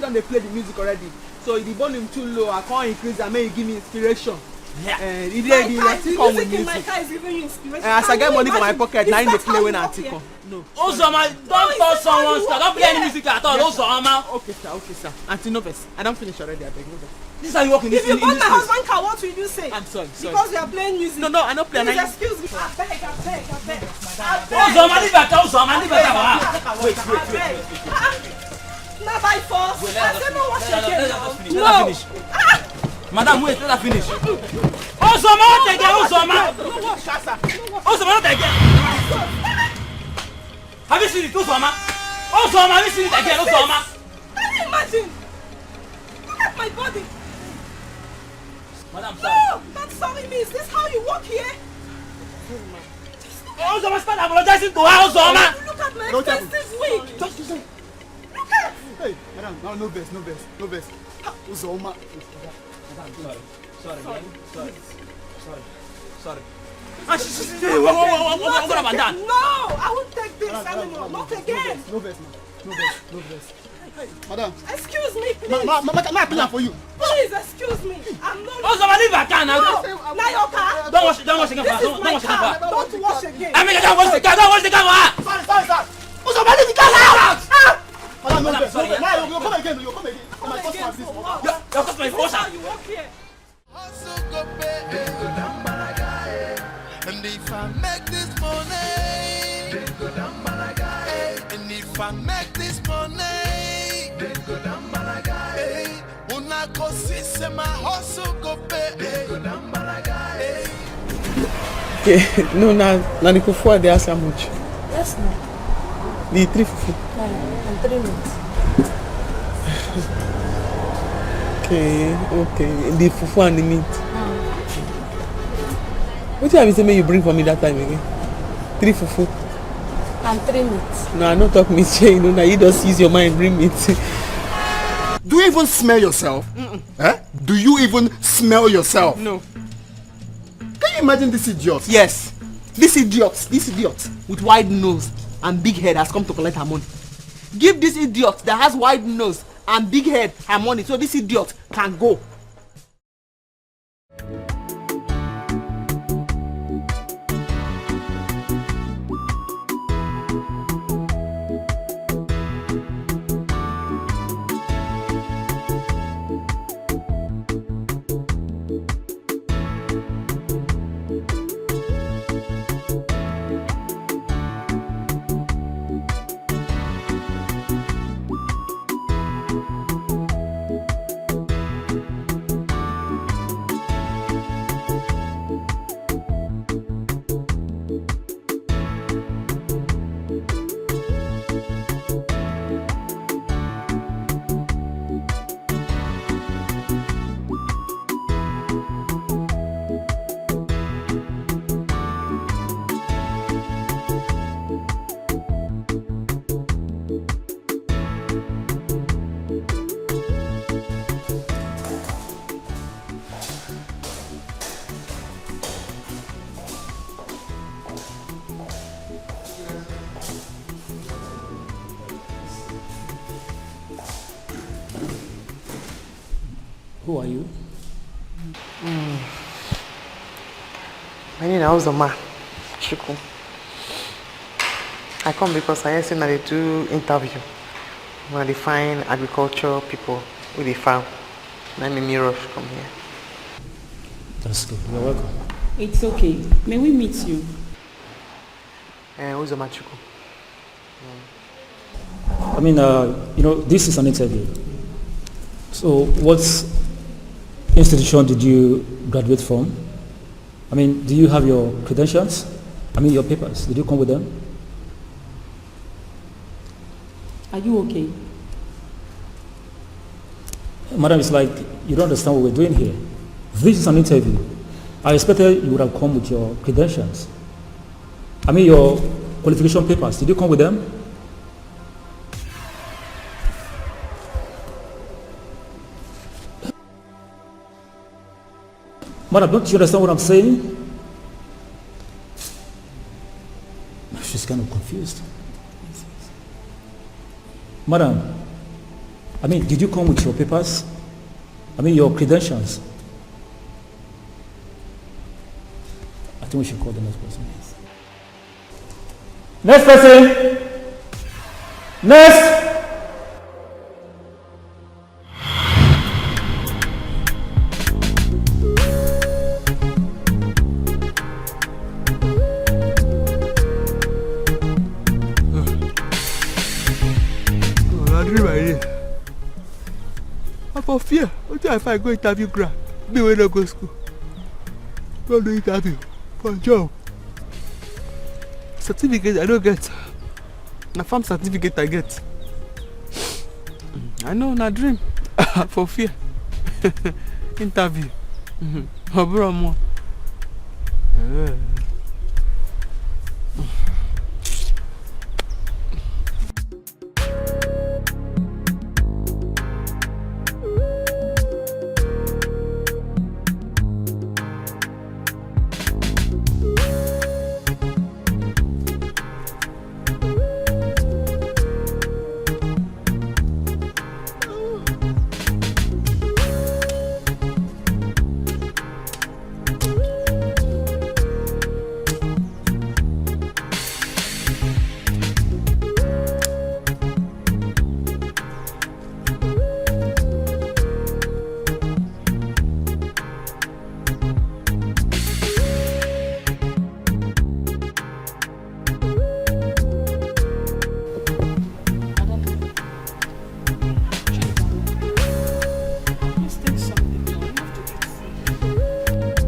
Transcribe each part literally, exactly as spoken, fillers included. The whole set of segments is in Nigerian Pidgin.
Don dey play the music already. So the volume too low. I can't increase am. Make you give me inspiration. Yeah. Eh, e dey, e dey, like, come with music. My car is giving you inspiration. Eh, as I get money for my pocket, na im dey play when I take come. No. Uzoma, don't touch someone's car. Don't play any music at all. Uzoma. Okay, sir. Okay, sir. Auntie, no vex. I don finish already. I beg, no vex. This is how you work in this, in, in this place. If you burn my husband car, what will you say? I'm sorry, sorry. Because we are playing music. No, no, I no play. Please excuse me. I beg, I beg, I beg. Uzoma, leave her car. Uzoma, leave her car. Wait, wait, wait, wait, wait. Not by force. Wait, let her finish. Let her, let her just finish. Let her finish. Madam, wait, let her finish. Uzoma, not again, Uzoma. Uzoma, not again. Have you seen it, Uzoma? Uzoma, have you seen it again, Uzoma? Can you imagine? Look at my body. Madam, sorry. No, not sorry me. Is this how you work here? Uzoma, start apologizing to her, Uzoma. Look at my expensive wig. Just listen. Look at. Hey, madam, no, no vex, no vex, no vex. Ha, Uzoma. Madam, sorry. Sorry, man. Sorry. Sorry. Sorry. And she, she, she, what, what, what, what, what, what have I done? No, I won't take this anymore. Not again. No vex, no vex, no vex. Hey, madam. Excuse me, please. Ma, ma, ma, ma, ma, I clean am for you. Please, excuse me. I'm not. Uzoma, leave her car now. No, na your car. Don't wash, don't wash again for her. This is my car. Don't wash again. I mean, don't wash the car. Don't wash the car for her. Sorry, sorry, sir. Uzoma, leave the car now. Ah! Madam, no vex, no vex. Now you go come again, you go come again. Na my customer be this. Come again for what? Your, your customer is what, sir? This is how you work here. Hustle go pay. And if I make this money, and if I make this money, una go see say my hustle go pay. Okay, no, na, na the fufu I dey ask how much. Yes, ma'am. The three fufu. Yeah, and three minutes. Okay, okay. The fufu and the meat. Mm. Wetin I be say make you bring for me that time again? Three fufu. And three meat. No, I no talk meat, shey you know, na you just use your mind bring meat. Do you even smell yourself? Mm-mm. Eh? Do you even smell yourself? No. Can you imagine this idiot? Yes. This idiot, this idiot with wide nose and big head has come to collect her money. Give this idiot that has wide nose and big head her money so this idiot can go. Who are you? Mm. My name is Uzoma Chukwu. I come because I hear say una dey do interview. Una dey find agriculture people wey dey farm. Na im make me rush come here. That's good. You're welcome. It's okay. May we meet you? Eh, Uzoma Chukwu. I mean, uh, you know, this is an interview. So, what institution did you graduate from? I mean, do you have your credentials? I mean, your papers. Did you come with them? Are you okay? Madam, it's like you don't understand what we're doing here. This is an interview. I expected you would have come with your credentials. I mean, your qualification papers. Did you come with them? Madam, don't you understand what I'm saying? She's kind of confused. Madam, I mean, did you come with your papers? I mean, your credentials? I think we should call the next person. Next person! Next! I for fear. Wetin I find go interview ground? Me wey no go school. Go do interview for job. Certificate I no get. Na farm certificate I get. I know na dream. I for fear. Interview. Oburo mo. Eh.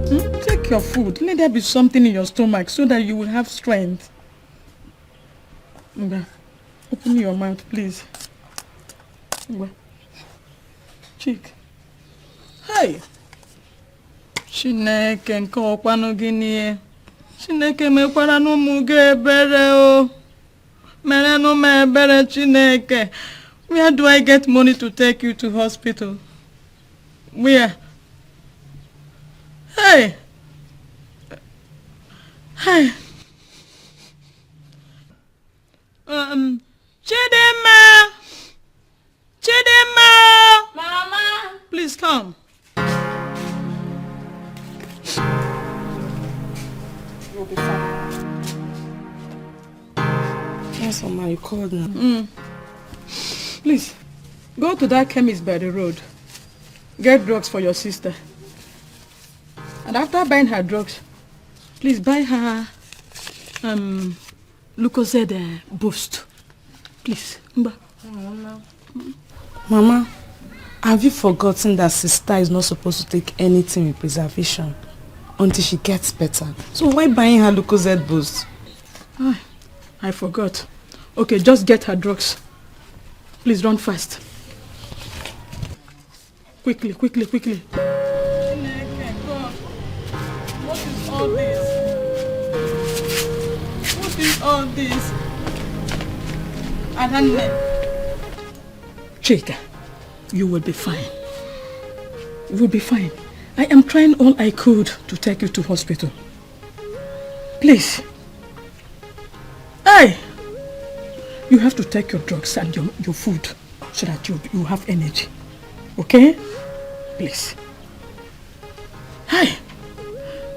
Hmm? Take your food. Let there be something in your stomach so that you will have strength. Ngwa, open your mouth, please. Ngwa. Chik. Hey! Chineke nke ọkwanụ gịnị? Chineke mekwara n'ụmụ gị ebere o. Mere n'ụmụ ebere Chineke. Where do I get money to take you to hospital? Where? Hey! Hey! Um, Chidinma! Chidinma! Mama! Please come. We'll be fine. Yes, Mama, you called now. Mm. Please, go to that chemist by the road. Get drugs for your sister. And after buying her drugs, please buy her um, Lucozade uh, boost. Please. Mba. Mama, have you forgotten that sister is not supposed to take anything with preservation until she gets better? So why buying her Lucozade boost? Ah, I forgot. Okay, just get her drugs. Please run fast. Quickly, quickly, quickly. Chineke, God. What is all this? What is all this? Adanne. Chika, you will be fine. You will be fine. I am trying all I could to take you to hospital. Please. Hey! You have to take your drugs and your, your food so that you, you have energy. Okay? Please. Hey!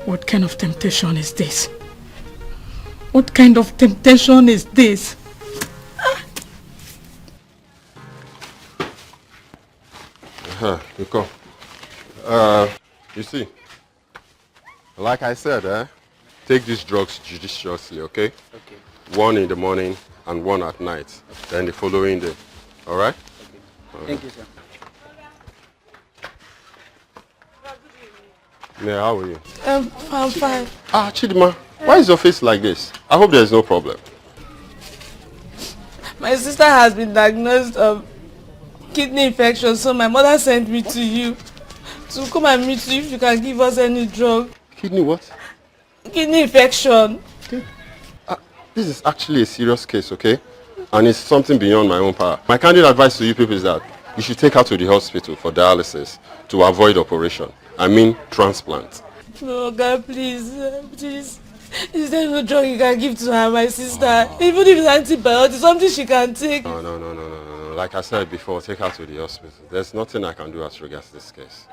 What kind of temptation is this? What kind of temptation is this? Huh, you come. Uh, you see, like I said, eh, take these drugs judiciously, okay? Okay. One in the morning and one at night. Then the following day. All right? Okay. All right. Thank you, sir. Yeah, how are you? Um, I'm fine. Ah, Chidima, why is your face like this? I hope there's no problem. My sister has been diagnosed of kidney infection, so my mother sent me to you to come and meet you if you can give us any drug. Kidney what? Kidney infection. Uh, this is actually a serious case, okay? And it's something beyond my own power. My candid advice to you people is that you should take her to the hospital for dialysis to avoid operation. I mean transplant. No, God, please, uh, please. Is there no drug you can give to her, my sister? Oh. Even if it's antibiotics, something she can take. No, no, no, no, no, no. Like I said before, take her to the hospital. There's nothing I can do as regards this case.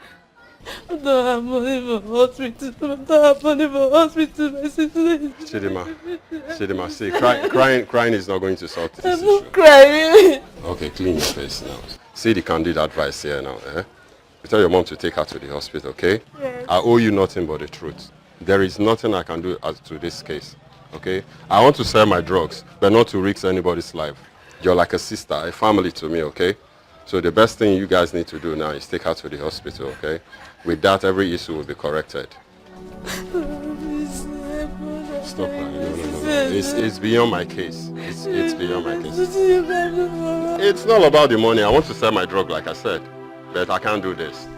I don't have money for hospital. I don't have money for hospital, my sister. Chidima, Chidima, see, cry, crying, crying is not going to solve this I'm issue. Not crying. Okay, clean your face now. See the candid advice here now, eh? You tell your mom to take her to the hospital, okay? Yes. I owe you nothing but the truth. There is nothing I can do as to this case, okay? I want to sell my drugs, but not to risk anybody's life. You're like a sister, a family to me, okay? So the best thing you guys need to do now is take her to the hospital, okay? With that, every issue will be corrected. Stop crying. No, no, no, no. It's, it's beyond my case. It's, it's beyond my case. It's not about the money. I want to sell my drug, like I said. But I can't do this.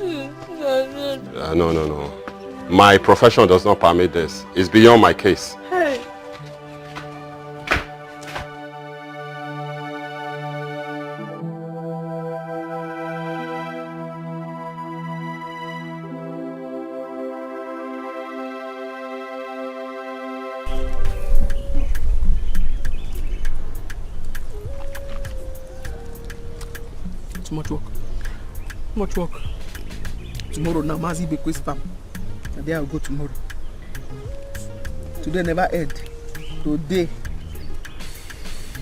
Uh, no, no, no. My profession does not permit this. It's beyond my case. Hey. Too much work. Too much work. Tomorrow now, Mazi Bekwe's farm. And there I'll go tomorrow. Today never end. Today,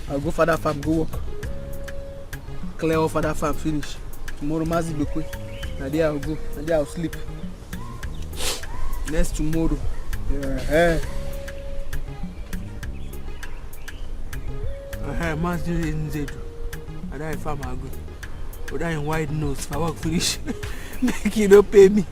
I'll go further farm, go work. Clear off further farm, finish. Tomorrow, Mazi Bekwe. And there I'll go. And there I'll sleep. Next tomorrow. Yeah. Uh-huh, Mazi Nzedu. And I farm I go. But I wide nose for work finish. Make you don't pay me.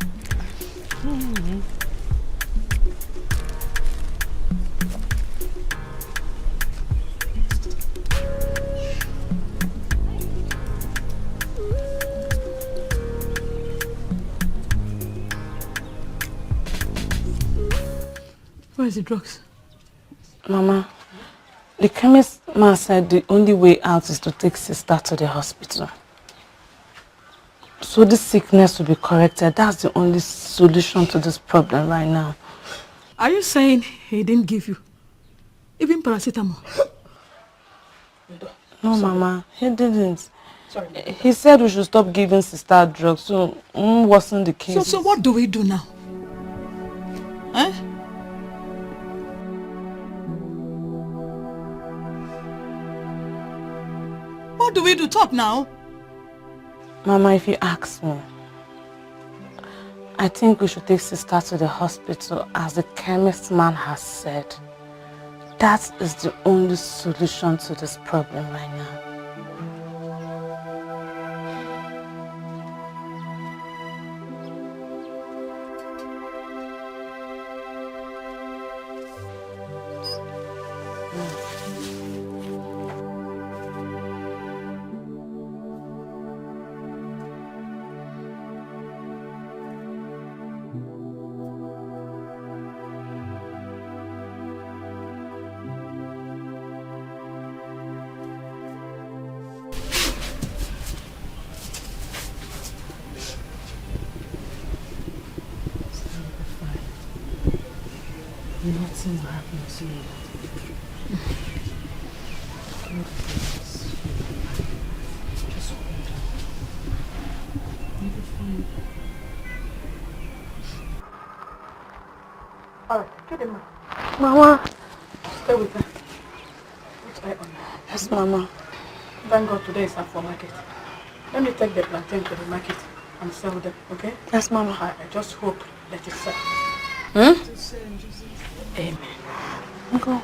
Where's the drugs? Mama, the chemist man said the only way out is to take sister to the hospital. So this sickness will be corrected. That's the only solution to this problem right now. Are you saying he didn't give you even paracetamol? No, Mama, he didn't. Sorry. He said we should stop giving sister drugs, so mm, wasn't the case. So, so what do we do now? Eh? What do we do? Talk now. Mama, if you ask me, I think we should take sister to the hospital as the chemist man has said. That is the only solution to this problem right now. Nothing will happen to you. Just hold on. You'll be fine. Alright, get him. Mama. Stay with her. Put eye on her. Yes, Mama. Thank God today is Afo market. Let me take the plantain to the market and sell them, okay? Yes, Mama. I, I just hope that it's sell. Hmm? Amen. Go.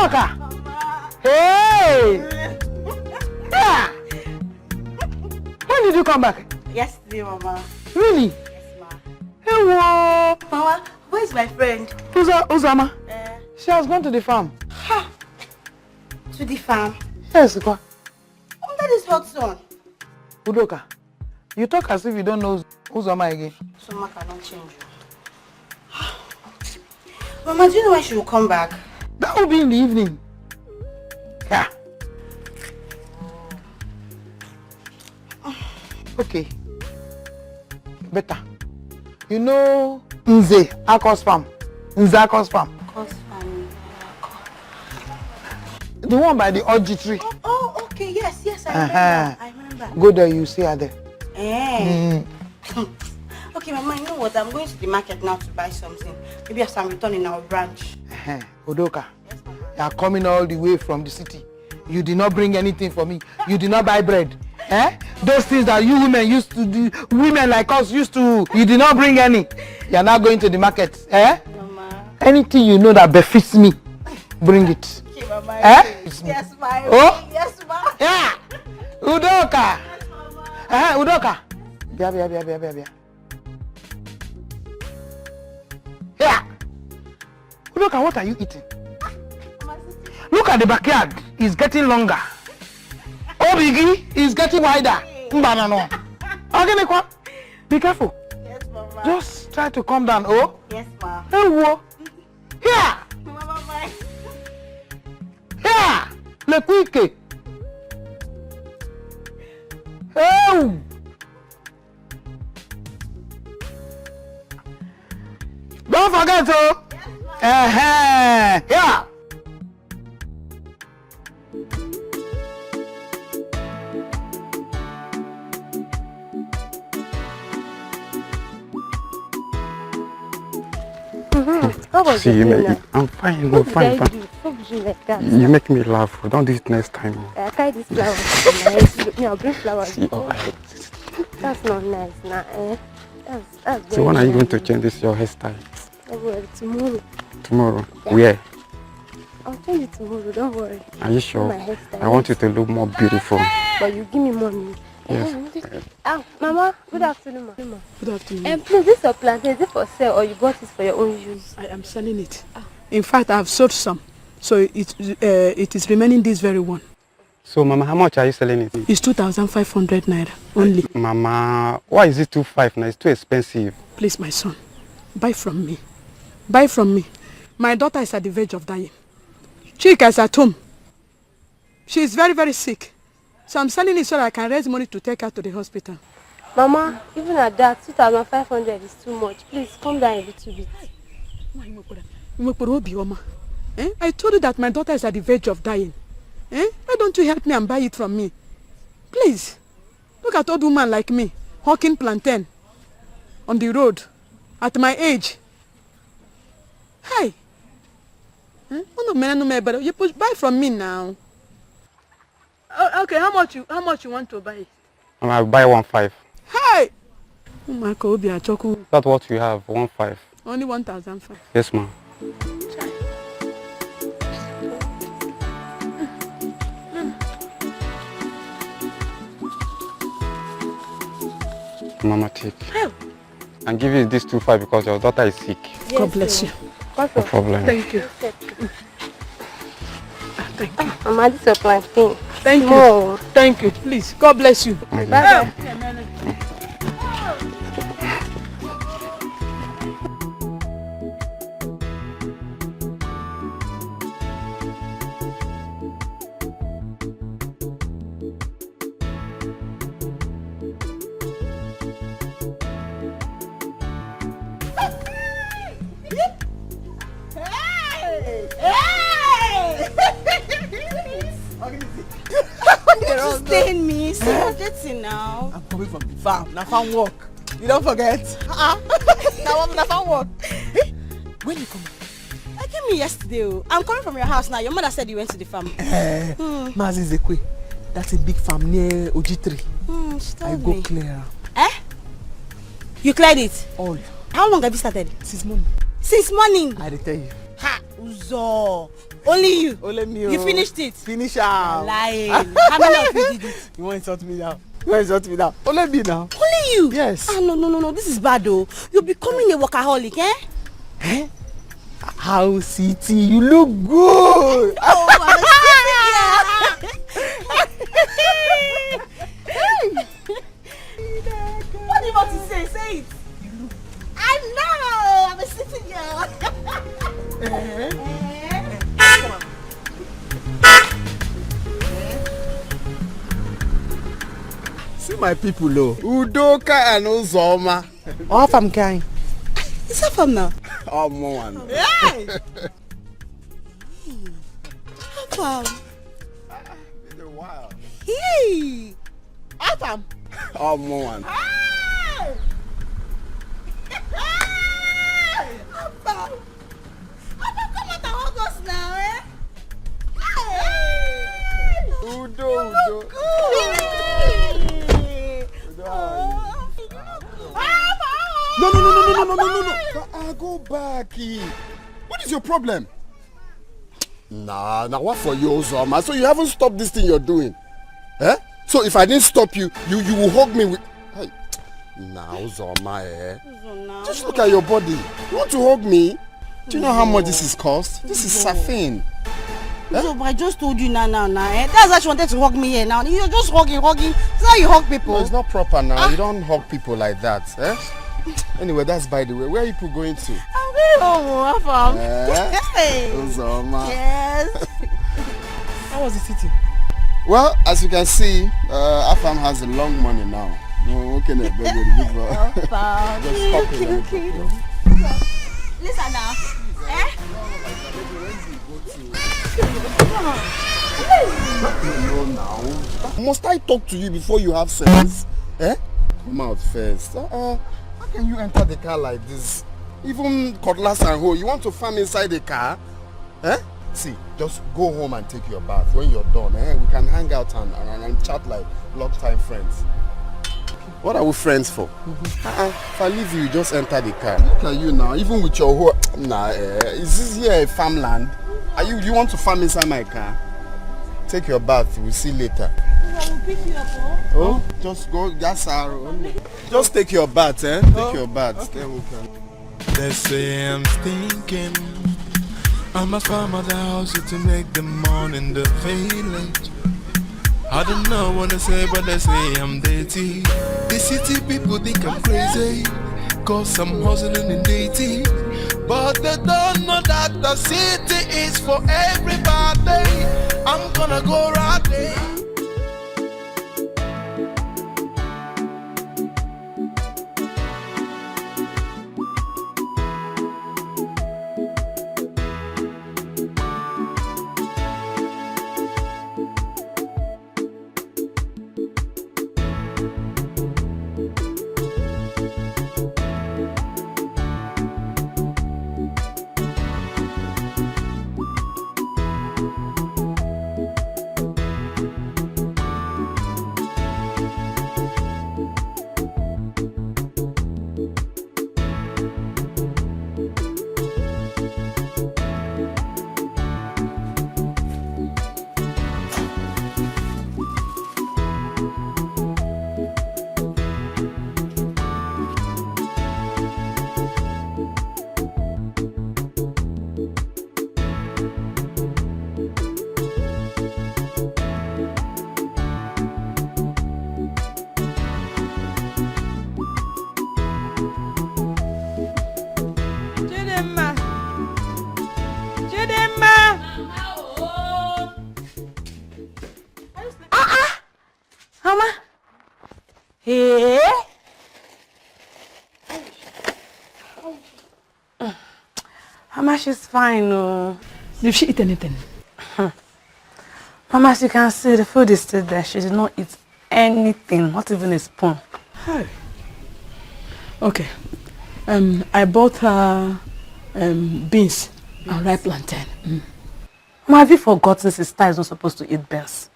Oka. Hey. Yeah. When did you come back? Yesterday, Mama. Really? Yes, ma. Hey, whoa. Mama, where's my friend? Uza, Uzama. Uh, She has gone to the farm. Ha! To the farm. Yes, go. Under this hot sun. Udoka, you talk as if you don't know Uzama again. So, ma cannot change you. Mama, do you know when she will come back? That will be in the evening. Yeah. Okay. Better. You know Nze Akos farm. Nze Akos farm. Cause family. The one by the orchard tree. Oh, oh, okay, yes, yes, I Uh-huh. remember. I remember. Go there, you see her there. Eh. Mm. Okay, Mama, you know what? I'm going to the market now to buy something. Maybe as I'm returning, I'll branch. Uh-huh. Udoka, Yes, Mama. you are coming all the way from the city. You did not bring anything for me. You did not buy bread. Eh? Those things that you women used to do, women like us used to, you did not bring any. You are now going to the market. Eh? Mama. Anything you know that befits me, bring it. Okay, Mama. Eh? Yes, ma. Oh? Yes, ma. Yeah. Udoka. Eh, Udoka. Bia, bia, bia, bia, bia, bia. Yeah. Udoka, what are you eating? Look at the backyard. It's getting longer. Obigi is getting wider. Mbanano. Oginekwa. Be careful. Yes, Mama. Just try to calm down, oh. Yes, ma. Hey, whoa. Here. Mama, bye. Here. Lekwike. Oh. Don't forget, oh. Uh-huh. Yeah. How was See, your you day make, now? I'm fine, What I'm did fine, I fine. Do? What did you like that? You make me laugh. Don't do it next time. I carry this flower. To my head. Me, I'll bring flowers. See, all right. That's not nice, nah. Eh? That's, that's So when are you going to change this your hairstyle? Well, tomorrow. Tomorrow? Where? I'll change it tomorrow. Don't worry. Are you sure? My hairstyle. I want you to look more beautiful. But you give me money. Yes. Eh, you take- Ah, Mama. Good afternoon, Ma. Mama. Good afternoon. And please, this your plantain, is it for sale or you bought it for your own use? I am selling it. In fact, I have sold some. So it, uh, it is remaining this very one. So, Mama, how much are you selling it? It's two thousand five hundred naira only. Mama, why is it two five now? It's too expensive. Please, my son, buy from me. Buy from me. My daughter is at the verge of dying. Chika is at home. She is very, very sick. So I'm selling it so that I can raise money to take her to the hospital. Mama, even at that, two thousand five hundred is too much. Please, come down a little bit. Nwokporo Obioma. Eh? I told you that my daughter is at the verge of dying. Eh? Why don't you help me and buy it from me? Please. Look at old woman like me, hawking plantain on the road at my age. Hi. Eh? Unu mere unu ebere. You push buy from me now. Oh, okay, how much you how much you want to buy it? I'll buy one five. Hey! Ụmụaka obi achọkwu. That's what you have, one five. Only one thousand five. Yes, ma'am. Mama, take. And give you this two five because your daughter is sick. God bless you. No problem. Thank you. Thank you. Mama, this your plantain. Thank you. More. Thank you. Please, God bless you. Bye bye. Hey! Hey! Don't you stain me? See, I'm getting now. I'm coming from the farm. Na farm work. You don't forget. Uh-uh. Na one na farm work. Eh? When you come? I came in yesterday. Oh. I'm coming from your house now. Your mother said you went to the farm. Eh, Mazi Zekwe. That's a big farm near Ojitri. Hmm, she told I go me. Clear. Eh? You cleared it? All. How long have you started? Since morning. Since morning. I dey tell you. Ha! So, only you. Only me. You o. Finished it. Finish am. Lying. How many of you did it? You wan insult me now? You wan insult me now? Only me now. Only you? Yes. Ah, no, no, no, no. This is bad, though. You're becoming a workaholic, eh? Eh? How city? You look good. Oh, I'm a city girl. What do you want to say? Say it. I know. I'm a city girl. Eh? Eh? See my people, oh. Udoka and Uzoma. Off am kind. Is that from now? Oh, more one. Hey! How come? Been a while. Hey! How come? Oh, more one. Hey! How come? How come? Come out and hug us now, eh? Hey! Udo, Udo. Good. Udo, how are you? No, no, no, no, no, no, no, no, no. Ah, ah, go back. Eh. What is your problem? Nah, nah, what for you, Uzoma? So you haven't stopped this thing you're doing? Eh? So if I didn't stop you, you, you will hug me with. Hey. Nah, Uzoma, eh? Uzoma, just look at your body. You want to hug me? Do you know how much this is cost? This is Uzo. Surfing. Eh? Uzo, but I just told you now, now, now, eh? That's why she wanted to hug me here now. You're just hugging, hugging. That's how you hug people. No, it's not proper now. Ah. You don't hug people like that, eh? Anyway, that's by the way. Where are you people going to? I'm going home, oh, Afam. Eh? Hey. Uzoma. Yes. How was the city? Well, as you can see, uh, Afam has a long money now. No, okay, no, baby, the big boy. Afam. Just pop it, let me pop it. Listen now. Eh? No, now. Must I talk to you before you have sense? Eh? Come out first. Uh-uh. How can you enter the car like this? Even cutlass and hoe, you want to farm inside the car? Eh? See, just go home and take your bath. When you're done, eh, we can hang out and, and, and chat like long time friends. What are we friends for? Uh-uh. If I leave you, you just enter the car. Look at you now, even with your whole. Nah, eh, is this here a farmland? Are you, you want to farm inside my car? Take your bath, we'll see later. I will pick you up, oh. Oh, just go, that's our own. Just take your bath, eh? Take your bath. Okay. Then we can. They say I'm stinking. I must find my house to make the money in the village. I don't know what they say, but they say I'm dirty. The city people think I'm crazy, 'cause I'm hustling in dirty. But they don't know that the city is for everybody. I'm gonna go right there. Chidimma. Chidimma. Ah, ah. Mama. Hey. Mama, she's fine, oh. Did she eat anything? Mama, as you can see, the food is still there. She did not eat anything, not even a spoon. Hey. Okay. Um, I bought her, um, beans and ripe plantain. Mm. Mama, have you forgotten sister is not supposed to eat beans?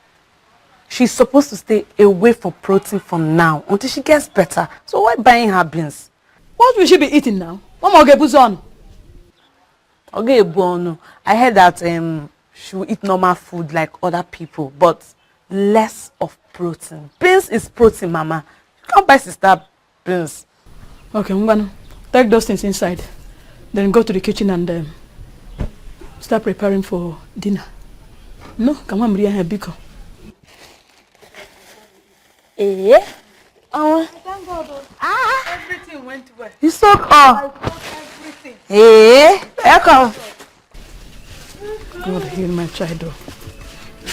She's supposed to stay away for protein for now until she gets better. So why buying her beans? What will she be eating now? Mama, okay, put on. Okay, Bono. I heard that um she will eat normal food like other people, but less of protein. Beans is protein, mama. You can't buy sister beans. Okay, Mbano, take those things inside. Then go to the kitchen and um, start preparing for dinner. No, come on, Maria, biko. Eh? Oh. Thank God. Oh. Ah. Everything went well. You soak all. I soak everything. Eh? Welcome. God, heal my child, oh.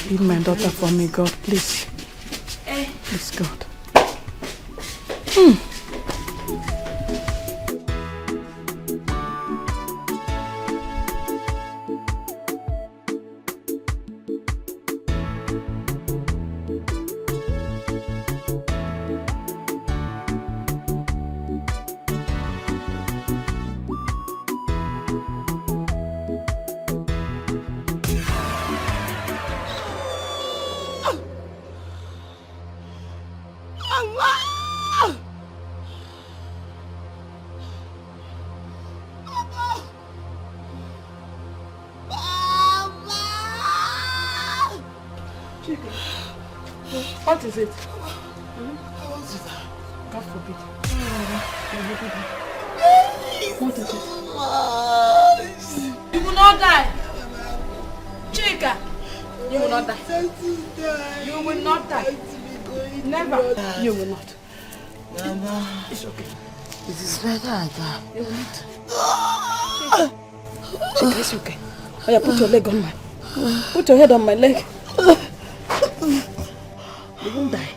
Heal my daughter for me, God, please. Eh. Please, God. Hmm. Chika, what is it? Hmm? What is that? God forbid. What is it? You will not die. Chika, you will not die. You will not die. Never. You will not. Mama. It's okay. It is better I die. You will not. Chika, it's okay. Oh yeah, put your leg on my. Put your head on my leg. You won't die.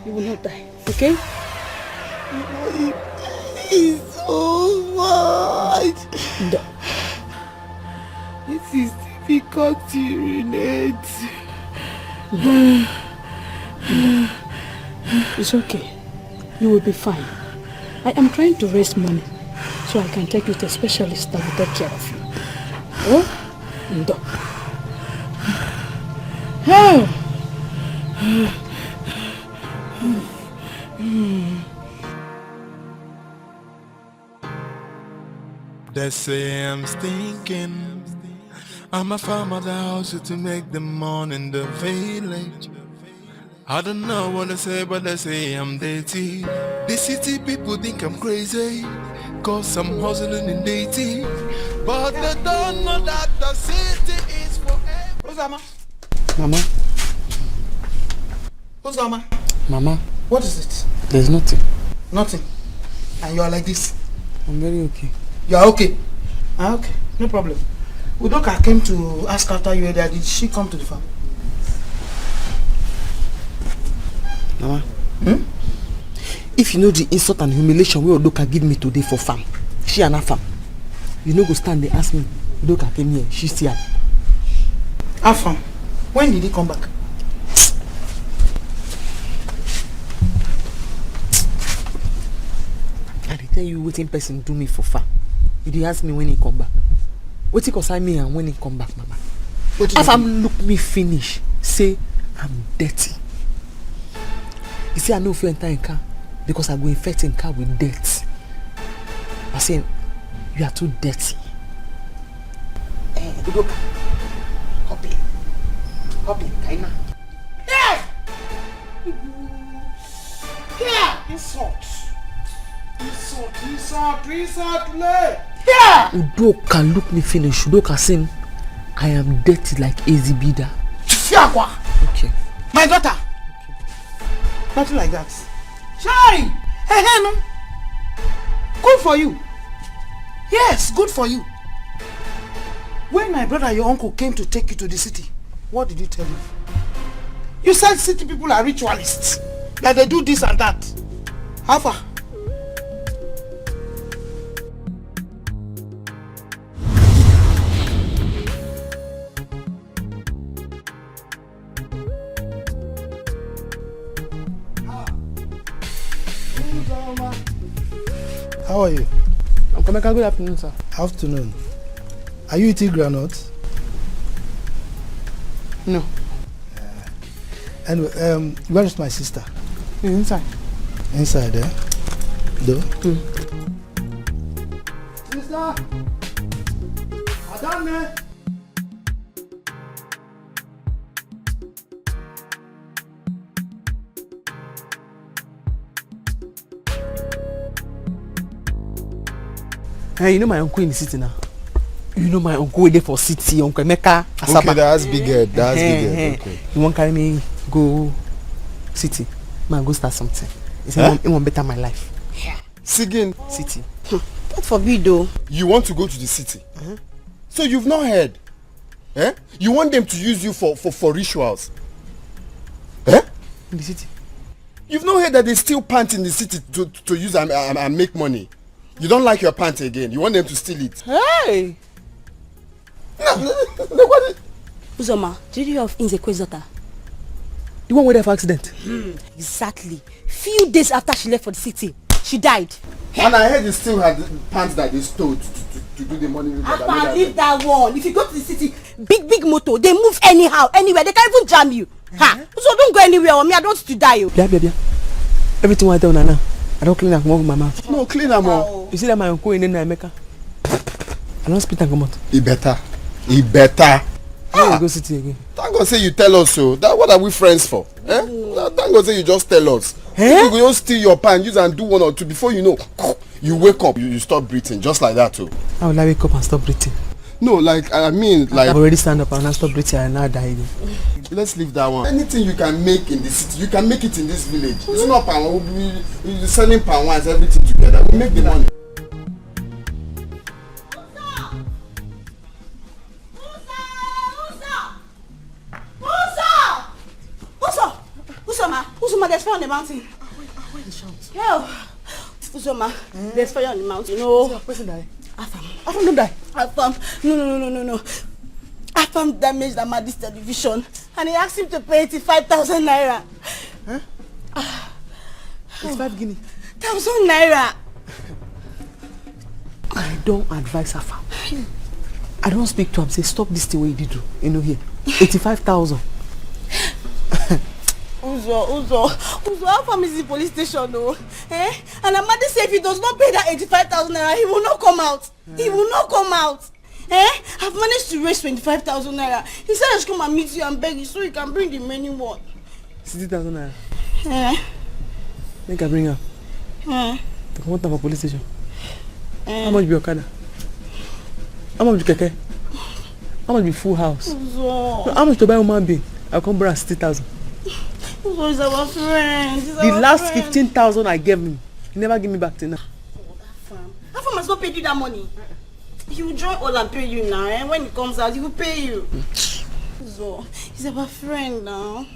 You will not die. Okay? It's so much. No. It is difficult to urinate. It's okay. You will be fine. I am trying to raise money so I can take you to a specialist that will take care of you. Oh? Ndo. Oh. They say I'm stinking. I'm a farmer that hustle to make the money in the village. I don't know what they say, but they say I'm dirty. The city people think I'm crazy, cause I'm hustling in dirty. But they don't know that the city is forever. Who's that man? Mama. Who's that man? Mama. What is it? There's nothing. Nothing. And you are like this. I'm very okay. You are okay. Ah, okay. No problem. Udoka came to ask after you earlier. Did she come to the farm? Mama. Hmm? If you know the insult and humiliation wey Udoka give me today for farm, she and her farm, you no go stand dey ask me. Udoka came here, she see am. Afam, when did he come back? I dey tell you wetin person do me for farm. You dey ask me when he come back. Wetin concern me and when he come back, Mama? Afam look me finish, say I'm dirty. He say I no fit enter him car because I go infect him car with dirt. I say, you are too dirty. Eh, Udoka. Copy. Copy, Kaina. Hey! Here! Insult. Insult, insult, insult, le! Here! Udoka look me finish. Udoka say, I am dirty like Ezibida. Fiakwa! Okay. My daughter! Nothing like that. Chai! Hey, hey, no. Good for you. Yes, good for you. When my brother, your uncle, came to take you to the city, what did you tell him? You said city people are ritualists, that they do this and that. How far? How are you? Uncle Meka, good afternoon, sir. Afternoon. Are you eating groundnut? No. Uh, anyway, um, where is my sister? Inside. Inside, eh? Do? Mm. Sister! Done. Hey, you know my uncle in the city now. You know my uncle wey dey for city, Uncle Emeka Asaba. Okay, that's big head. That's big head. Okay. You wan carry me go city? Ma go start something. He say he wan better my life. Sigin. City. God forbid o. You want to go to the city? So you've not heard? Eh? You want them to use you for, for, for rituals? Eh? In the city. You've not heard that they steal pants in the city to, to use and, and, and make money? You don't like your pants again. You want them to steal it? Hey! No, no, no, what? Uzoma, do you hear of Nzekwe's daughter? The one wey die for accident. Exactly. Few days after she left for the city, she died. And I heard you still had the pants that they stole to, to, to, to do the money with. Apa, leave that one. If you go to the city, big, big motor, they move anyhow, anywhere. They can even jam you. Ha! So don't go anywhere, or me, I don't want to die. Oh. Bia, bia, bia. Everything I tell una now, I don't clean up my mouth. No, clean am o. You see that my uncle in Emeka? I don't spit and come out. E better. E better. How you go city again? Thank God say you tell us so. That, what are we friends for? Eh? Thank God say you just tell us. Eh? If you go just steal your pants, use and do one or two, before you know, you wake up, you, you stop breathing just like that too. How will I wake up and stop breathing? No, like, I mean, like, I've already stand up and I stop breathing and now die again. Let's leave that one. Anything you can make in the city, you can make it in this village. It's not power. We'll be, we'll be selling power wines, everything together. We'll make the money. Uzo! Uzo! Uzo! Uzo! Uzoma! Uzoma, there's fire on the mountain. Why, why the shout? Yo! Uzoma, there's fire on the mountain. No. Person die? Afam. Afam don't die? Afam. No, no, no, no, no, no. Afam damaged Amadi's television and he asked him to pay eighty-five thousand naira. Huh? Eighty-five guinea. Thousand naira. I don't advise Afam. I don't speak to him. Say, "Stop this thing wey you dey do." You know here. Eighty-five thousand. Uzo, Uzo, Uzo, Afam is the police station, though. Eh? And Amadi say if he does not pay that eighty-five thousand naira, he will not come out. He will not come out. Eh? I've managed to raise twenty-five thousand naira. He said I should come and meet you and beg you so you can bring the remaining one. Sixty thousand naira. Eh? Make I bring am. Eh? To comot am for police station. Eh? How much be okada? How much be keke? How much be full house? Uzo. No, how much to buy woman being? I come bring am sixty thousand. Uzo is our friend. He's our friend. The last fifteen thousand I gave him, he never give me back till now. Afam. Afam has not paid you that money. He will join all and pay you now, eh? When he comes out, he will pay you. So, he's our friend now.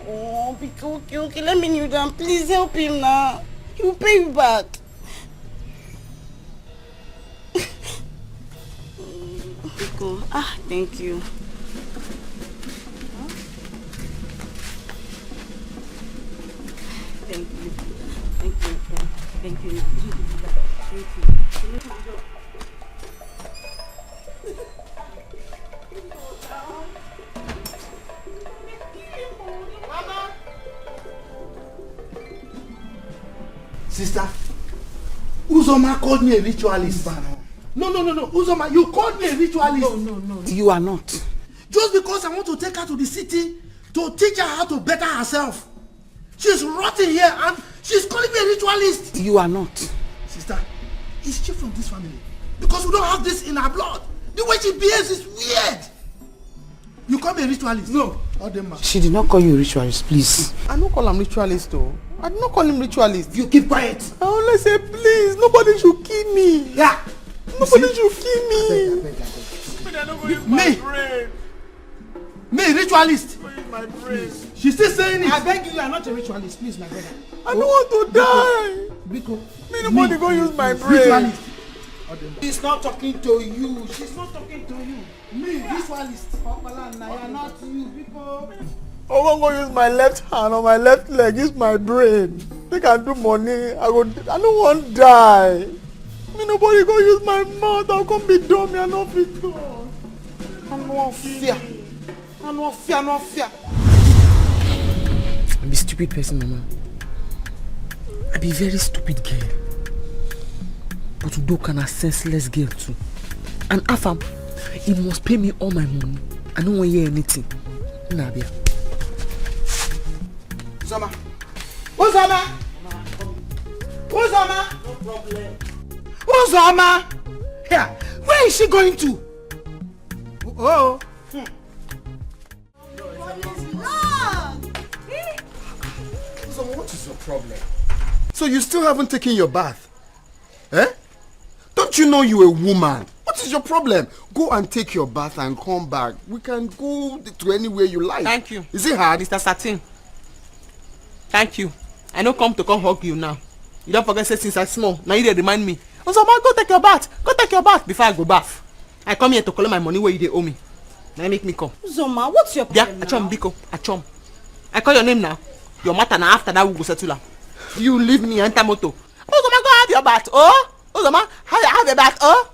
Oh, okay, okay, okay. Let me kneel down. Please help him now. He will pay you back. Biko, ah, thank you. Thank you. Thank you. Thank you. Thank you. Thank you. Sister, Uzoma called me a ritualist. No, no, no, no. Uzoma, you called me a ritualist. No, no, no. You are not. Just because I want to take her to the city to teach her how to better herself. She's rotting here and she's calling me a ritualist. You are not. Sister, is she from this family? Because we don't have this in our blood. The way she behaves is weird. You call me a ritualist? No. Odema. She did not call you a ritualist, please. I no call am ritualist o. I no call him ritualist. You keep quiet. I only say please, nobody should kill me. Yeah. Nobody should kill me. Abeg, abeg, abeg. Me, I no go use my brain. Me, ritualist. Go use my brain. She's still saying it. I beg you, you are not a ritualist, please, my brother. I don't want to die. Biko. Me, nobody go use my brain. Ritualist. She's not talking to you. She's not talking to you. Me, ritualist. Okpala, na ya, not you, people. I wan go use my left hand or my left leg, use my brain. Make I do money. I go. I no wan die. Me, nobody go use my mouth. I come be dumb. I no fit talk. I no fear. I no fear. No fear. I be stupid person, Mama. I be very stupid girl. But Udoka na senseless girl too. And Afam, he must pay me all my money. I no wan hear anything. Nabia. Uzoma. Uzoma. Uzoma. No problem. Uzoma. Yeah. Where is she going to? Oh. Hmm. Uzoma, what is your problem? So you still haven't taken your bath? Eh? Don't you know you're a woman? What is your problem? Go and take your bath and come back. We can go to anywhere you like. Thank you. Is it hard? Mister Satin. Thank you. I no come to come hug you now. You don't forget say since I small, now you dey remind me. Uzoma, go take your bath. Go take your bath before I go bath. I come here to collect my money where you dey owe me. Now make me come. Uzoma, what's your problem? Yeah, Achom, Biko, Achom. I call your name now. Your matter now after that we go settle am. You leave me, enter motor. Uzoma, go have your bath. Oh, Uzoma, have, have your bath. Oh.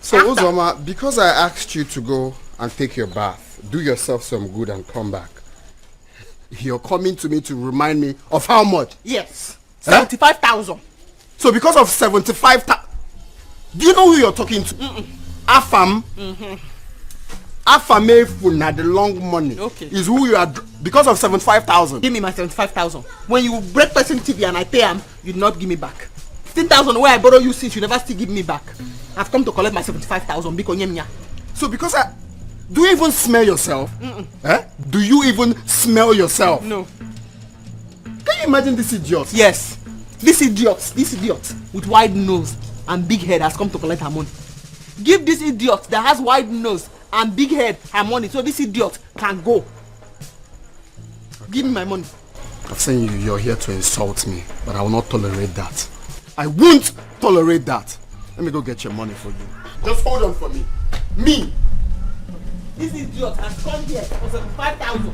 So, Uzoma, because I asked you to go and take your bath, do yourself some good and come back, you're coming to me to remind me of how much? Yes. Eh? Seventy-five thousand. So because of seventy-five thousand, do you know who you're talking to? Mm-mm. Afam. Mm-hmm. Afam Efuna, the long money. Okay. Is who you are dr- because of seventy-five thousand. Give me my seventy-five thousand. When you break person T V and I pay am, you not give me back. Fifteen thousand where I borrow you since you never still give me back. I've come to collect my seventy-five thousand. Biko, nyemia. So because I, do you even smell yourself? Mm-mm. Eh? Do you even smell yourself? No. Can you imagine this idiot? Yes. This idiot, this idiot with wide nose and big head has come to collect her money. Give this idiot that has wide nose and big head her money so this idiot can go. Give me my money. I've seen you. You're here to insult me, but I will not tolerate that. I won't tolerate that. Let me go get your money for you. Just hold on for me. Me. This idiot has come here for seventy-five thousand.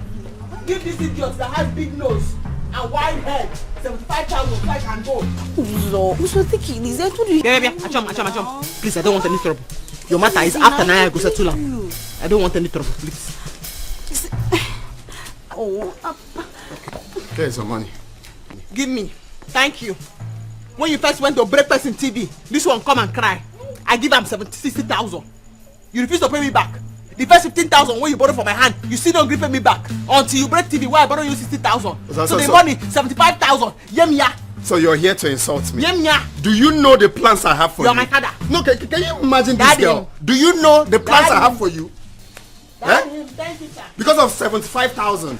Give this idiot that has big nose and wide head seventy-five thousand so I can go. Uzo, Uzo, take it easy. I told you. Yeah, yeah, yeah. Achom, Achom, Achom. Please, I don't want any trouble. Your matter is after now. I go settle am. I don't want any trouble, please. Oh, uh, There's your money. Give me. Thank you. When you first went to break person T V, this one come and cry. I give am seventy, sixty thousand. You refuse to pay me back. The first fifteen thousand wey you borrow for my hand, you still don't gree pay me back until you break T V wey I borrow you sixty thousand. So the money, seventy-five thousand. Yemia. So you're here to insult me? Yemia. Do you know the plans I have for you? You're my father. No, can, can you imagine this girl? Do you know the plans I have for you? Eh? Thank you, sir. Because of seventy-five thousand.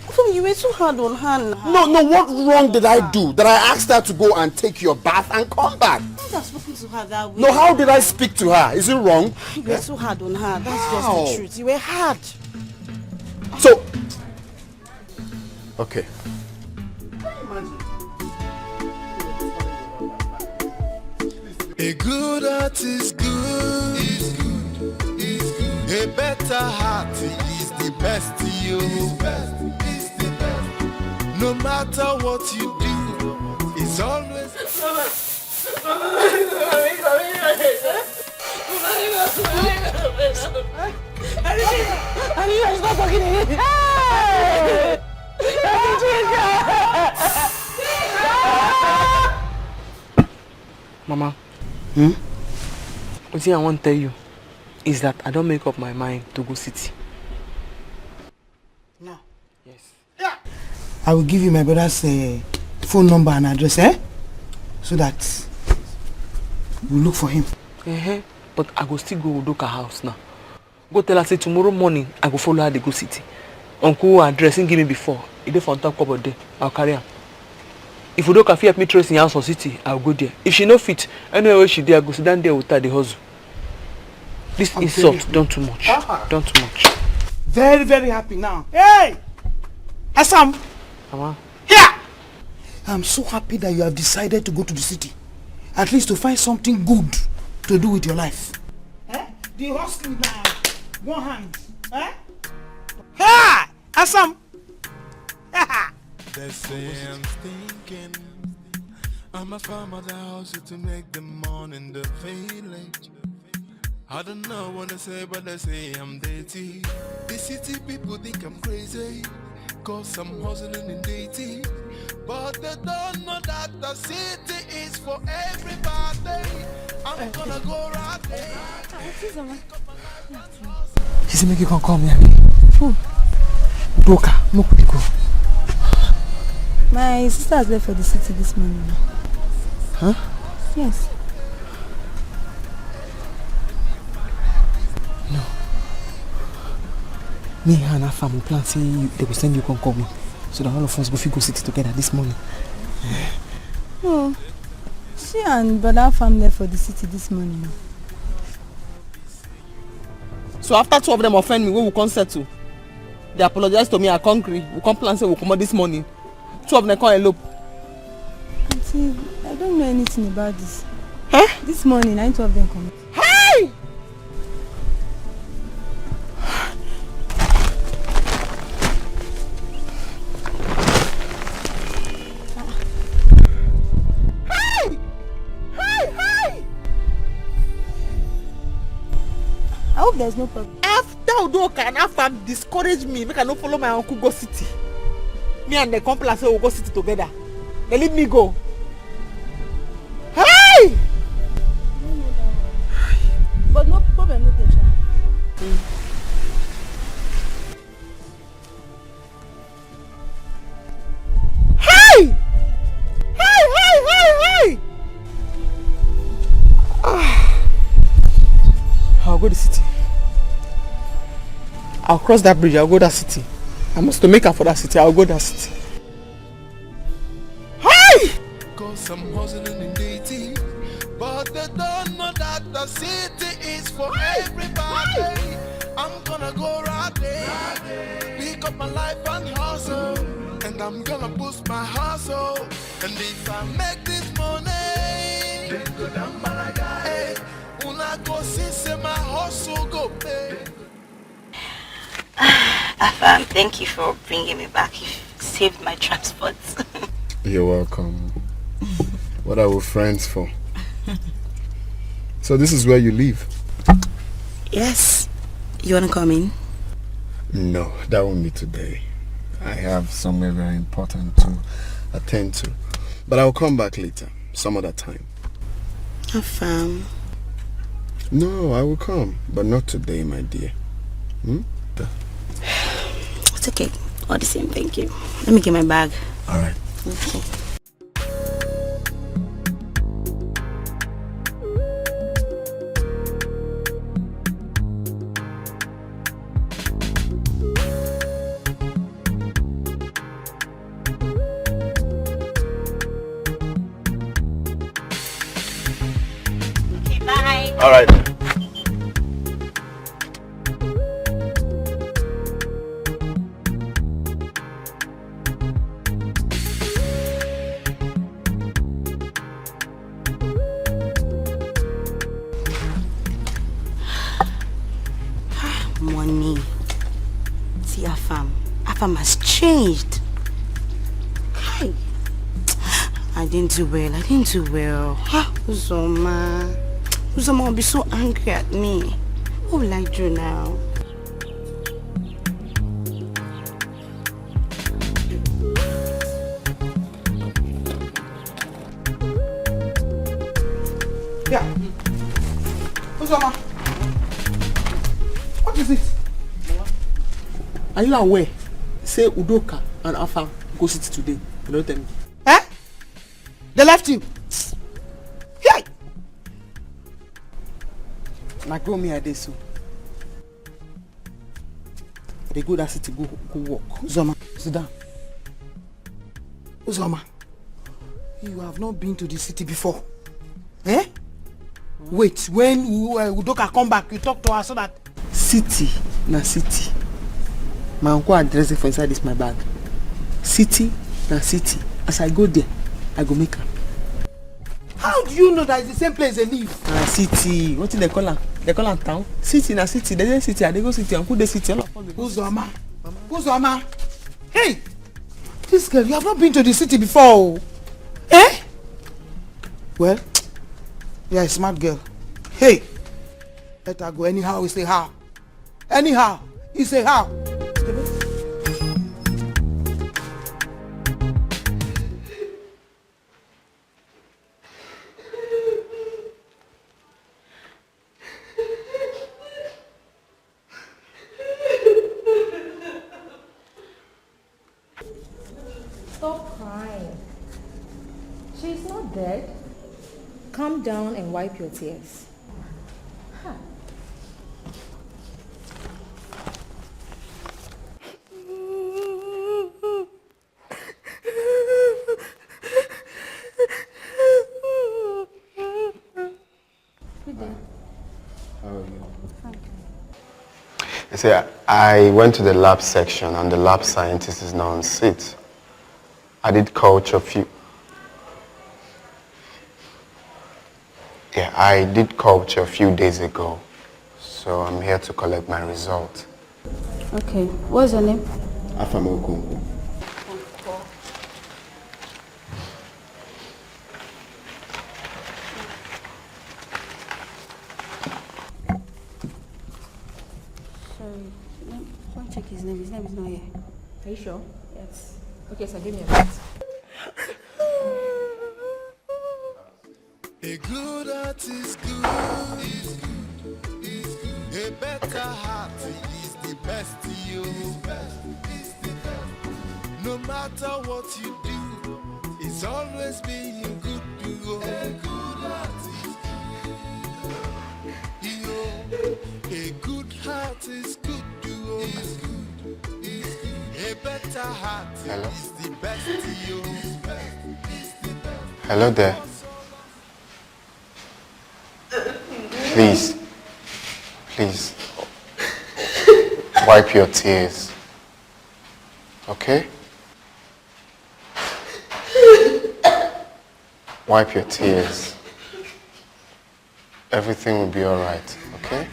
Afam, you were too hard on her now. No, no, what wrong did I do that I asked her to go and take your bath and come back? I would have spoken to her that way. No, how did I speak to her? Is it wrong? You were too hard on her. That's just the truth. You were hard. So, okay. A good heart is good. Is good. Is good. A better heart is the best, yo. Is best. Is the best. No matter what you do, it's always. Mama. Hmm? Wetin I wan tell you is that I don make up my mind to go city. No. Yes. I will give you my brother's uh, phone number and address, eh? So that we look for him. Uh-huh. But I go still go Udoka house now. Go tell her say tomorrow morning I go follow her dey go city. Uncle address he give me before. E dey for on top cupboard there. I'll carry am. If Udoka fit help me trace him house for city, I'll go there. If she no fit, anywhere where she dey, I go sit down there with her dey hustle. This insult don too much. Don too much. Very, very happy now. Hey! Asam! Mama. Here! I'm so happy that you have decided to go to the city. At least to find something good to do with your life. Eh? The hustle now. One hand. Eh? Ha! Asam! They say I'm stinking. I must find my house to make the morning the village. I don't know what to say, but they say I'm dirty. The city people think I'm crazy. Cause I'm hustling in dirty. But they don't know that the city is for everybody. I'm gonna go right there. She say make you come call me, abi? Who? Doka, make we go. My sister has left for the city this morning. Huh? Yes. Me and Afam plan say you, they go send you come call me, so that all of us go fit go city together this morning. Oh, she and brother Afam left for the city this morning. So after two of them offend me, we will come settle. They apologize to me, I come gree. We come plan say we come out this morning. Two of them come elope. Auntie, I don't know anything about this. Huh? This morning, nine two of them come. Hey! Hey! Hey! Hey! I hope there's no problem. After Udoka and Afam discourage me, make I no follow my uncle go city. Me and the company say we go city together. They leave me go. Hey! But no problem, no dey try. Hey! Hey, hey, hey, hey! Ah. I'll go the city. I'll cross that bridge. I'll go that city. I must to make up for that city. I'll go that city. Hey! Cause I'm hustling in the city, but they don't know that the city is for everybody. I'm gonna go right there, pick up my life and hustle, and I'm gonna boost my hustle. And if I make this money, then go down Malaga. Hey, una go see say my hustle go pay. Afam, thank you for bringing me back. You saved my transport. You're welcome. What are we friends for? So this is where you live? Yes. You want to come in? No, that won't be today. I have somewhere very important to attend to. But I'll come back later, some other time. Afam. No, I will come, but not today, my dear. Hmm? It's okay. All the same, thank you. Let me get my bag. All right. Okay. Okay, bye. All right. Money. See Afam. Afam has changed. Hi. I didn't do well. I didn't do well. Ah, Uzoma. Uzoma will be so angry at me. What will I do now? Yeah. Uzoma. What is it? Are you aware? Say Udoka and Afam go city today. You don't tell me. Eh? They left you. Hey! Na go me I dey so. They go that city go go work. Uzoma, sit down. Uzoma, you have not been to the city before. Eh? Wait, when U- uh, Udoka come back, you talk to her so that City na city. My uncle address it for inside this my bag. City na city. As I go there, I go make am. How do you know that it's the same place they live? Na city. Wetin they call am? They call am town. City na city. They dey city. I dey go city. Uncle dey city. All of us dey go. Uzoma. Uzoma. Hey! This girl, you have not been to the city before. Oh. Eh? Well, you're a smart girl. Hey! Let her go anyhow, you say how? Anyhow, you say how? Down and wipe your tears. Good day. How are you? Fine. You see, I went to the lab section and the lab scientist is now on seat. I did culture few. Yeah, I did culture a few days ago, so I'm here to collect my result. Okay, what's your name? Afam Okonkwo. Sorry, let me check his name. His name is not here. Are you sure? Yes. Okay, so give me a minute. A good heart is good. A better heart is the best to you. No matter what you do, it's always being good to you. A good heart is good. A good heart is good to you. A better heart Hello? Is the best to you. Hello there. Please, please, wipe your tears, okay? Wipe your tears. Everything will be all right, okay?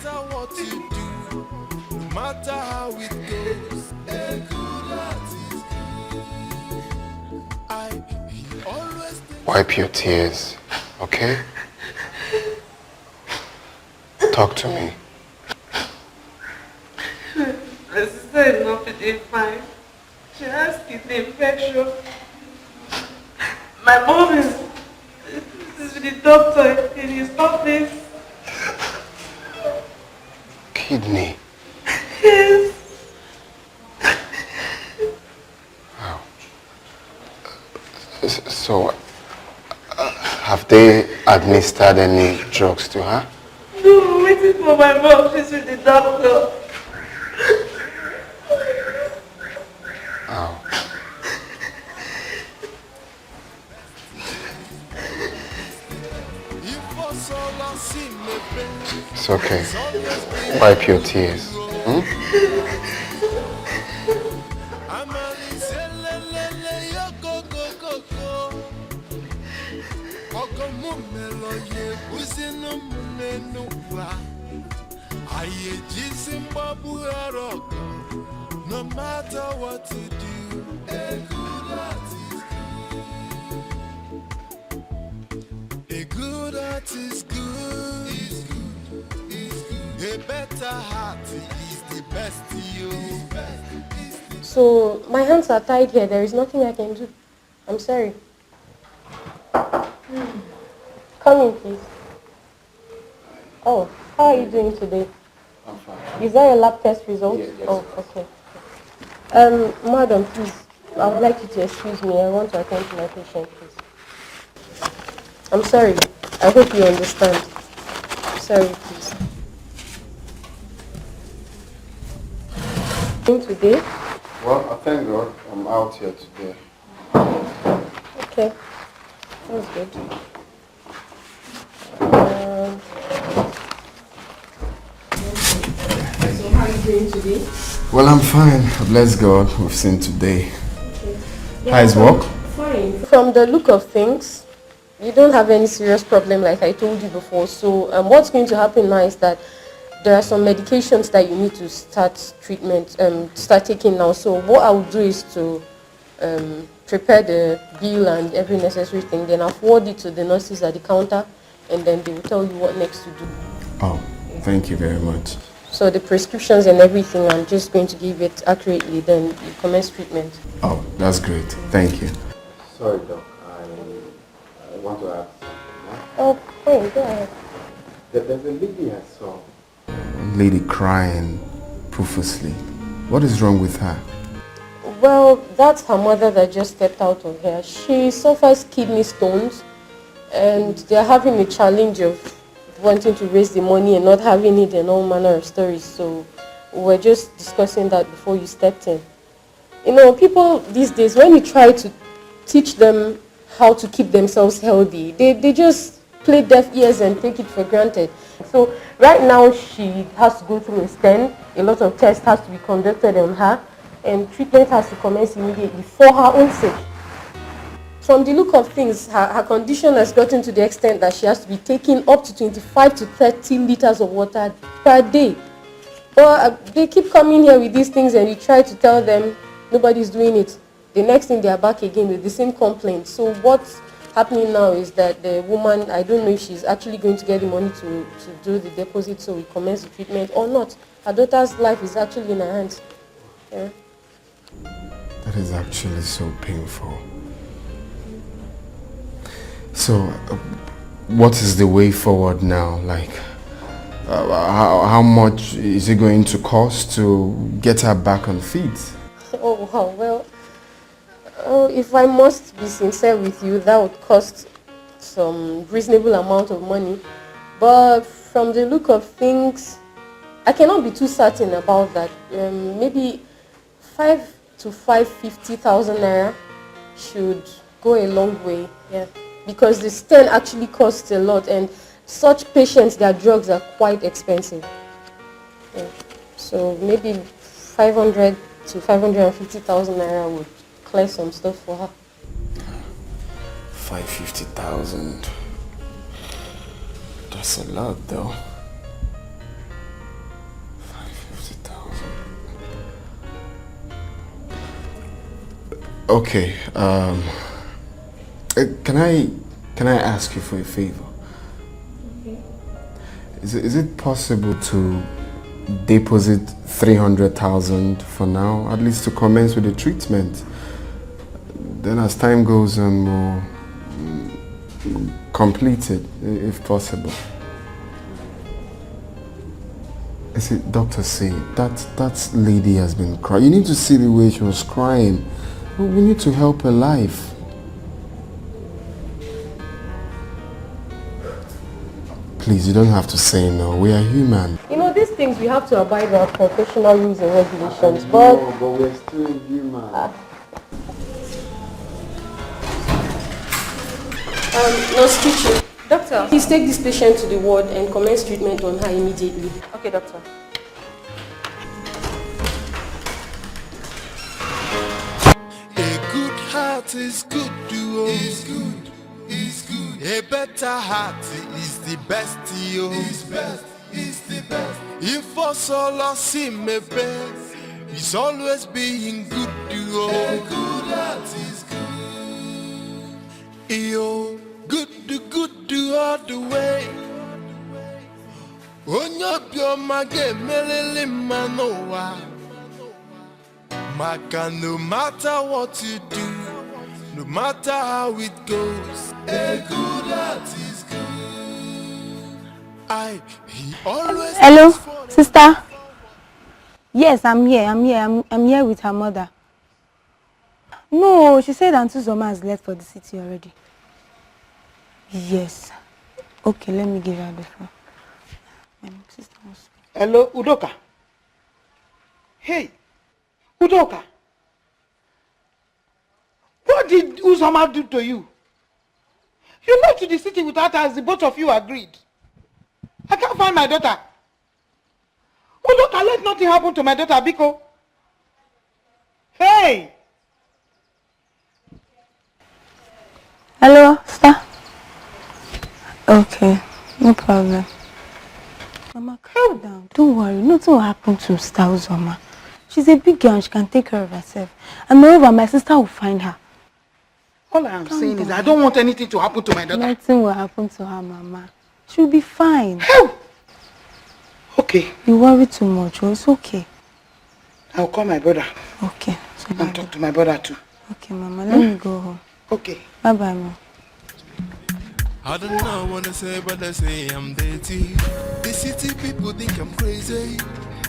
Wipe your tears, okay? Talk to me. My sister is not feeling fine. She has kidney infection. My mom is, is with the doctor in his office. Kidney? Yes. So, uh, have they administered any drugs to her? No, I'm waiting for my mom. She's with the doctor. Oh. It's okay. Wipe your tears. Hmm? No matter what you do, a good heart is good. A good heart is good. It's good. It's good. A better heart is the best to you. So my hands are tied here. There is nothing I can do. I'm sorry. Come in, please. Oh, how are you doing today? I'm fine. Is that your lab test result? Yes, yes. Oh, okay. Um, madam, please, I would like you to excuse me. I want to attend to my patient, please. I'm sorry. I hope you understand. Sorry, please. Today? Well, I thank God I'm out here today. Okay. That's good. Um, so how are you doing today? Well, I'm fine. Bless God. We've seen today. Okay. Yeah, how is work? Fine. From the look of things, you don't have any serious problem like I told you before. So um, what's going to happen now is that there are some medications that you need to start treatment, um, start taking now. So what I would do is to um, prepare the bill and every necessary thing, then I'll forward it to the nurses at the counter, and then they will tell you what next to do. Oh, thank you very much. So the prescriptions and everything, I'm just going to give it accurately, then you commence treatment. Oh, that's great. Thank you. Sorry, Doc. I, I want to ask. Oh, fine, go ahead. There's a lady I saw. Lady crying profusely. What is wrong with her? Well, that's her mother that just stepped out of here. She suffers kidney stones, And they're having a challenge of wanting to raise the money and not having it and all manner of stories. So we're just discussing that before you stepped in. You know, people these days, when you try to teach them how to keep themselves healthy, they, they just play deaf ears and take it for granted. So right now, she has to go through a stent. A lot of tests has to be conducted on her, and treatment has to commence immediately for her own sake. From the look of things, her, her condition has gotten to the extent that she has to be taking up to twenty-five to thirty liters of water per day. But uh, they keep coming here with these things, and you try to tell them nobody's doing it. The next thing, they are back again with the same complaint. So what's happening now is that the woman, I don't know if she's actually going to get the money to, to do the deposit, so we commence the treatment or not. Her daughter's life is actually in her hands. Yeah. That is actually so painful. So, uh, what is the way forward now? Like, uh, how, how much is it going to cost to get her back on feet? Oh, wow. Well, uh, if I must be sincere with you, that would cost some reasonable amount of money. But from the look of things, I cannot be too certain about that. Um, maybe five to five fifty thousand naira should go a long way. Yeah, because the stent actually costs a lot, and such patients, their drugs are quite expensive. Yeah. So maybe five hundred to five hundred and fifty thousand naira would clear some stuff for her. Five fifty thousand. That's a lot, though. Five fifty thousand. Okay. Um. Uh, can I can I ask you for a favor? Is it, is it possible to deposit three hundred thousand for now, at least to commence with the treatment? Then, as time goes on, we'll mm, complete it, i- if possible. I see, Doctor, say that that lady has been crying. You need to see the way she was crying. We we need to help her life. Please, you don't have to say no. We are human. You know, these things we have to abide by professional rules and regulations. But No, but we're still human. um, Nurse Chichi, Doctor, please take this patient to the ward and commence treatment on her immediately. Okay, doctor. A good heart is good, duo. It's good, it's good. A better heart is the best, yo. It's best, it's the best. If for solo see me best, it's always being good, duo. A good heart is good. Yo, good, good, do all the way. Onye obiọma ga-emelili mma n'ụwa. Maka no matter what you do, no matter how it goes, a good heart is good. I, he always Hello, looks for the sister. Yes, I'm here. I'm here. I'm, I'm here with her mother. No, she said Auntie Zoma has left for the city already. Yes. Okay, let me give her the phone. My sister wants Hello, Udoka. Hey, Udoka. What did Uzoma do to you? You left to the city without us, the both of you agreed. I can't find my daughter. Udoka, let nothing happen to my daughter, Biko. Hey! Hello, star. Okay, no problem. Mama, calm down. Don't worry. Nothing will happen to Star Uzoma. She's a big girl and she can take care of herself. And moreover, my sister will find her. All I am saying is I don't want anything to happen to my daughter. Nothing will happen to her, Mama. She'll be fine. Hell! Okay, You worry too much. Oh, it's okay. I'll call my brother Okay. So and talk to my brother too. Okay, Mama. Let me go home. Okay. Bye bye, Ma. I don't know what to say, but they say I'm dirty. The city people think I'm crazy.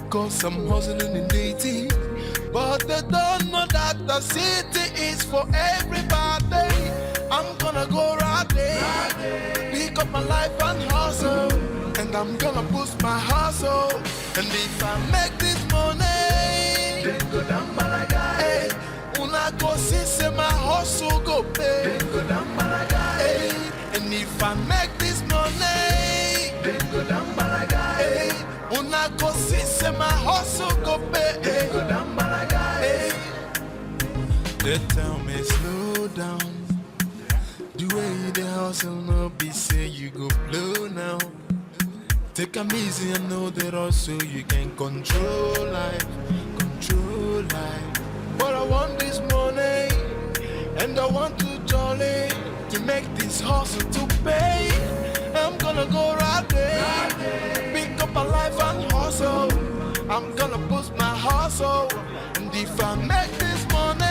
Cause I'm hustling and dating. But they don't know that the city is for everybody. I'm gonna go round. I dey pick up my life and hustle, and I'm gonna boost my hustle. And if I make this money, then go down balaga. Hey, una go see say my hustle go pay. Then go down balaga. Hey, and if I make this money, then go down balaga. Hey, una go see say my hustle go pay. Hey, go down balaga. Hey. They tell me slow down. The way you dey hustle no be say you go blow now. Take am easy and know that also you can control life, control life. But I want this money and I want to jolly to make this hustle to pay. I'm gonna go right there, pick up a life and hustle. I'm gonna boost my hustle, and if I make this money,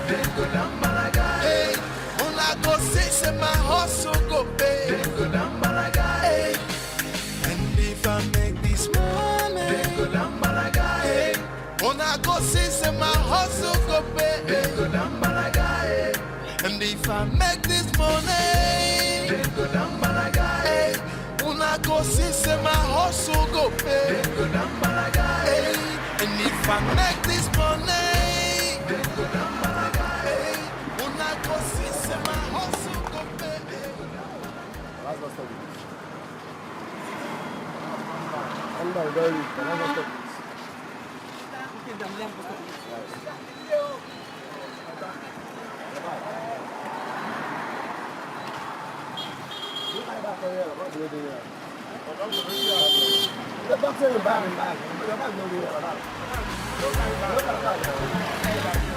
then go down balaga. Hey, una go see say my hustle go pay. Then go down balaga. Hey, and if I make this money, then go down balaga. Hey, una go see say my hustle go pay. Then go down balaga. Hey. And if I make this money, then go down balaga. Hey, una go see say my hustle go pay. Then go down balaga. Hey, and if I make this money, then go down balaga. Hey, una go see say my hustle go pay. Last bus stop. Come down, very. Last bus stop.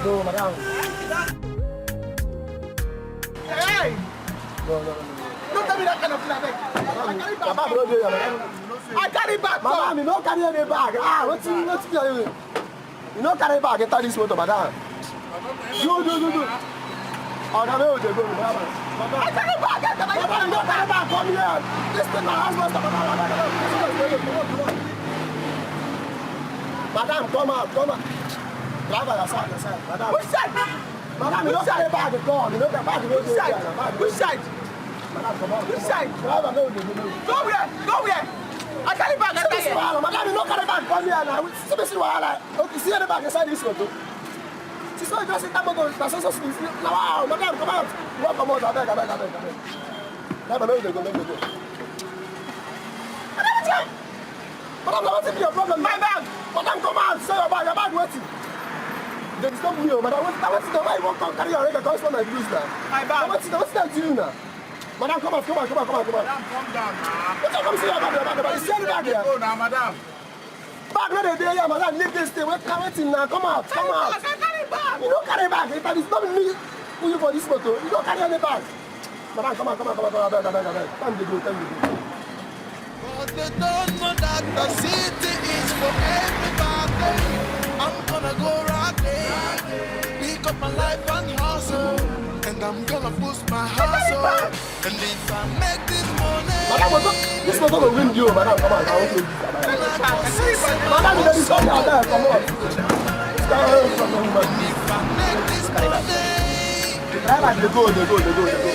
No, madam. Hey! No, no, no, no. Don't tell me that kind of thing, abeg. I carry bag. Bag no dey here, madam. I carry bag. Madam, you no carry any bag. Ah, wetin, wetin you dey do? You no carry bag enter this motor, madam. No, no, no, no. Oga, make we dey go, madam. I carry bag. I carry bag. Madam, you no carry bag come here. This thing na house master, madam. Madam, madam, madam, come out, come out. Madam, come out, come out. Driver, your side, your side, madam. Which side? Madam, you no carry bag come. You no carry bag. Which side? Which side? Madam, come out. Which side? Driver, no, no, no, no. Go where? Go where? I carry bag enter here. Madam, you no carry bag come here now. See this wahala. Okay, see any bag inside this motor. See, so you just sit down, go. Na so, so, so, na, wow, madam, come out. You wan come out? Abeg, abeg, abeg, abeg. Madam, make we dey go, make we dey go. Madam, madam, na wetin be your problem? My bag. Madam, come out. Say your bag, your bag wetin? Dey disturb me o, madam. Wetin, na wetin, na why you wan come carry your leg and come spoil my blues now? My bag. Na wetin, na wetin I do you now? Madam, come out, come out, come out, come out, come out. Madam, come down now. Wetin come see your bag, your bag, your bag? You see any bag here? Go now, madam. Bag no dey dey here, madam. Leave this thing. Wait, na wetin now? Come out, come out. I carry bag. You no carry bag. If I disturb me, put you for this motor. You no carry any bag. Madam, come on, come on, come on, come on, abeg, abeg, abeg. Time dey go, time dey go. But they don't know that the city is for everybody. I'm gonna go right there, pick up my life and hustle, and I'm gonna boost my hustle. And if I make this money, madam, this motor go win you, madam. Come on, I want to. Madam, you dey disturb me, abeg, come on. If I make this money, driver, dey go, dey go, dey go, dey go.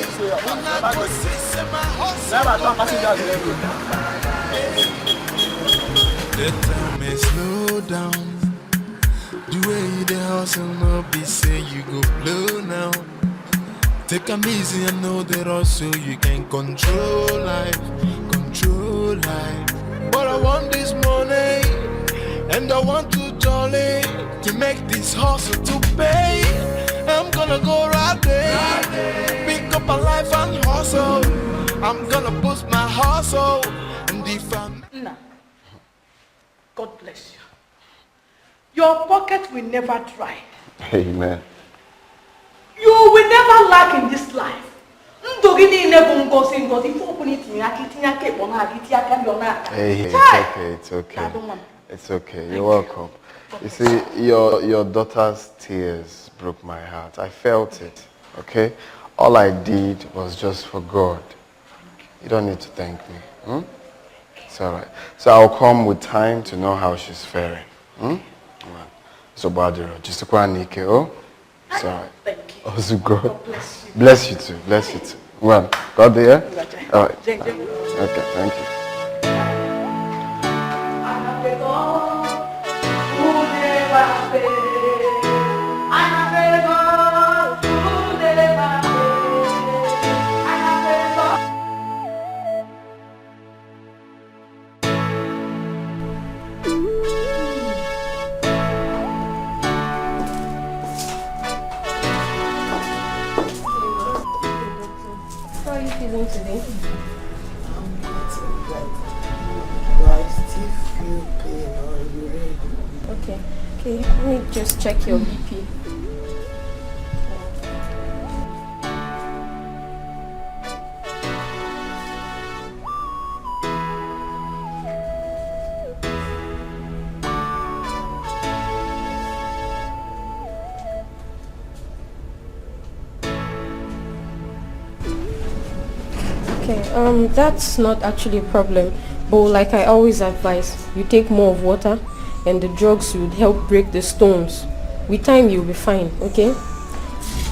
Driver, turn passenger to every. They tell me slow down. The way you dey hustle no be say you go blow now. Take am easy and know that also you can control life, control life. But I want this money and I want to jolly to make this hustle to pay. I'm gonna go right there, pick up a life and hustle. I'm gonna boost my hustle. And if I'm Nna, God bless you. Your pocket will never dry. Amen. You will never lack in this life. Ndụ gị niile bụ ngozi, ngozi. Ife ọbụla itinye aka, itinye aka ịkpọ na-aga, itinye aka ndị ọ na-aga. Hey, it's Chai! Okay, it's okay. Daalụ nwa m. It's okay. You're welcome. You see, your, your daughter's tears broke my heart. I felt it, okay? All I did was just for God. You don't need to thank me. Hmm? It's all right. So I'll come with time to know how she's faring. Hmm? All right. So, Badiro, just a quick, oh? It's all right. Thank you. Ozugo. God bless you. Bless you too. Bless you too. Well, got there? All right. Okay, thank you. How are you feeling today? I'm getting better. But I still feel pain on the leg. Okay. Okay, let me just check your B P. Okay, um, that's not actually a problem. But like I always advise, you take more of water and the drugs would help break the stones. With time, you'll be fine, okay?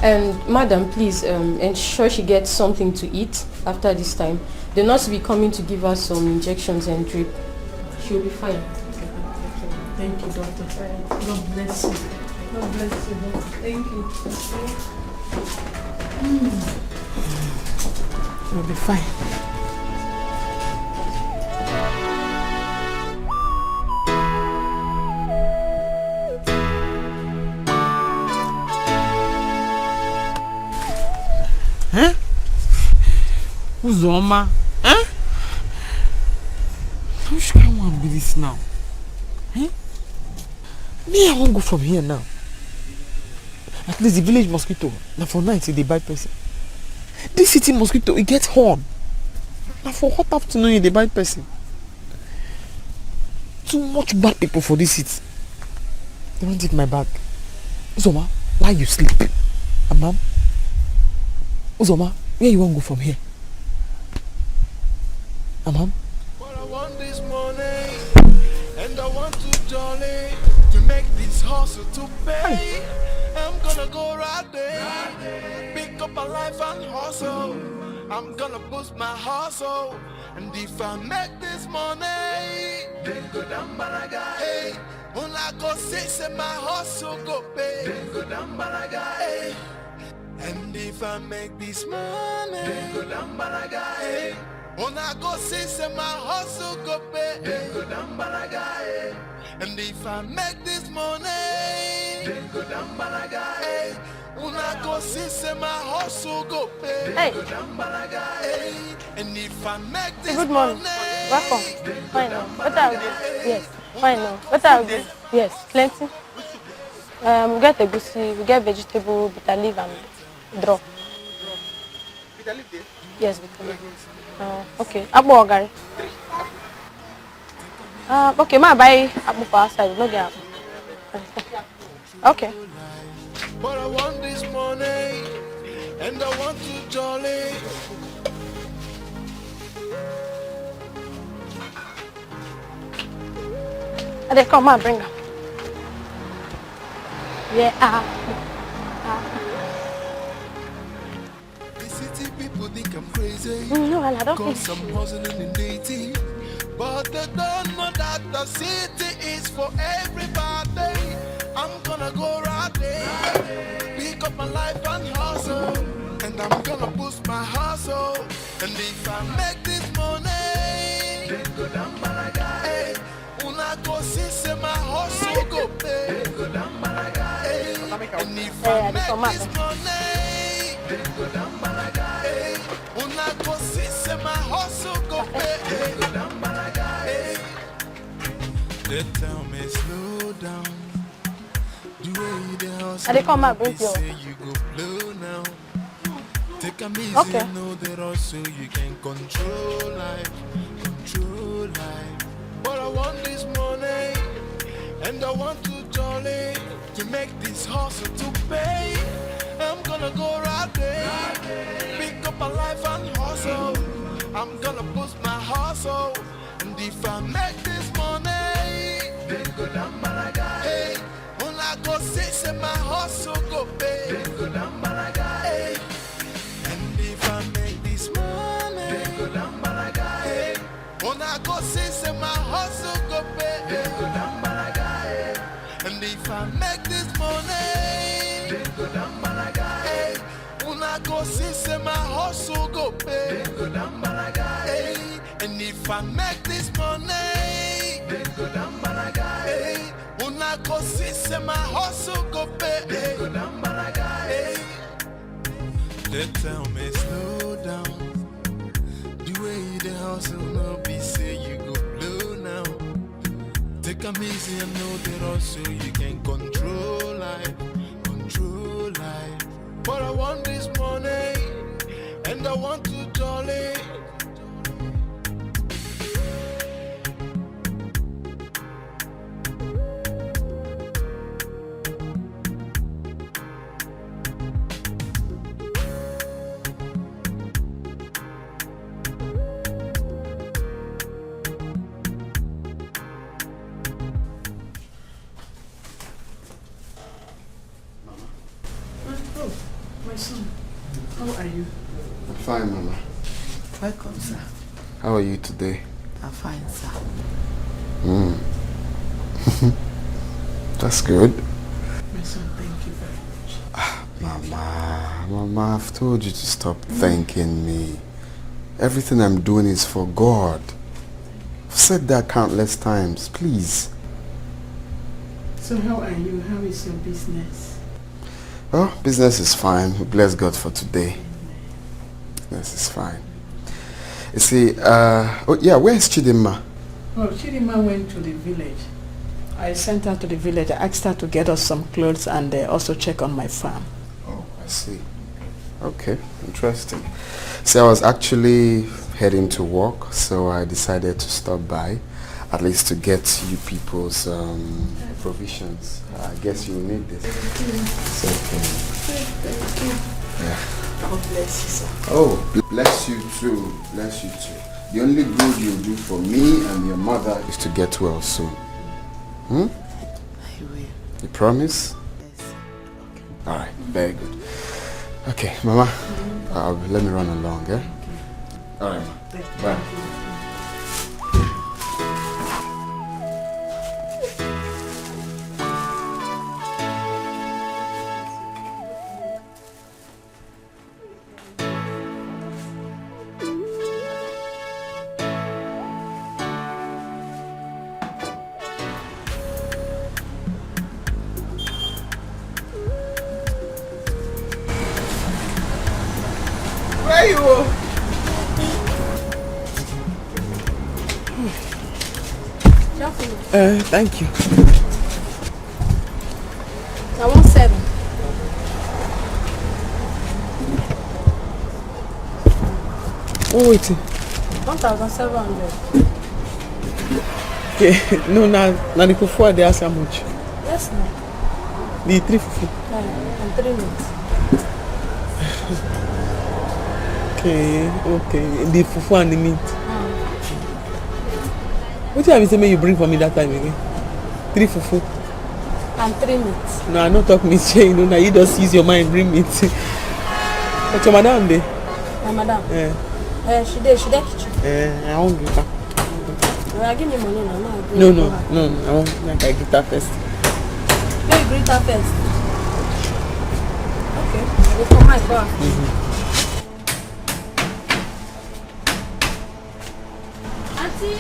And madam, please um, ensure she gets something to eat after this time. The nurse will be coming to give her some injections and drip. She'll be fine. Thank you, doctor. God bless you. God bless you, doctor. Thank you. You'll be fine. Eh? Uzoma? Eh? Which kind one be this now? Eh? Me, I won't go from here now. At least the village mosquito, na for night e dey bite person. This city mosquito, e get horn. Na for hot afternoon e dey bite person. Too much bad people for this city. They don't take my bag. Uzoma, why you sleep? Amam? Uzoma, where you wan go from here? Amam? But I want this money, and I want to jolly to make this hustle to pay. I'm gonna go right there, pick up a life and hustle. I'm gonna boost my hustle, and if I make this money, then go down balaga. Hey, una go see say my hustle go pay. Then go down balaga. Hey. And if I make this money, then go down balaga. Hey. Una go see say my hustle go pay. Then go down balaga. Hey. And if I make this money, then go down balaga. Hey. Una go see say my hustle go pay. Hey. Go down balaga. Hey. And if I make this Good morning. Money, Welcome. Fine now. What are we doing? Yes. Fine now. What are we doing? Yes. Plenty. Um, we get egusi, we get vegetable, bitter leaf, and draw. Bitter leaf dey? Yes, bitter leaf. Uh, okay. Akpu or garri? Uh, okay, ma buy akpu for outside. We no get akpu. Okay. But I want this money, and I want to jolly. I dey come, ma bring am. Yeah. Ah. The city people think I'm crazy. Mm, no, I don't Cause finish. I'm hustling in the city. But they don't know that the city is for everybody. I'm gonna go right there. Pick up my life and hustle. And I'm gonna boost my hustle. And if I make this money, then go down balaga. Hey, una go see say my hustle go pay. Then go down balaga. Hey, and if I Eh, I dey come make out. This money, then go down balaga. Hey, una go see say my hustle go pay. Then go down balaga. Hey. They tell me slow down. The way you dey hustle, I dey come out, bring they you. Say you go blow now. Take am easy, Okay. No dey rush so you can control life, control life. But I want this money, and I want to jolly to make this hustle to pay. I'm gonna go right there, pick up a life and hustle. I'm gonna boost my hustle, and if I make this money, then go down balaga. Hey, una go see say my hustle go pay. Then go down balaga. Hey, and if I make go see say my hustle go pay. Dem go down balaga, eh. And if I make this money, dem go down balaga, eh. Una go see say my hustle go pay. Dem go down balaga, eh. And if I make this money, dem go down balaga, eh. Una go see say my hustle go pay. Dem go down balaga, eh. They tell me slow down. The way you dey hustle no be say you go blow now. Take am easy and know the rush so you can control life, control life. But I want this money and I want to jolly. Oh, my son, how are you? I'm fine, Mama. Welcome, sir. How are you today? I'm fine, sir. Mm. That's good. My son, thank you very much. Ah, Mama, Mama, I've told you to stop thanking me. Everything I'm doing is for God. I've said that countless times, please. So how are you? How is your business? Well, business is fine. We bless God for today. Business is fine. You see, uh, oh yeah, where's Chidinma? Oh, Chidinma went to the village. I sent her to the village. I asked her to get us some clothes and uh, also check on my farm. Oh, I see. Okay, interesting. See, I was actually heading to work, so I decided to stop by, at least to get you people's um, provisions. I guess you need this. It's okay. Thank you. Yeah. God bless you, sir. Oh, bl- bless you too. Bless you too. The only good you do for me and your mother is to get well soon. Hmm? I will. You promise? Yes. All right, very good. Okay, Mama, uh, let me run along, eh? All right, Ma. Bye. Where you? Uh, thank you. I want seven. Oh, wait. One thousand seven hundred. Okay, no, now, now the fufu, they ask how much? Yes, no. The three fufu. Uh, and three meat. Okay, okay. The fufu and the meat. Mm. What do you have to say you bring for me that time again? Three fufu. And three meat. No, I no talk meat. You know, now you just use your mind, bring meat. But your madam dey? My madam? Yeah. Uh, she dey, she dey kitchen. Eh, I won't do that. Well, give me money now. No, no, no, no, I won't. Make I greet her first. Make you greet her first. Okay, I go come, I go. Mm-hmm. Auntie.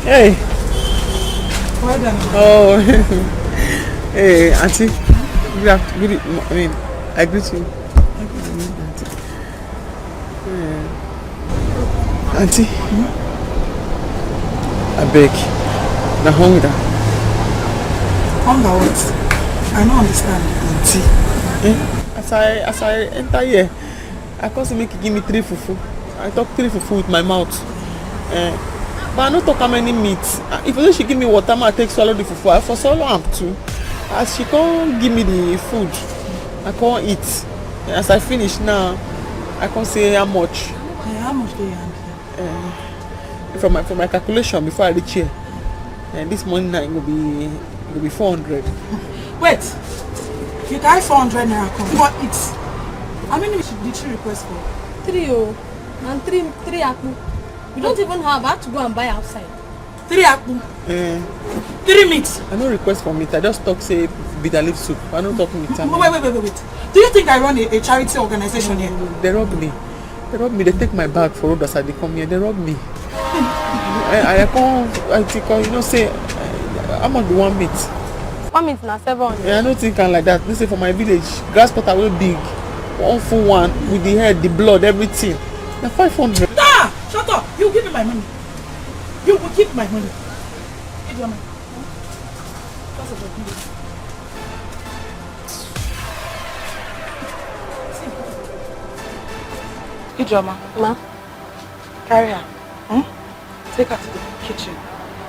Hey. Well done. Oh. Hey, Auntie. Good afternoon. Good e- mo- I mean, I greet you. Auntie, abeg, na hunger. Hunger what? I no understand, auntie. Eh? As I as I enter here, I come say make you give me three fufu. I talk three fufu with my mouth. Eh, but I no talk how many meat. Ah, if you say she give me water, ma take swallow the fufu. I for swallow am too. As she come give me the food, I come eat. As I finish now, I come say how much. Eh, how much dey your hand? Eh, from my from my calculation before I reach here, And this morning night go be go be four hundred. Wait, you carry four hundred naira come for it. How many did she request for? Three o, and three three akpu. We don't even have. I had to go and buy outside. Three akpu, Eh, three meat. I no request for meat. I just talk say bitter leaf soup. I no talk meat. Wait, wait, wait, wait, wait. Do you think I run a, a charity organization here? They rob me. They rob me. They take my bag for road as I dey come here. They rob me. I, I come, I think, you know, say, uh, how much be one meat? One meat na seven hundred. Yeah, I don't think am like that. This is for my village. Grass cutter wey big, one full one with the head, the blood, everything. Na five hundred. Ah! Shut up! You give me my money. You will keep my money. Ijeoma. Because of your village. Ijeoma, Ma, carry her. Hmm? Take her to the kitchen.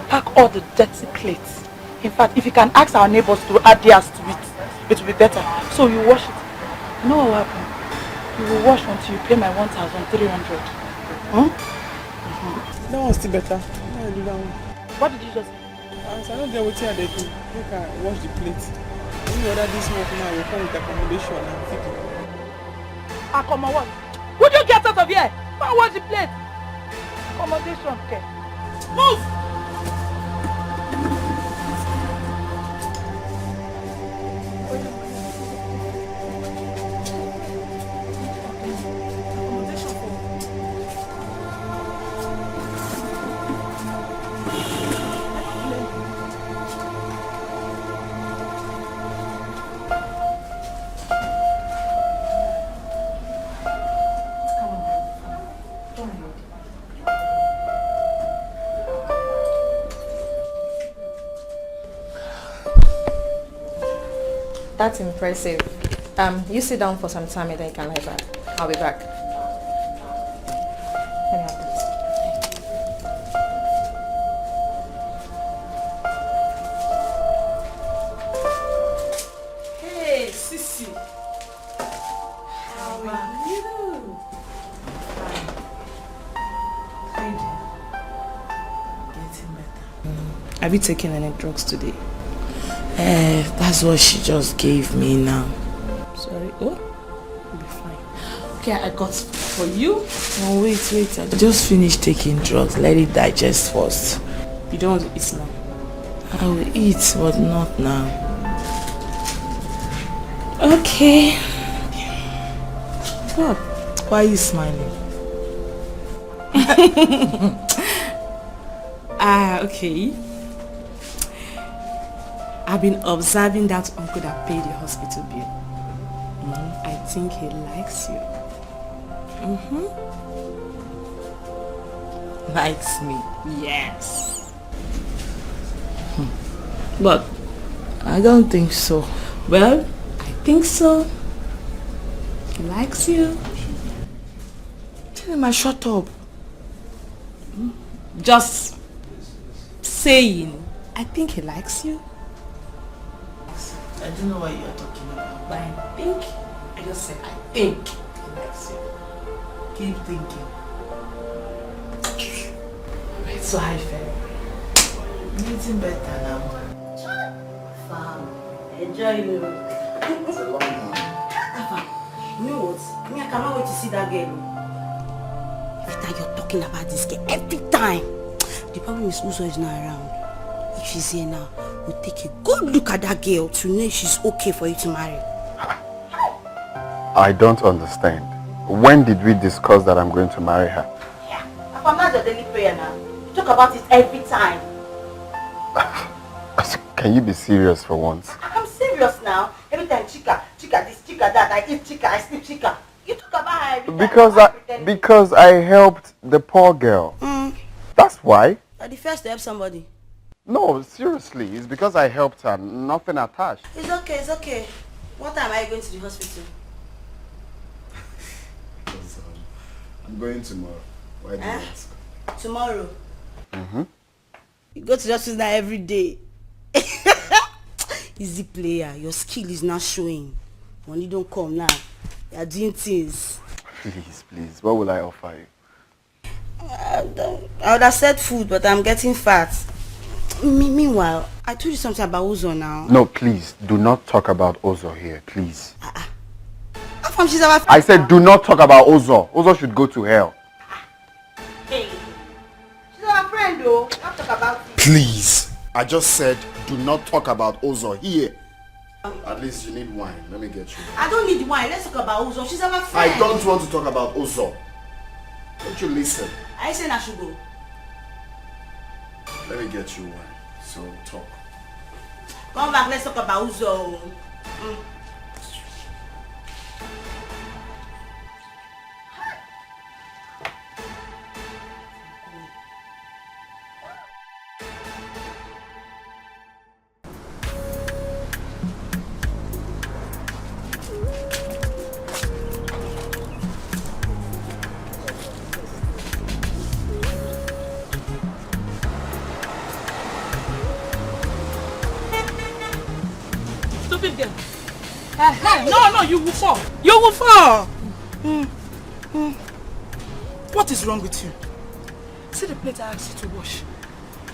Pack all the dirty plates. In fact, if you can ask our neighbors to add theirs to it, it will be better. So you wash it. You know what will happen? You will wash until you pay my one thousand three hundred. Hmm? That one's still better. Why I do that one? What did you just As I don't get wetin I dey do, make I wash the plate. Any other this work now go come with accommodation and feeding. Akoma what? Would you get out of here? Go and wash the plate. Accommodation, okay. Move! Accommodation for That's impressive. Um, you sit down for some time and then you can lie back. I'll be back. Let me help you. Hey, Sisi. How are you? Fine. How you doing? Getting better. Have you taken any drugs today? Eh, that's what she just gave me now. Sorry. Oh, you'll be fine. Okay, I got for you. Oh, wait, wait. I just finished taking drugs. Let it digest first. You don't want to eat now? I will eat, but not now. Okay. What? Why are you smiling? Ah, okay. I've been observing that uncle that paid your hospital bill. Mm, I think he likes you. Mm-hmm. Likes me? Yes. Hmm. But I don't think so. Well, I think so. He likes you. Tell him I shut up. Just saying, I think he likes you. I don't know what you're talking about, but I think, I just said, I think he likes you. Keep thinking. Right, so how you feel? Getting better now. Fam, enjoy you. It's a long one. Fam, you know what? Me, I cannot wait to see that girl. Every time you're talking about this girl, every time. The problem is Uzo is not around. If she's here now, we'll take a good look at that girl to know if she's okay for you to marry. I don't understand. When did we discuss that I'm going to marry her? Yeah, Papa, that's your daily prayer now. You talk about it every time. Can you be serious for once? I'm serious now. Every time, Chika, Chika this, Chika that. I eat Chika, I sleep Chika. You talk about her every time. Because Why I pretending? Because I helped the poor girl. Mm, That's why. you're the first to help somebody. No, seriously, it's because I helped her. Nothing attached. It's okay, it's okay. What time are you going to the hospital? I'm going tomorrow. Why do you Eh? ask? Tomorrow. Mm-hmm. You go to the hospital now every day. Easy player, your skill is not showing. Money don't come now. You are doing things. Please, please, what will I offer you? I, don't- I would have said food, but I'm getting fat. Me, meanwhile, I told you something about Uzo now. No, please, do not talk about Ozo here, please. How come she's our friend? I said do not talk about Ozo. Ozo should go to hell. Hey, she's our friend though. Don't talk about it. Please. I just said do not talk about Ozo here. At least you need wine. Let me get you. I don't need wine. Let's talk about Uzo. She's our friend. I don't want to talk about Ozo. Don't you listen? I say I should go. Let me get you wine. So talk. Come back. Let's talk about Uzo. Mm. Stupid girl. Eh, eh, no, no, you will fall. You will fall. Mm, mm. What is wrong with you? See the plate I asked you to wash.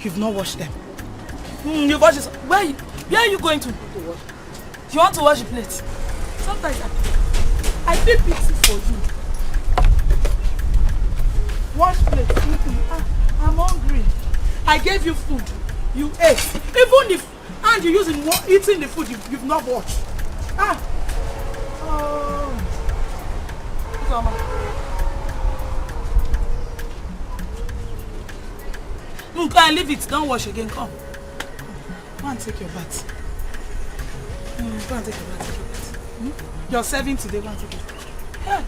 You've not washed them. Mm, you've washed this. Where, you, where are you going to? You want to wash the plate? Sometimes I, I feel pity for you. Wash plate. Mm-mm. Ah, I'm hungry. I gave you food. You ate. Even the hand you use in wa- eating the food you, you've not washed. Ah. Oh. Uzoma. Mm, go and leave it. Don't wash again. Come. Go and take your bath. Mm, go and take your bath. Take your bath. Hmm? You're serving today. Go and take it. Hey.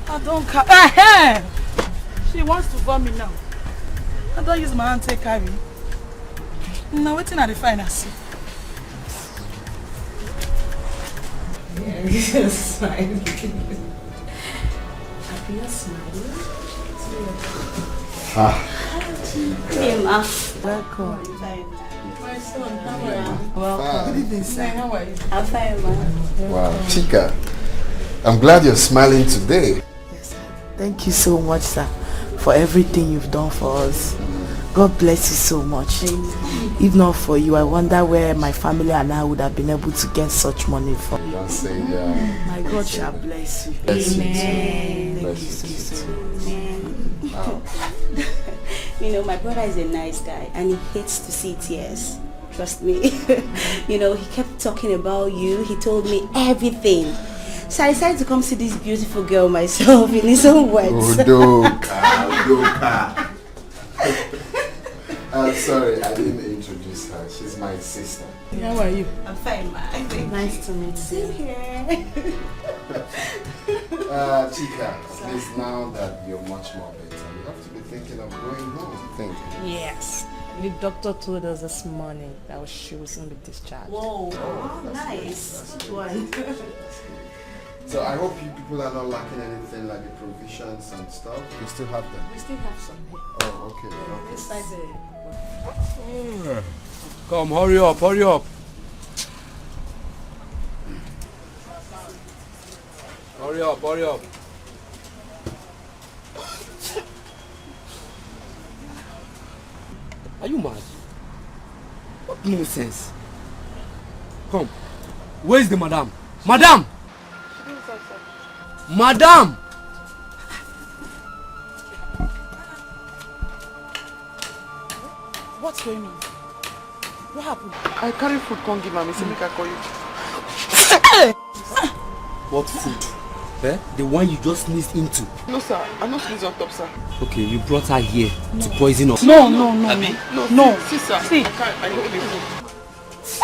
I don't care. Hey, hey. She wants to vomit now. I don't use my hand take carry. Now waiting at the fine as. Yes, smile. Appear smiling. Ah. Hey, ma. Welcome. My son, how are you? Welcome. Good evening, sir. How are you? I'm fine, ma. Wow, Chika, I'm glad you're smiling today. Yes, sir. Thank you so much, sir, for everything you've done for us. God bless you so much. If not for you, I wonder where my family and I would have been able to get such money from. Don't say that. My God shall bless you. Bless you too. Amen. Bless you too. You know, my brother is a nice guy and he hates to see tears. Trust me. You know, he kept talking about you. He told me everything. So I decided to come see this beautiful girl myself in his own words. Udoka, Udoka. I'm sorry, I didn't introduce her. She's my sister. How are you? I'm fine, ma. Nice to meet you. Here. Uh, Chika, please, now that you're much more better, you have to be thinking of going home. Think. Yes. The doctor told us this morning that she will soon be discharged. Whoa, nice. Good one. So I hope you people are not lacking anything like the provisions and stuff. You still have them? We still have some here. Oh, okay, okay. Inside the Come, hurry up, hurry up. Hurry up, hurry up. Are you mad? What nonsense? Come. Where is the madam? Madam! Madam! What's going on? What happened? I carry food come give am, he say make I call you. What food? Eh? The one you just sneezed into. No sir, I no sneeze on top, sir. Okay, you brought her here to poison us. No, no, no, Abi? no. No, No. See, see sir, See. I can't, I no dey food.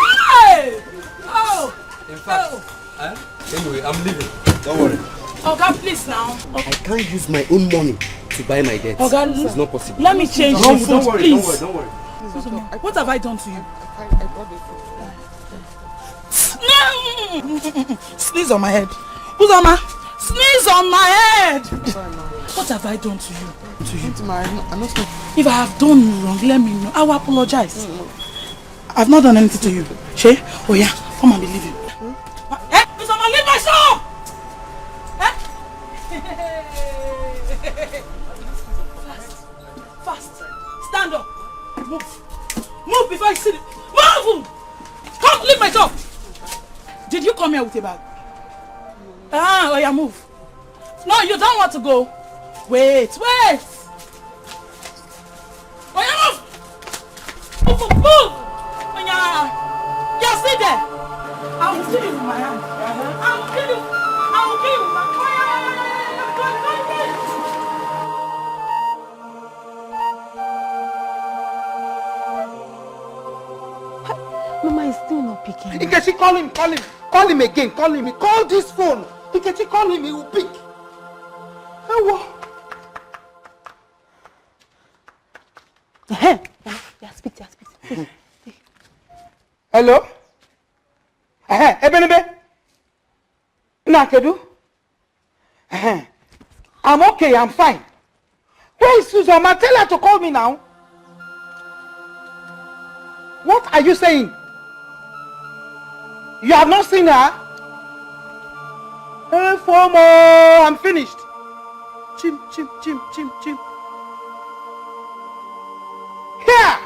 Hey! Oh! In fact, eh? Anyway, I'm leaving. Don't worry. Oga, please now. I can't use my own money to buy my debt. Oga, It's not possible. Let me change No, the don't food, worry, please. Don't worry, don't worry. What have I done to you? I, I brought the food. Sneeze on my head. Uzoma, sneeze on my head. What have I done to you? To you? Auntie, ma, I no, I no sneeze. If I have done you wrong, let me know. I will apologize. I've not done anything to you. She? Oh yeah, come and be leaving. Eh? Uzoma, leave my shop! Eh? Fast. Fast. Stand up. Move. Move before I see the... Move! Come, leave my job! Did you come here with a bag? Ah, oh yeah, move. No, you don't want to go. Wait, wait! Oh yeah, move! Move, move, move! Oh yeah! You're still there! I will kill you with my hand. I will kill you. I will kill you with my... Oh yeah, yeah, yeah, yeah, yeah, yeah, yeah, yeah, yeah. Mama is still not picking. Nkechi, call him, call him, call him again, call him. Call this phone. Nkechi, call him, he will pick. Ewo. Eh, yeah, speak, yeah, speak, speak. Hello? Eh, Ebenebe? Nakedu? Eh, I'm okay, I'm fine. Where is Uzoma? Tell her to call me now. What are you saying? You have not seen her? Hey, Fomo, I'm finished. Chim, chim, chim, chim, chim. Here!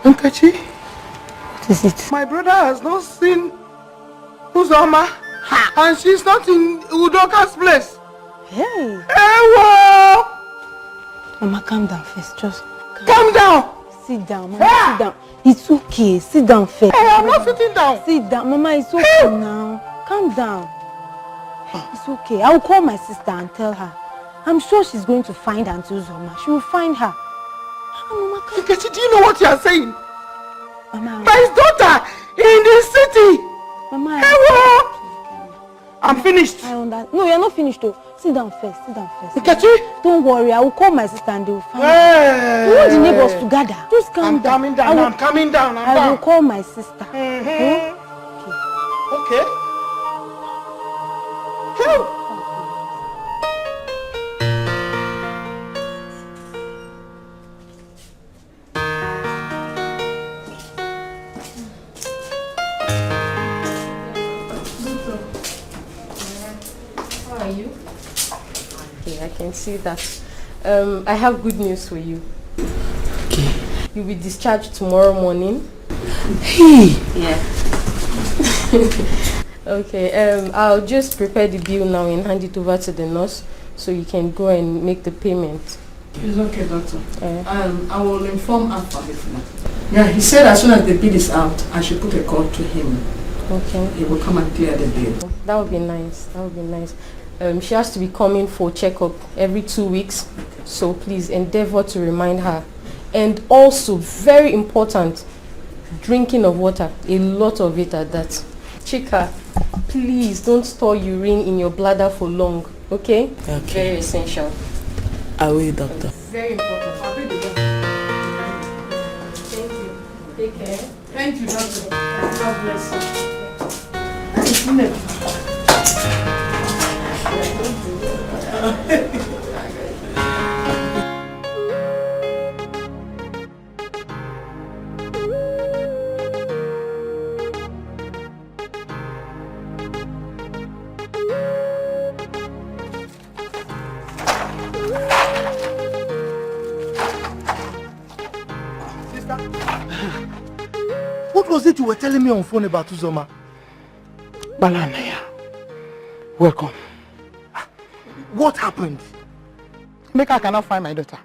Nkechi? What is it? My brother has not seen Uzoma. Ha! And she's not in Udoka's place. Hey! Ewo! Mama, calm down first. Just calm down. Sit down, Mama. Ah! Sit down. It's okay. Sit down first. Hey, I'm not sitting down. Sit down, Mama. It's okay now. Calm down. It's okay. I will call my sister and tell her. I'm sure she's going to find Auntie Uzoma. She will find her. Ah, Mama, calm... Nkechi, do you know what you are saying? Mama, my daughter in the city. Mama, I... Ewo! I'm finished. I understand. No, you're not finished though. Sit down first. Sit down first. Nkechi! Don't worry. I will call my sister and they will find her. Hey! We want the neighbors to gather. Just calm down. I'm coming down. I will, I'm coming down. I'm down. I will call my sister. Mm-hmm. Hmm? Okay. Okay. Phew! How are you? Okay, I can see that. Um, I have good news for you. Okay. You'll be discharged tomorrow morning. Hey! Yeah. Okay, um, I'll just prepare the bill now and hand it over to the nurse so you can go and make the payment. It's okay, doctor. Eh. Um, I will inform Alpha. Yeah, he said as soon as the bill is out, I should put a call to him. Okay. He will come and clear the bill. That would be nice. That would be nice. Um, she has to be coming for checkup every two weeks, so please endeavor to remind her. And also, very important, drinking of water, a lot of it at that. Chika, please don't store urine in your bladder for long, okay? Okay. Very essential. I will, doctor. Very important. Thank you. Take care. Thank you, doctor. God bless you. Sister, what was it you were telling me on phone about Uzoma? Balanaya, welcome. What happened? Emeka, I cannot find my daughter.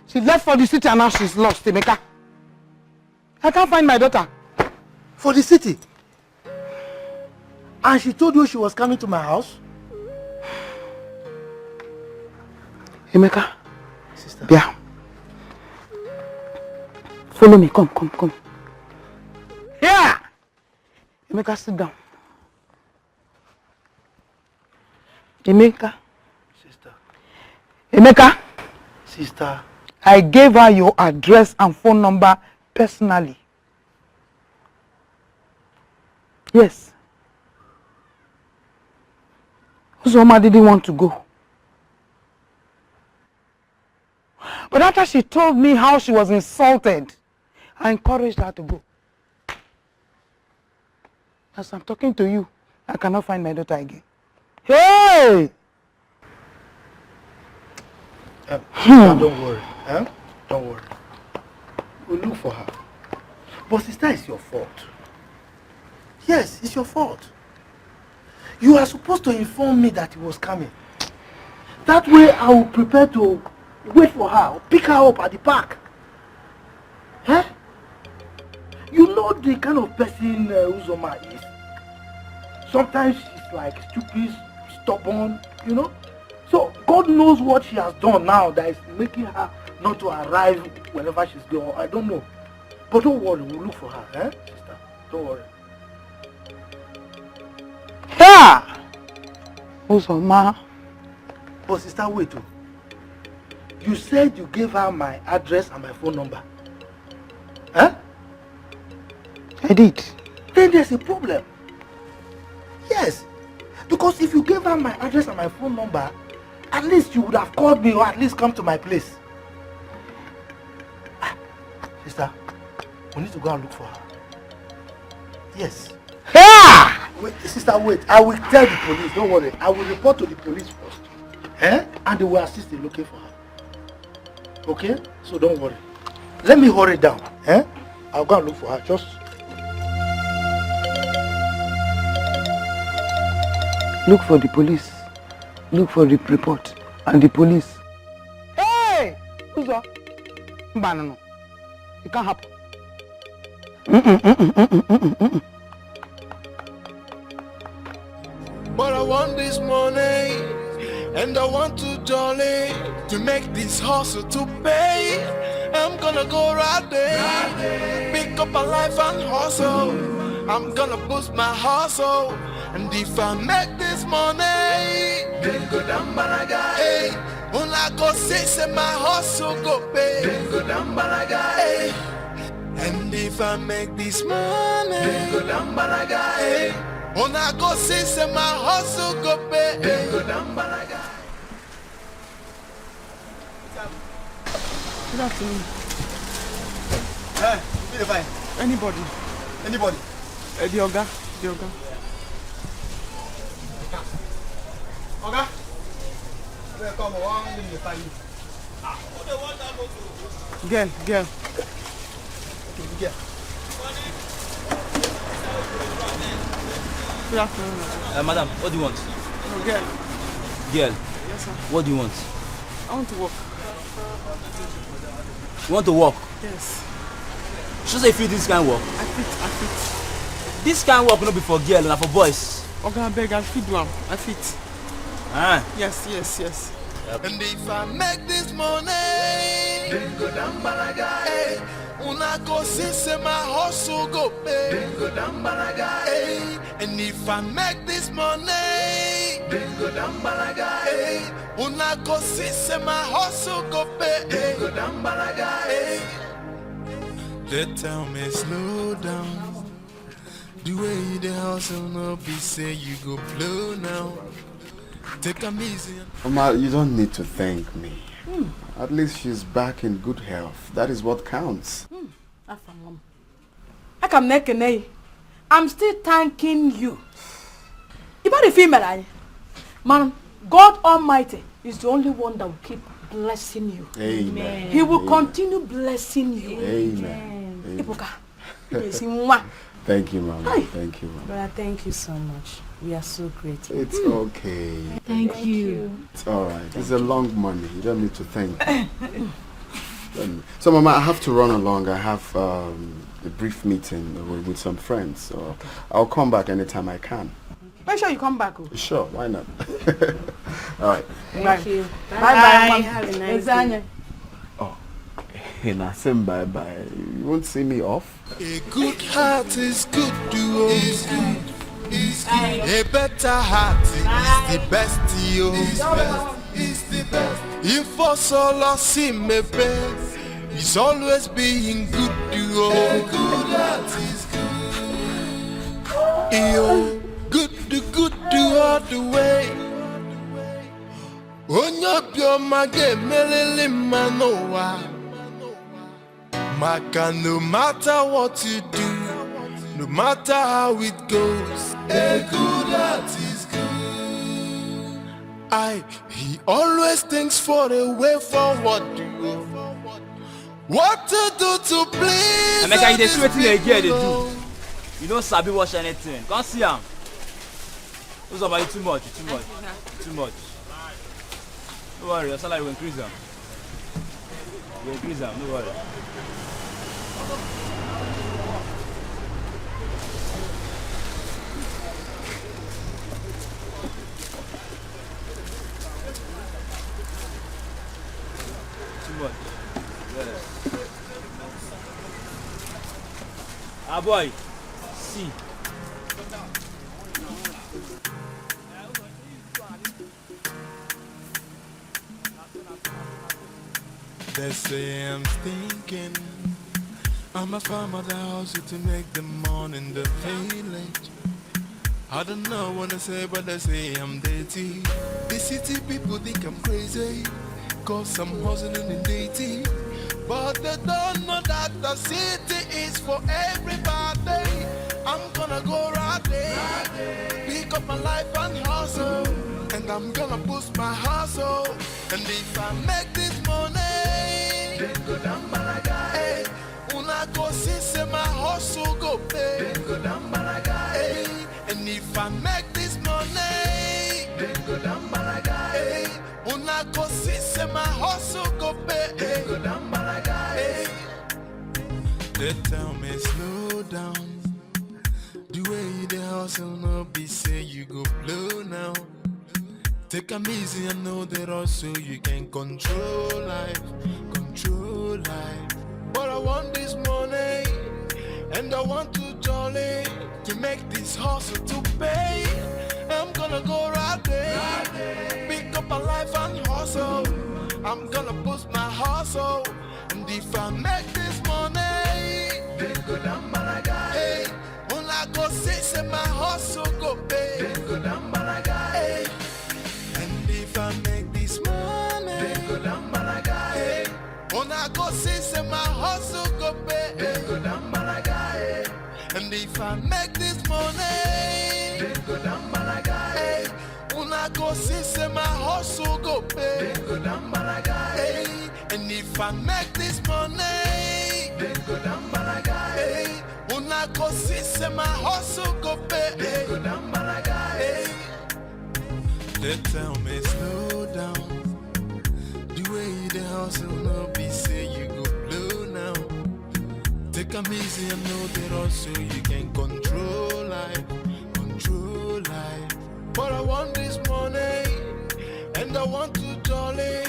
She left for the city and now she's lost, Emeka. I can't find my daughter. For the city? And she told you she was coming to my house? Emeka. Sister. Yeah. Follow me. Come, come, come. Here. Emeka, sit down. Emeka. Sister. Emeka. Sister. I gave her your address and phone number personally. Yes. Uzoma didn't want to go. But after she told me how she was insulted, I encouraged her to go. As I'm talking to you, I cannot find my daughter again. Hey! Um, sister, don't worry. Eh? Don't worry. We'll look for her. But sister, it's your fault. Yes, it's your fault. You are supposed to inform me that he was coming. That way I will prepare to wait for her or pick her up at the park. Eh? You know the kind of person uh, Uzoma is. Sometimes she's like stupid, stubborn, you know. So God knows what she has done now that is making her not to arrive whenever she's going. I don't know. But don't worry, we'll look for her, eh, sister? Don't worry. Ha! Uzoma. But sister, wait, oh. You said you gave her my address and my phone number. Huh? I did. Then there's a problem. Yes. Because if you gave her my address and my phone number, at least you would have called me or at least come to my place. Ah, sister, we need to go and look for her. Yes. Ah! Wait, sister, wait. I will tell the police. Don't worry. I will report to the police first. Eh? And they will assist in looking for her. Okay? So don't worry. Let me hurry down. Eh? I'll go and look for her. Just look for the police. Look for the report and the police. Hey! Uzoma. Mba, no, no. It can't happen. But I want this money, and I want to jolly to make this hustle to pay. I'm gonna go right there, pick up a life and hustle. I'm gonna boost my hustle, and if I make this money, then go down, hey. Una go see say my hustle go pay. Hey. And if I make this money, hey. Una go see say my hustle go pay. Hey. Good afternoon. Eh, who dey find? Anybody. Anybody? Uh, the oga. The oga. Oga. Abeg come, I wan make you find me. Ah, who dey want that motor? Girl, girl. Okay, the girl. Good afternoon. Uh, madam, what do you want? No, girl. Girl? Yes, sir. What do you want? I want to work. You want to work? Yes. She say you fit this kind work? I fit, I fit. This kind work no be for girl, na for boys. Oga, abeg, I fit do am. I fit. Ah. Yes, yes, yes. And if I make this money, then go down, balaga. Hey, una go see say my hustle go pay. Then go down, balaga. Hey, and if I make this money, then go down, balaga. Hey, una go see say my hustle go pay. Then go down, balaga. Hey. They tell me slow down. The way you dey hustle no be say you go blow now. Take am easy. Mama, you don't need to thank me. At least she's back in good health. That is what counts. Afam, aka m na-ekene gị. I'm still thanking you. Ị mara ife i mere anyị? Man, God Almighty is the only one that will keep blessing you. Amen. He will continue blessing you. Amen. Ibuka, ị ga-esi nwa. Thank you, Mama. Hi. Thank you, Mama. Brother, thank you so much. We are so grateful. It's okay. Thank you. It's all right. It's a long money. You don't need to thank me. Um, so, Mama, I have to run along. I have um, a brief meeting with, with some friends. So I'll come back anytime I can. Make sure you come back. Oh. Sure, why not? All right. Thank you. Bye Bye bye. Have a nice Ezi anyị. Oh, hey, now say bye bye. You won't see me off. A good heart is good to own. It's good. It's good. A better heart is the best, yo. It's best. It's the best. If for solo see me best, it's always being good to own. A good heart is good. Yo, good to good to all the way. Onye obiọma ga-emelili mma n'ụwa. Maka no matter what you do, no matter how it goes, a good heart is good. I, he always thinks for a way forward. What to do to please Emeka, you dey see wetin the girl dey do? You no sabi watch anything. Come see am. Those are too much, too much, too much. No worry, your salary will increase am. You increase am, no worry. Too much. Yes. Ah, boy. See. They say I'm stinking. I'm a farmer that hustle to make the money in the village. I don't know what to say, but they say I'm dirty. The city people think I'm crazy, cause I'm hustling in dirty. But they don't know that the city is for everybody. I'm gonna go right there, pick up my life and hustle. And I'm gonna boost my hustle. And if I make this money, then go down balaga. Hey, una go see say my hustle go pay. Then go down balaga. Hey, and if I make this money, then go down balaga. Hey, una go see say my hustle go pay. Hey, go down balaga. Hey. They tell me slow down. The way you dey hustle no be say you go blow now. Take am easy and know the rush so you can control life, control life. But I want this money and I want to jolly to make this hustle to pay. I'm gonna go right there, pick up a life and hustle. I'm gonna boost my hustle. And if I make this money, then go down balaga. Hey, una go see say my hustle go pay. Then go down balaga. Hey. And if I make this money, then go down balaga. Hey. Una go see say my hustle go pay. Then go down balaga. Hey. And if I make this money, then go down balaga. Hey. Una go see say my hustle go pay. Then go down balaga. Hey. And if I make this money, then go down balaga. Hey. Una go see say my hustle go pay. Then go down balaga. Hey. They tell me slow down. The way you dey hustle no be say you go blow now. Take am easy and know the rush so you can control life, control life. But I want this money and I want to jolly.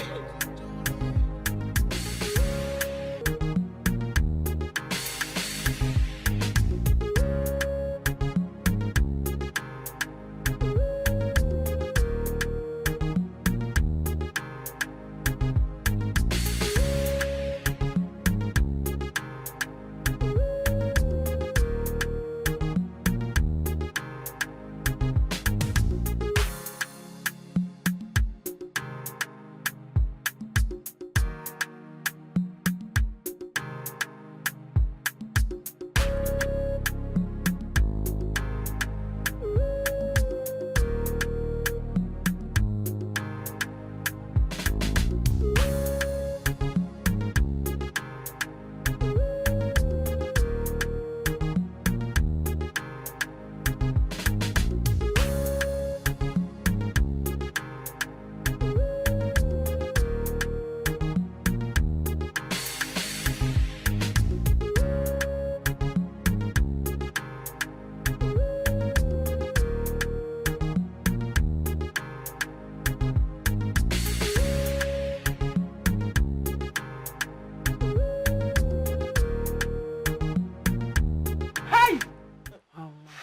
Hey!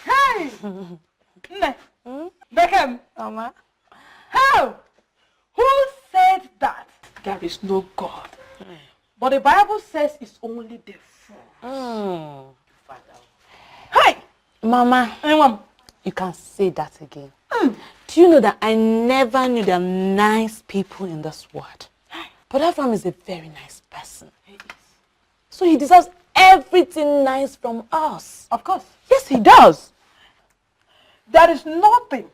Hey! Nne, Bekem. Mama. How? Who said that there is no God? But the Bible says it's only the fool. Mm. Father. Hey! Mama, Anyone? You can say that again. Do you know that I never knew there are nice people in this world? But Abraham is a very nice person. So he deserves everything nice from us. Of course. Yes, he does. There is nothing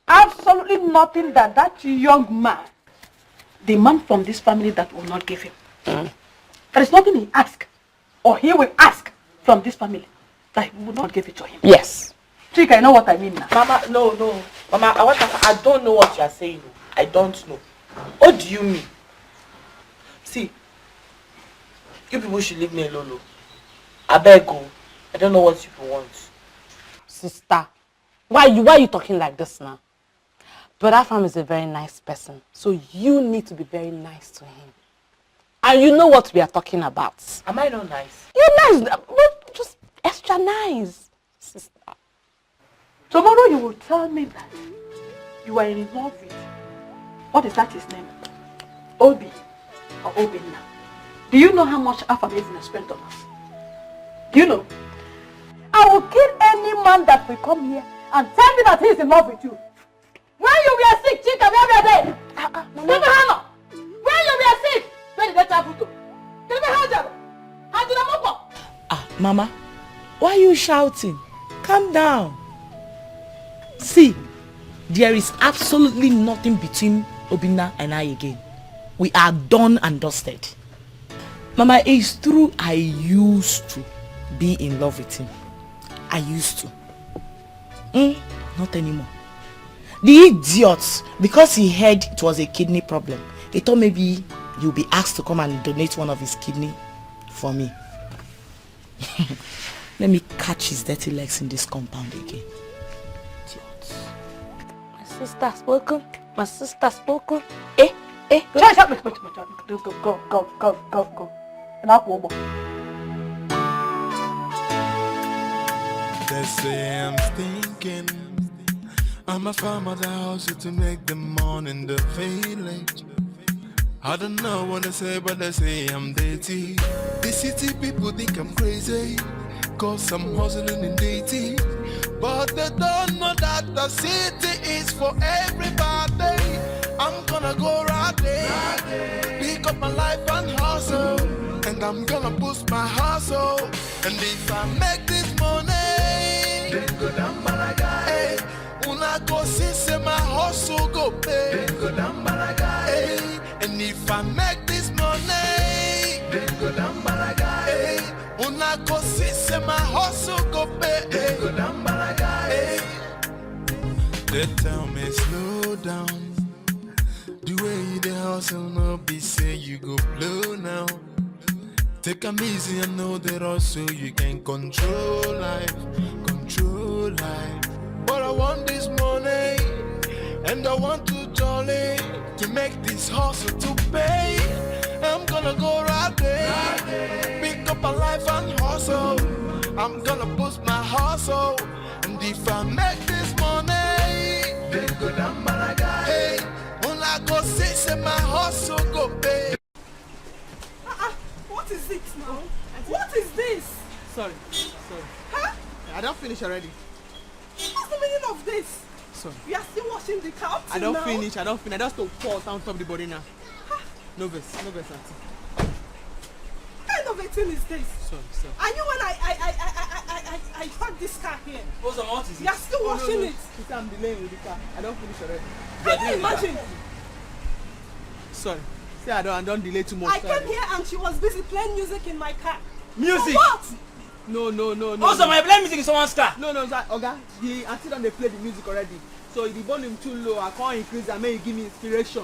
Absolutely nothing that that young man, the man from this family that will not give him. There is nothing he ask or he will ask from this family that he will not give it to him. Yes. Chika, you know what I mean now? Mama, no, no. Mama, I, want to, I don't know what you are saying. I don't know. What do you mean? See, you people should leave me alone. Oh. I beg you. I don't know what you people want. Sister, why you why you talking like this now? Brother Farm is a very nice person, so you need to be very nice to him. And you know what we are talking about. Am I not nice? You're nice, but just extra nice, sister. Tomorrow you will tell me that you are in love with, what is that his name? Obi or Obinna. Do you know how much Afam is spent on us? Do you know? I will kill any man that will come here and tell me that he is in love with you. When you were sick, Chika, where were they? Ah, ah, Mama. Never hand up. When you were sick, where did they travel to? Never hand up. How did I move? Ah, Mama, why are you shouting? Calm down. See, there is absolutely nothing between Obinna and I again. We are done and dusted. Mama, it's true I used to be in love with him. I used to. Mm, not anymore. The idiot, because he heard it was a kidney problem, he thought maybe you'll be asked to come and donate one of his kidney for me. Let me catch his dirty legs in this compound again. Idiot. My sister spoken. My sister spoken. Eh, eh. Shut, shut, go, go, go, go, go, go. And I'll go. They say I'm stinking. I'm a farmer that hustle to make the money in the village. I don't know what they say, but they say I'm dirty. The city people think I'm crazy, cause I'm hustling in dirty. But they don't know that the city is for everybody. I'm gonna go right there, pick up my life and hustle. And I'm gonna boost my hustle. And if I make this money, then go down Malaga. Hey, una go see say my hustle go pay. Then go down Malaga. Hey, and if I make this money, then go down Malaga. Hey, una go see say my hustle go pay. Then go down Malaga. Hey. They tell me slow down. The way you dey hustle no be say you go blow now. Take am easy and know the rush so you can control life, control life. But I want this money and I want to jolly to make this hustle to pay. I'm gonna go right there, pick up a life and hustle. I'm gonna boost my hustle. And if I make this money, then go down Malaga. Hey, una go see say my hustle go pay. Ah, ah, what is it now? What is this? Sorry, sorry. Huh? I don't finish already. What's the meaning of this? Sorry. You are still washing the car up till I don't now? Finish. I don't finish. I just to pour on top the body now. No vex, no vex, auntie. What kind of a thing is this? Sorry, sorry. Are you when I I I I I I I I parked this car here? Oh, so what is it? You are still washing it. Sister, I'm delaying with the car. I don't finish already. Can you imagine? Sorry. See, I don't I don't delay too much. I came here and she was busy playing music in my car. Music? For what? No, no, no, no. Also, my play music in someone's car. No, no, sir, Oga, the auntie don dey play the music already. So the volume too low. I can't increase am. Make you give me inspiration.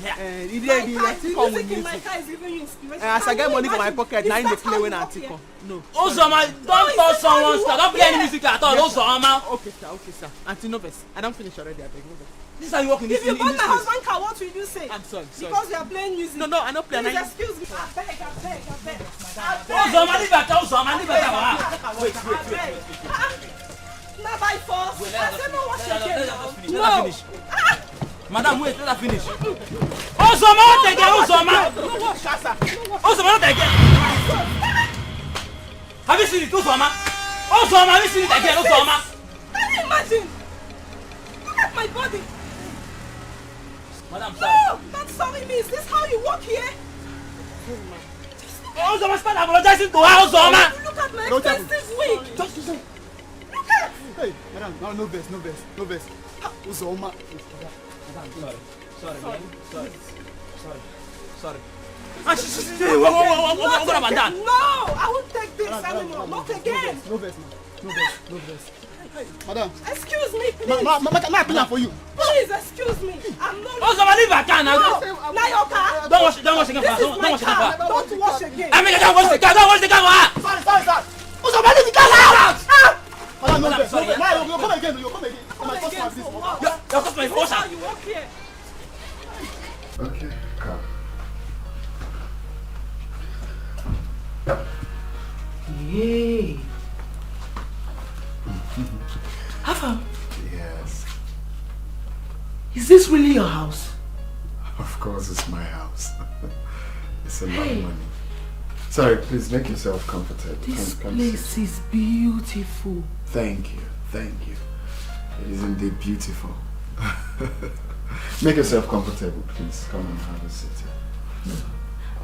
Yeah. Eh, the lady, the auntie come with music. My car is giving you inspiration. Eh, as I get money for my pocket, na im dey play when auntie come. No. Uzoma don touch someone's car. Don't play any music at all. Uzoma. Okay, sir. Okay, sir. Auntie, no vex. I don finish already. I beg, no vex. This is how you work in this. If you burn my husband car, what will you say? I'm sorry, sorry. Because we are playing music. No, no, I no play. Please excuse me. I beg, I beg, I beg. Uzoma, leave her, Uzoma, leave her. Wait, wait, wait. Not by force. I say no, what you get now? No. Madam, wait, let her finish. Uzoma, not again, Uzoma. Uzoma, not again. Have you seen it, Uzoma? Uzoma, have you seen it again, Uzoma? Can you imagine? Look at my body. Madam, sorry. No, not sorry me. Is this how you walk here? Uzoma, start apologizing to her, Uzoma. Look at my expensive wig. Just to say. Look at. Hey, madam, no, no vex, no vex, no vex. Uzoma. Sorry. Sorry, man. Sorry. Sorry. Ah, sh- sh- sh- sh- what, what, what, what, what, what have I done? No, I won't take this anymore. Not again. No vex, ma. No vex, no vex. Madam. Excuse me, please. Ma, ma, ma, ma, ma, I clean am for you. Please excuse me. I'm not. Oh, so I leave my car now. No, na your car. Don't wash, don't wash the car. This is my car. Don't wash the car. Don't wash again. I mean, I don't wash the car. Don't wash the car. Ah! Sorry, sorry, sorry. Oh, so I leave the car now. Ah! Madam, no vex, no vex. Now you come again, you come again. Na my customer be this. Your, your customer is Osha. You work here. Okay, come. Yay. Afam, Yes. Is this really your house? Of course, it's my house. It's a lot of Hey. money. Sorry, please make yourself comfortable. This Come, come sit. place is beautiful. Thank you, thank you. It is indeed beautiful. Make yourself comfortable, please. Come and have a seat here.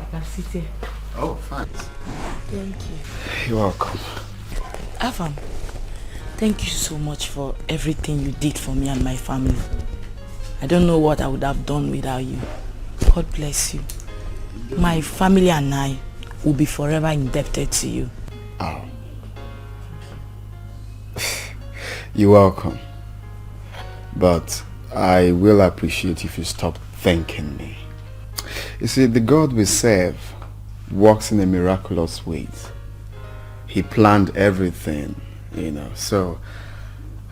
I can sit here. Oh, thanks. Thank you. You're welcome. Afam, thank you so much for everything you did for me and my family. I don't know what I would have done without you. God bless you. My family and I will be forever indebted to you. Oh. You're welcome. But I will appreciate if you stop thanking me. You see, the God we serve works in a miraculous way. He planned everything, you know. So,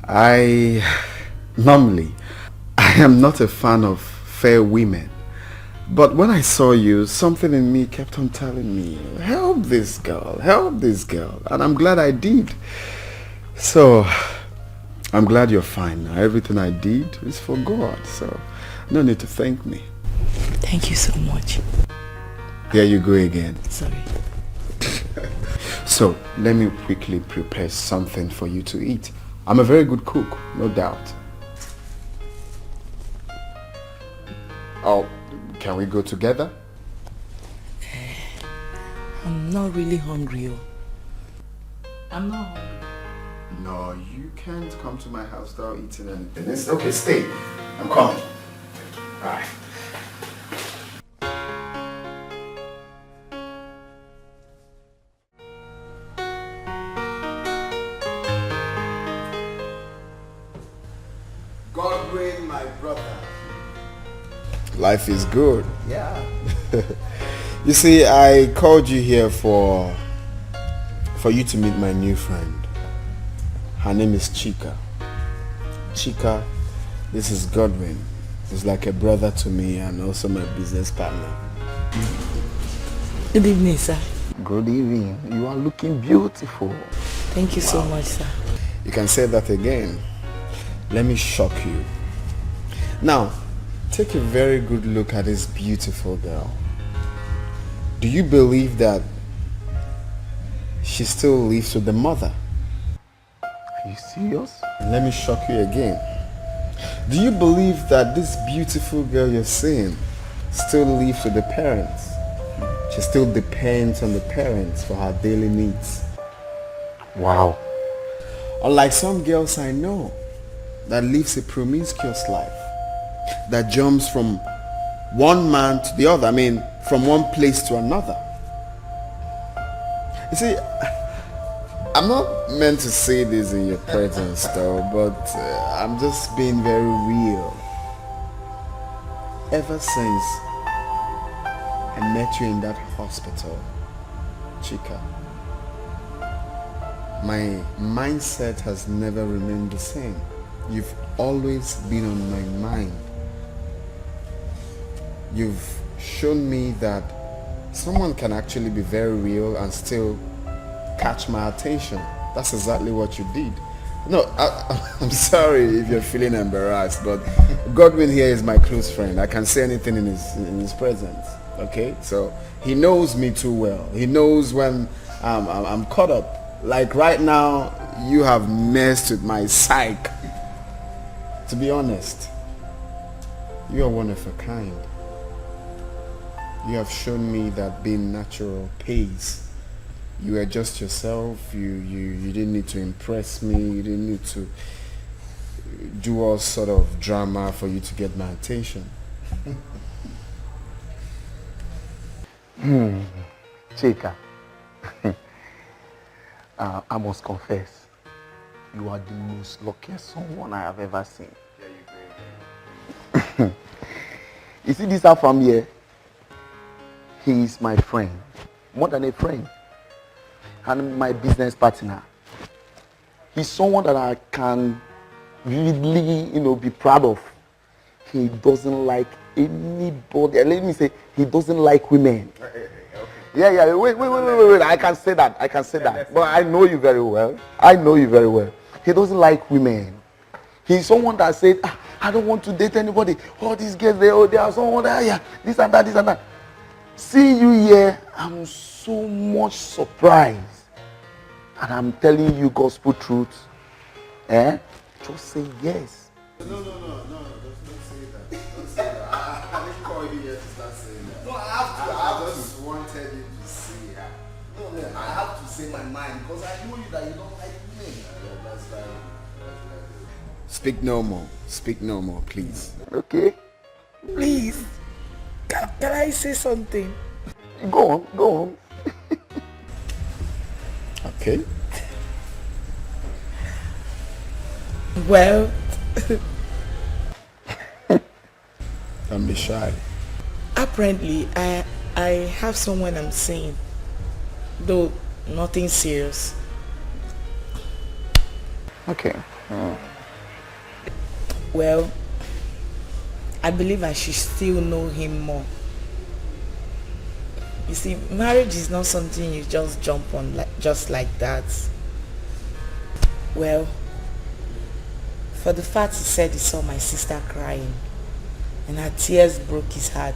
I normally, I am not a fan of fair women. But when I saw you, something in me kept on telling me, "Help this girl, help this girl." And I'm glad I did. So, I'm glad you're fine now. Everything I did is for God, so no need to thank me. Thank you so much. Here you go again. Sorry. So, let me quickly prepare something for you to eat. I'm a very good cook, no doubt. Oh, can we go together? I'm not really hungry. Oh. I'm not hungry. No, you can't come to my house without eating anything. It's okay, stay. I'm coming. Bye. Godwin, my brother. Life is good. Yeah. You see, I called you here for for you to meet my new friend. Her name is Chika. Chika, this is Godwin. He's like a brother to me and also my business partner. Good evening, sir. Good evening. You are looking beautiful. Thank you so much, sir. You can say that again. Let me shock you. Now, take a very good look at this beautiful girl. Do you believe that she still lives with the mother? Are you serious? Let me shock you again. Do you believe that this beautiful girl you're seeing still lives with the parents? She still depends on the parents for her daily needs. Wow. Unlike some girls I know that lives a promiscuous life, that jumps from one man to the other, I mean, from one place to another. You see, I'm not meant to say this in your presence, though, but uh, I'm just being very real. Ever since I met you in that hospital, Chika, my mindset has never remained the same. You've always been on my mind. You've shown me that someone can actually be very real and still catch my attention. That's exactly what you did. No, I, I'm sorry if you're feeling embarrassed, but Godwin here is my close friend. I can say anything in his in his presence. Okay, so he knows me too well. He knows when um, I'm, I'm caught up. Like right now, you have messed with my psyche. To be honest, you are one of a kind. You have shown me that being natural pays. You were just yourself. You, you, you didn't need to impress me. You didn't need to do all sort of drama for you to get my attention. Hmm. Chika, uh, I must confess, you are the most luckiest someone I have ever seen. You see this Afam here? He is my friend, more than a friend, and my business partner. He's someone that I can really, you know, be proud of. He doesn't like anybody. Let me say, he doesn't like women. Yeah, yeah, wait, wait, wait, wait, wait, wait. I can say that. I can say that. But I know you very well. I know you very well. He doesn't like women. He's someone that said, ah, I don't want to date anybody. All these girls, they, oh, they are someone that, yeah, this and that, this and that. See you here, I'm so much surprised. And I'm telling you gospel truth. Eh? Just say yes. No, no, no, no, no, don't, don't say that. Don't say that. I, I didn't call you here to start saying that. No, I have to. I, I just wanted you to see her. No, no, I have to say my mind because I know you that you don't like women. Yeah, that's valid. That's valid. Speak no more. Speak no more, please. Okay. Please, can, can I say something? Go on, go on. Okay. Well, Don't be shy. Apparently, I I have someone I'm seeing, though nothing serious. Okay. Mm. Well, I believe I should still know him more. You see, marriage is not something you just jump on like, just like that. Well, for the fact he said he saw my sister crying and her tears broke his heart.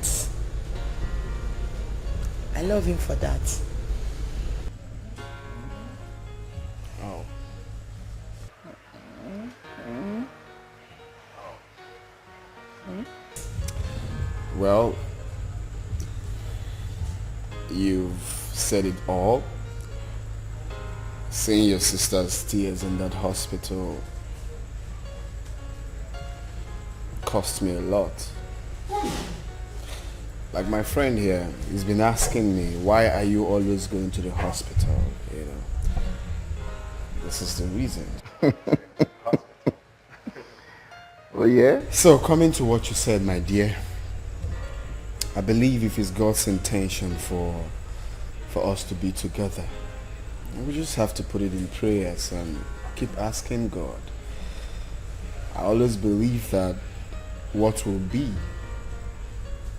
I love him for that. Oh. Well, you've said it all. Seeing your sister's tears in that hospital cost me a lot. Like my friend here, he's been asking me, why are you always going to the hospital? You know, this is the reason. Oh, yeah? So, coming to what you said, my dear, I believe if it's God's intention for for us to be together, we just have to put it in prayers and keep asking God. I always believe that what will be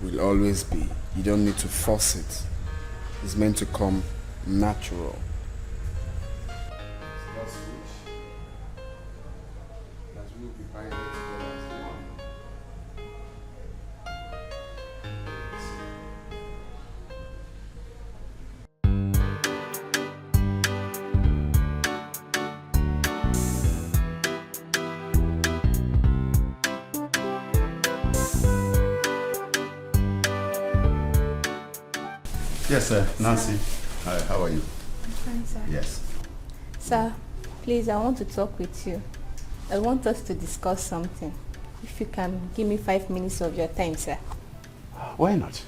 will always be. You don't need to force it. It's meant to come natural. It's God's wish that we will be binded together as one. Yes, sir. Nancy. Hi, how are you? I'm fine, sir. Yes. Sir, please, I want to talk with you. I want us to discuss something. If you can give me five minutes of your time, sir. Why not?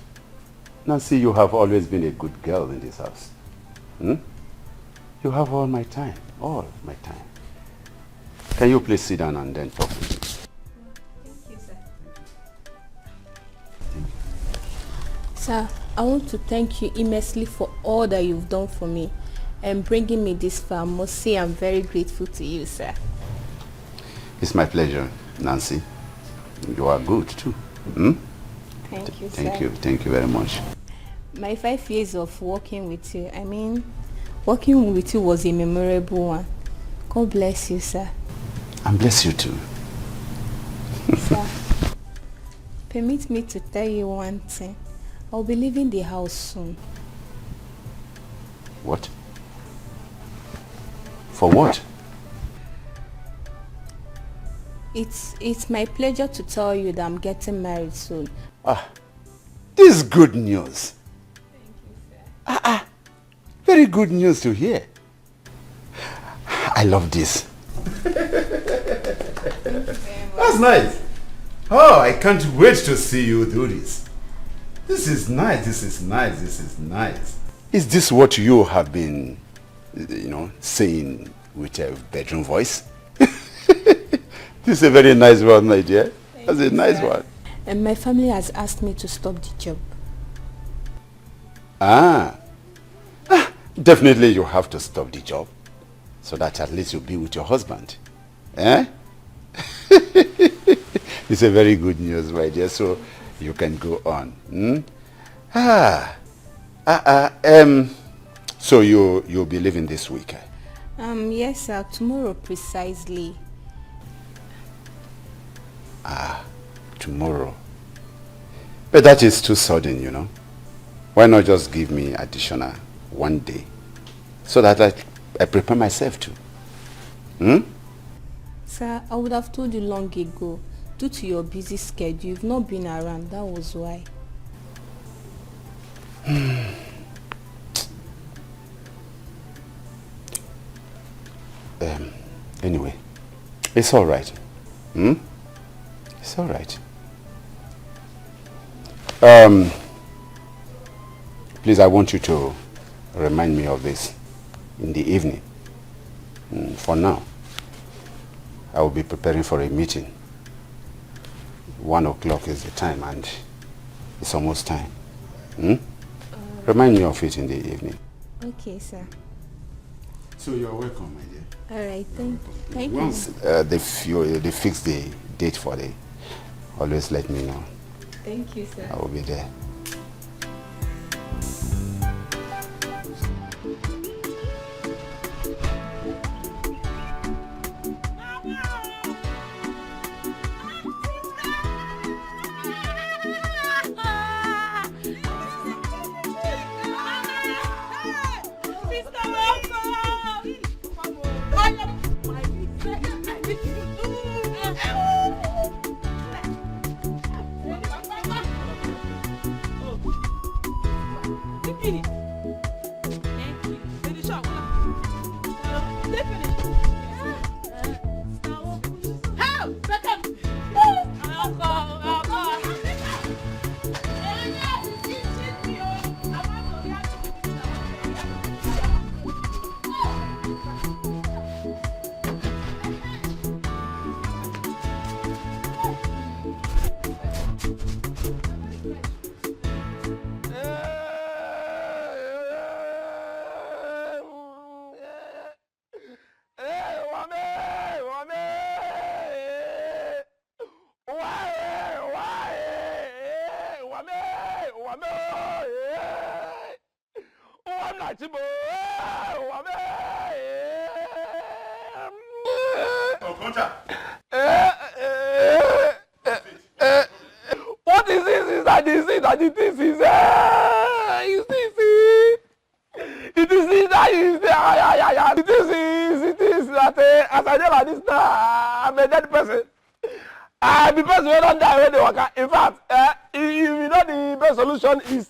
Nancy, you have always been a good girl in this house. Hmm? You have all my time, all my time. Can you please sit down and then talk with me? Thank you, sir. Sir, I want to thank you immensely for all that you've done for me and bringing me this far. I must say I'm very grateful to you, sir. It's my pleasure, Nancy. You are good too. Hmm? Thank you, Thank sir. you. Thank you very much. My five years of working with you, I mean, working with you was a memorable one. God bless you, sir. And bless you too. Sir, permit me to tell you one thing. I'll be leaving the house soon. What? For what? It's it's my pleasure to tell you that I'm getting married soon. Ah, this is good news. Ah, ah, very good news to hear. I love this. Nice. Oh, I can't wait to see you do this. This is nice, this is nice, this is nice. Is this what you have been, you know, saying with a bedroom voice? This is a very nice one, my dear. That's a nice one. And my family has asked me to stop the job. Ah. Ah, definitely you have to stop the job so that at least you'll be with your husband. Eh? It's a very good news, my dear. So you can go on. Hmm? Ah, ah, ah, um, so you, you'll be leaving this week, eh? Um, yes, sir. Tomorrow precisely. Ah, tomorrow. But that is too sudden, you know. Why not just give me additional one day so that I, I prepare myself too? Hmm? Sir, I would have told you long ago. Due to your busy schedule, you've not been around. That was why. Um, anyway, it's all right. Hmm? It's all right. Um, please, I want you to remind me of this in the evening. Mm, for now, I will be preparing for a meeting. One o'clock is the time, and it's almost time. Hmm? Remind me of it in the evening. Okay, sir. So you're welcome, my dear. All right, thank, thank you. Once uh, they, f- you, they fix the date for the, always let me know. Thank you, sir. I will be there. What is this? Is that this? Is that the thing? Is eh, is this it? It is it that is the ah, yeah, yeah, yeah. It is it is that eh, as I dey like this now, I'm a dead person. I be person wey don die wey dey waka. In fact, eh, if you know the best solution is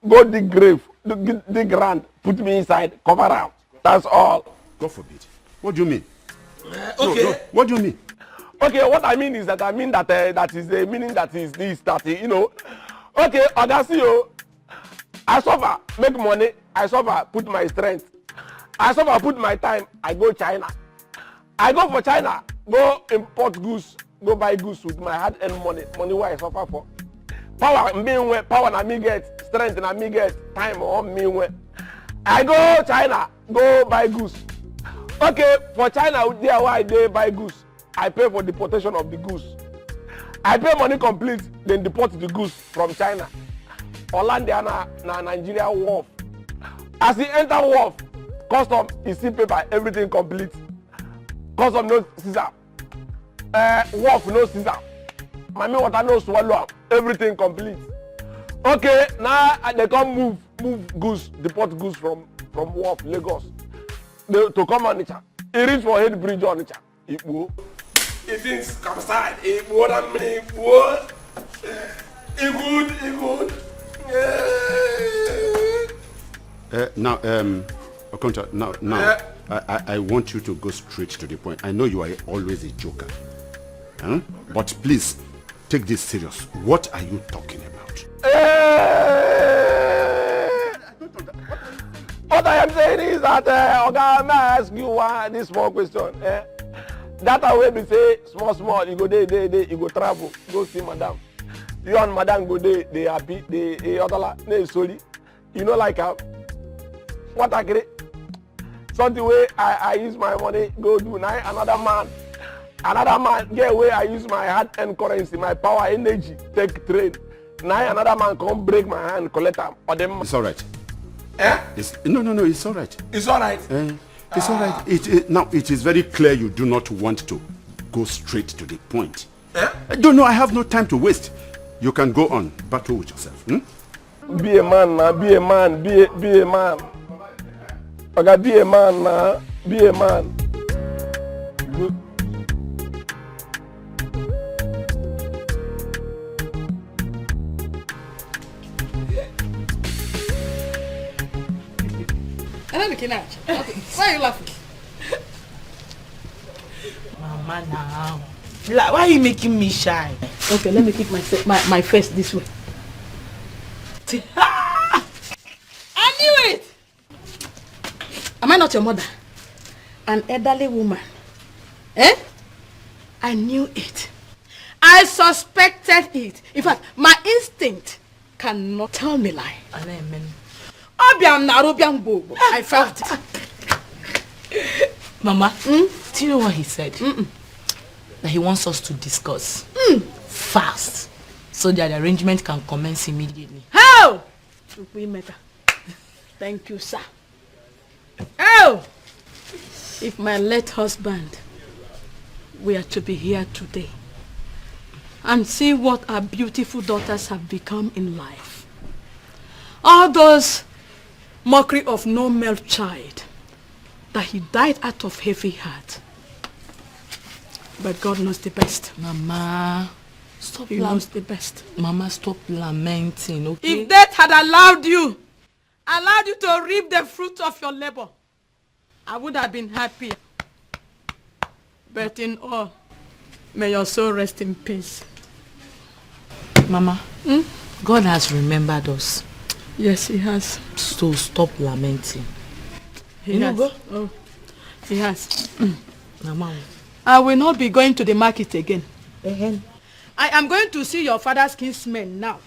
go dig grave, dig, dig ground, put me inside, cover am. That's all. God forbid. What do you mean? Uh, okay. No, no. What do you mean? Okay, what I mean is that I mean that uh, that is the meaning that is this that uh, you know. Okay, Oga, see you. I suffer, make money. I suffer, put my strength. I suffer, put my time. I go China. I go for China, go import goods, go buy goods with my hard-earned money, money where I suffer for. Power, me where power na me get, strength na me get, time on me where. I go China, go buy goods. Okay, for China, there where I dey buy goods. I pay for deportation of the goods. I pay money complete, then deport the goods from China. Olandia na, na Nigeria wharf. As he enter wharf, custom, he see paper, everything complete. Custom no scissor. Uh, wharf no scissor. Mami water no swallow am. Everything complete. Okay, now I dey come move, move goods, deport goods from, from wharf, Lagos. They, to come Onitsha. He reach for head bridge Onitsha. Igbo. He thinks capside. Igbo, that mean Igbo. He good, he good. Uh, now, um, Okoncha, now, now, I, I, I want you to go straight to the point. I know you are always a joker. Huh? But please, take this serious. What are you talking about? Eh, what I am saying is that, uh, Oga, may I ask you one this small question? Eh? That way we say small, small, you go there, there, there, you go travel, go see madam. You and madam go there, they happy, they, they, other, they sorry. You know, like, uh, what I agree? Something where I, I use my money, go do now, another man. Another man, get where I use my hard-earned currency, my power, energy, take train. Now another man come break my hand, collect am, or them. It's all right. Eh? It's, no, no, no, it's all right. It's all right. Eh, it's all right. It, it, now, it is very clear you do not want to go straight to the point. Eh? No, no, I have no time to waste. You can go on. Battle with yourself. Hmm? Be a man now, be a man, be a, be a man. Oga, be a man now, be a man. Good. Ana looking at you. Why are you laughing? Mama now. Like, why are you making me shy? Okay, let me keep my, my, my face this way. I knew it! Am I not your mother? An elderly woman. Eh? I knew it. I suspected it. In fact, my instinct cannot tell me lie. Amen. Obiam na Obiam Bobo. I felt it. Mama, mm? Do you know what he said? Mm-mm. That he wants us to discuss mm. fast so that the arrangement can commence immediately. How? Thank you, sir. Oh! If my late husband were to be here today and see what our beautiful daughters have become in life, all those mockery of no male child that he died out of heavy heart. But God knows the best. Mama, stop. He knows the best. Mama, stop lamenting, okay? If death had allowed you, allowed you to reap the fruit of your labor, I would have been happy. But in all, may your soul rest in peace. Mama, hmm? God has remembered us. Yes, he has. So stop lamenting. He you has. Go? Oh, he has. Mama. I will not be going to the market again. Uh-huh. I am going to see your father's kinsmen now.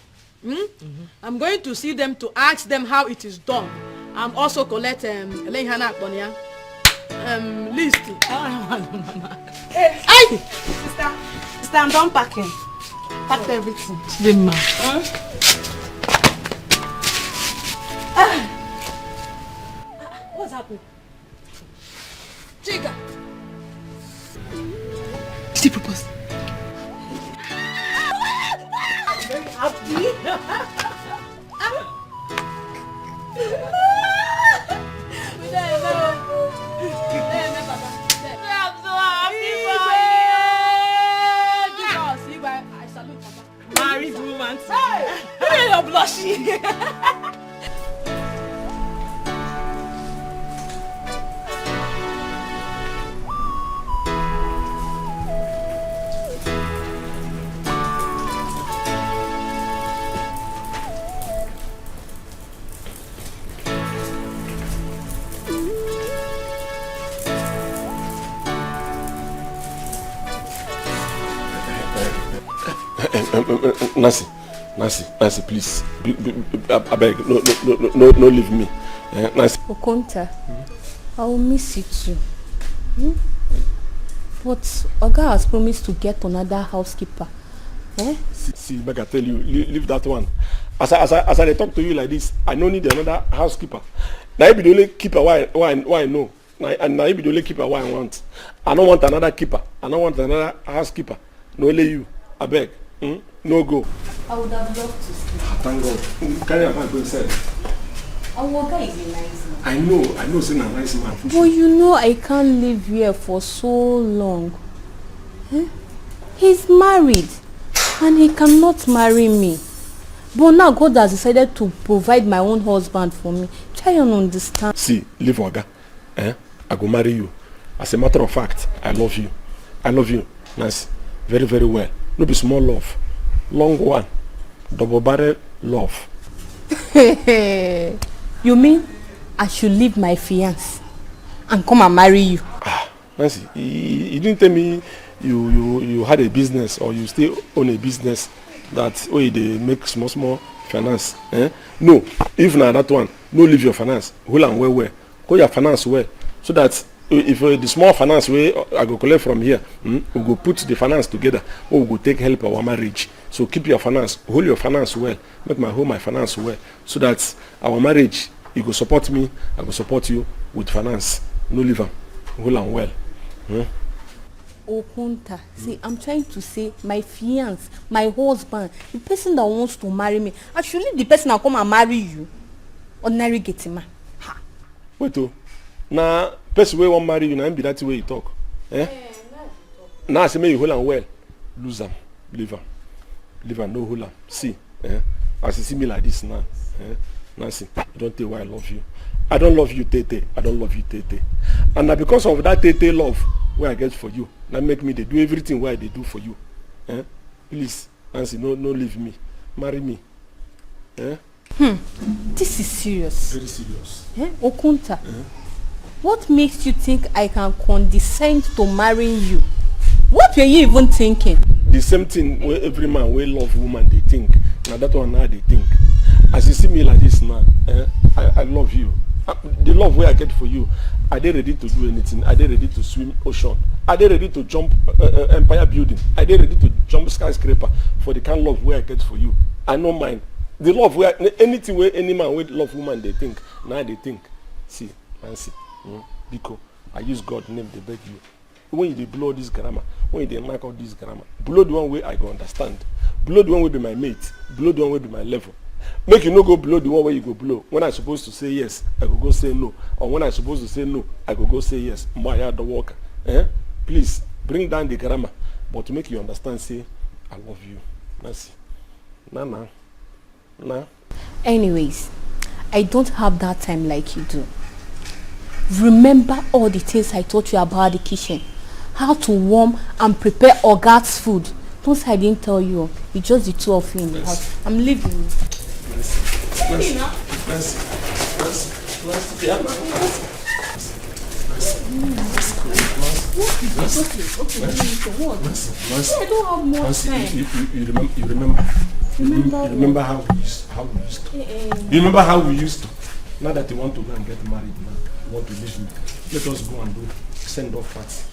Hmm? Mm-hmm. I'm going to see them to ask them how it is done. I'm also collect um, um list. Hey, hey, sister, sister, I'm done packing. Packed everything. The man. Huh? Ah. What's happening? Chica! Did he propose? I'm very happy. I'm so happy for you. Jesus, I salute Papa. Married woman. Hey! You're blushing. Nancy, Nancy, Nancy, please, I beg, no, no, no, no, no, leave me, eh, Nancy. Okonta, hmm? I will miss you too. Hmm? But Oga has promised to get another housekeeper. Eh? See, see, make I tell you, leave, leave that one. As I, as I, as I talk to you like this, I no need another housekeeper. Now you be the only keeper why, why, why I know. Now, and now you be the only keeper why I want. I don't want another keeper. I don't want another housekeeper. No, only you. I beg. Hmm? No go. I would have loved to stay. Thank God. Carry your man go inside. Our guy is a nice man. I know. I know. Say a nice man. But you know, I can't live here for so long. Eh? He's married, and he cannot marry me. But now God has decided to provide my own husband for me. Try and understand. See, leave Oga. Eh? I go marry you. As a matter of fact, I love you. I love you, Nancy. Very, very well. No be small love. Long one. Double barrel love. You mean I should leave my fiance and come and marry you? Nancy, you, you didn't tell me you, you, you had a business or you still own a business that way they make small, small finance. Eh? No, if not that one, no leave your finance. Hold on well, well. Hold your finance well so that if uh, the small finance way I go collect from here, hmm, we go put the finance together. We go take help our marriage. So keep your finance, hold your finance well. Make my hold my finance well so that our marriage, you go support me, I go support you with finance. No leave am, hold am well. Hmm? Okunta, see, I'm trying to say my fiance, my husband, the person that wants to marry me, I should leave the person and come and marry you. Ordinary getting man. Ha. Wait, oh, na person wey wan marry you na him be that way you talk. Eh? Now I say make you hold am well, lose am, leave am, leave am, no hold am. See, eh? As you see me like this now, eh? Nancy, you don't tell why I love you. I don't love you, Tete. I don't love you, Tete. And na because of that Tete love wey I get for you, na make me dey do everything wey I dey do for you. Eh? Please, Nancy, no, no leave me. Marry me. Eh? Hmm, this is serious. Very serious. Eh? Okunta, eh? What makes you think I can condescend to marrying you? What were you even thinking? The same thing where every man wey love woman they think. Now that one now they think. As you see me like this now, eh? I, I love you. Uh, the love where I get for you, I dey ready to do anything. I dey ready to swim ocean. I dey ready to jump uh, uh, empire building. I dey ready to jump skyscraper for the kind love where I get for you. I no mind. The love where anything where any man with love woman they think. Now they think. See, Nancy, mm, Biko, I use God name to beg you. When you dey blow this grammar, when you dey knack all this grammar, blow the one way I go understand. Blow the one way be my mate. Blow the one way be my level. Make you no go blow the one way you go blow. When I supposed to say yes, I go go say no. Or when I supposed to say no, I go go say yes. Maya the worker. Eh? Please bring down the grammar, but make you understand. Say, I love you. Nancy. Nana. Nah. Anyways, I don't have that time like you do. Remember all the things I taught you about the kitchen, how to warm and prepare Oga's food. Don't say I didn't tell you. It's just the two of you in the house. I'm leaving. Mercy. Mercy. Mercy. Mercy. Mercy. What? Mercy. Mercy. Mercy. Mercy. Mercy. Mercy. I don't have more time. You, you, you remember? You remember? You remember? You remember how we used how we used to? Eh, eh. You remember how we used to? Now that you want to go and get married now, you want to leave me. Let us go and do send off party.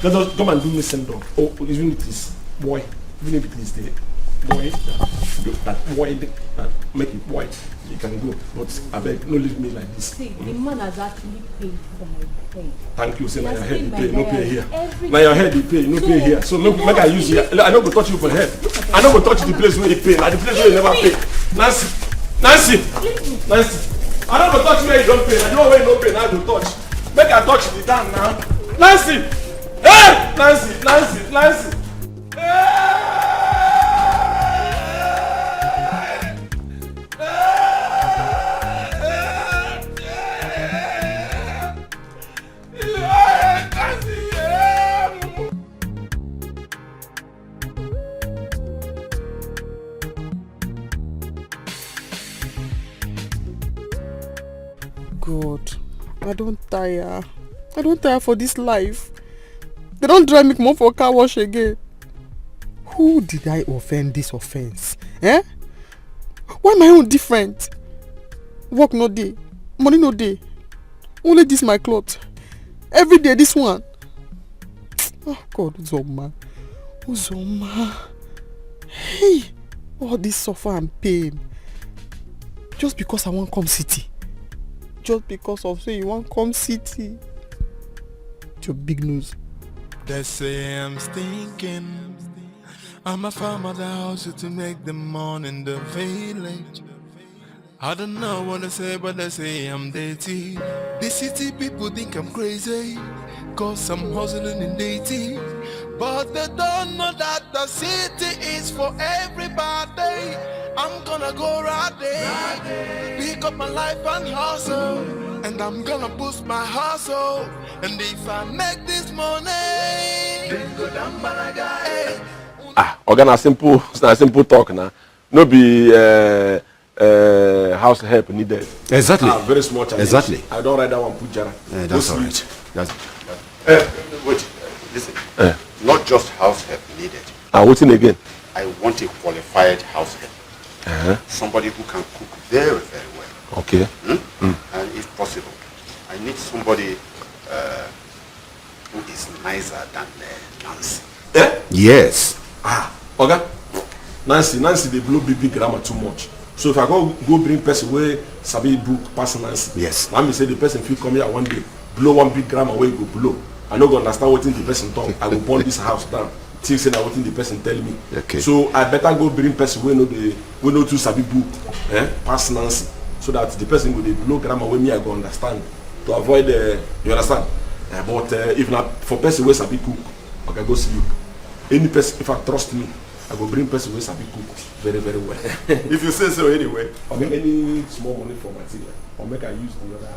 Let us come and do me send off. Oh, even if it is boy, even if it is the boy that, that boy that make it boy, you can go. But I beg, no leave me like this. See, the man has actually paid for my pain. Thank you. Say na your head dey pay, no pay here. Na your head dey pay, no pay here. So make make I use here. I no go touch you for head. I no go touch the place where you pay. Na the place where you never pay. Nancy, Nancy, Nancy. I no go touch where you don pay. Na the one where you no pay, na I go touch. Make I touch the down now. Nancy, hey, Nancy, Nancy, Nancy. Hey, hey, hey, hey. God, I don tire. I don tire for this life. They don drive me comot for car wash again. Who did I offend this offense? Eh? Why my own different? Work no dey, money no dey. Only this my cloth. Every day this one. Oh God, Uzoma. Uzoma. Hey, all this suffer and pain. Just because I wan come city. Just because of say you wan come city. Your big nose. They say I'm stinking. I'm a farmer that hustle to make the money in the village. I don't know what they say, but they say I'm dirty. The city people think I'm crazy, cause I'm hustling in dirty. But they don't know that the city is for everybody. I'm gonna go right there, pick up my life and hustle. And I'm gonna boost my hustle. And if I make this money, then go down, but I got it. Ah, oga, na simple, na simple talk na. No be uh, uh, house help needed. Exactly. Ah, very small challenge. Exactly. I don't write that one, put Jara. Uh, that's all right. That's... Uh, wait, listen. Uh. Not just house help needed. Ah, what thing again? I want a qualified house help. Uh-huh. Somebody who can cook very, very well. Okay. Hmm? Mm. And if possible, I need somebody uh, who is nicer than uh, Nancy. Eh? Yes. Ah, Oga, Nancy, Nancy dey blow big big grammar too much. So if I go go bring person wey sabi book pass Nancy, yes, na me say the person fit come here one day, blow one big grammar wey go blow. I no go understand wetin the person talk. I go burn this house down. Think say na wetin the person tell me. Okay. So I better go bring person wey no dey wey no too sabi book, eh, pass Nancy, so that the person go dey blow grammar wey me I go understand to avoid, uh, you understand. Uh, but uh, if na for person wey sabi cook, I can go sleep. Any person, if I trust me, I go bring person wey sabi cook very very well. If you say so anyway. Okay, any small money for material, or make I use the other.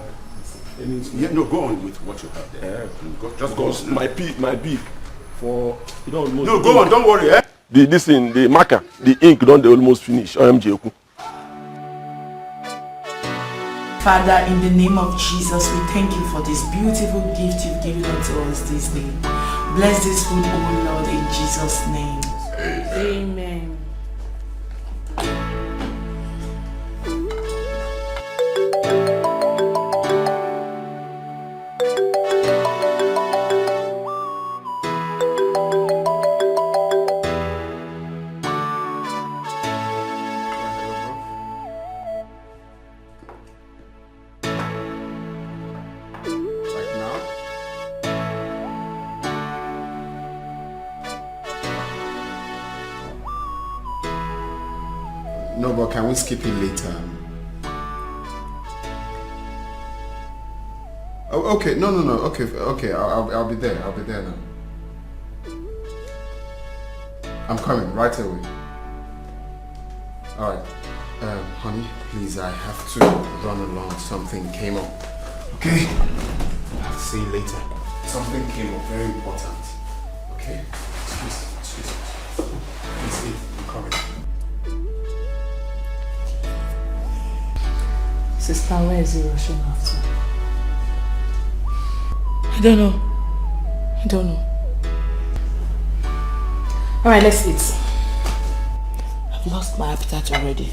Any small... Yeah, no, go on with what you have there. Yeah. Mm, go, just because go on. My pee, my pee for you don't know. No, go on, don't worry. Eh? The this thing, the marker, the ink don dey almost finish. O M G Eku. Father, in the name of Jesus, we thank you for this beautiful gift you've given unto us this day. Bless this food, O Lord, in Jesus' name. Amen. No, but can we skip it later? Oh, okay, no, no, no, okay, okay, I'll, I'll, I'll be there, I'll be there now. I'm coming right away. All right, um, honey, please, I have to run along. Something came up. Okay? I'll see you later. Something came up, very important. Okay? Excuse me, excuse me. Please eat. I'm coming. Sister, where is he rushing after? I don't know. I don't know. All right, let's eat. I've lost my appetite already.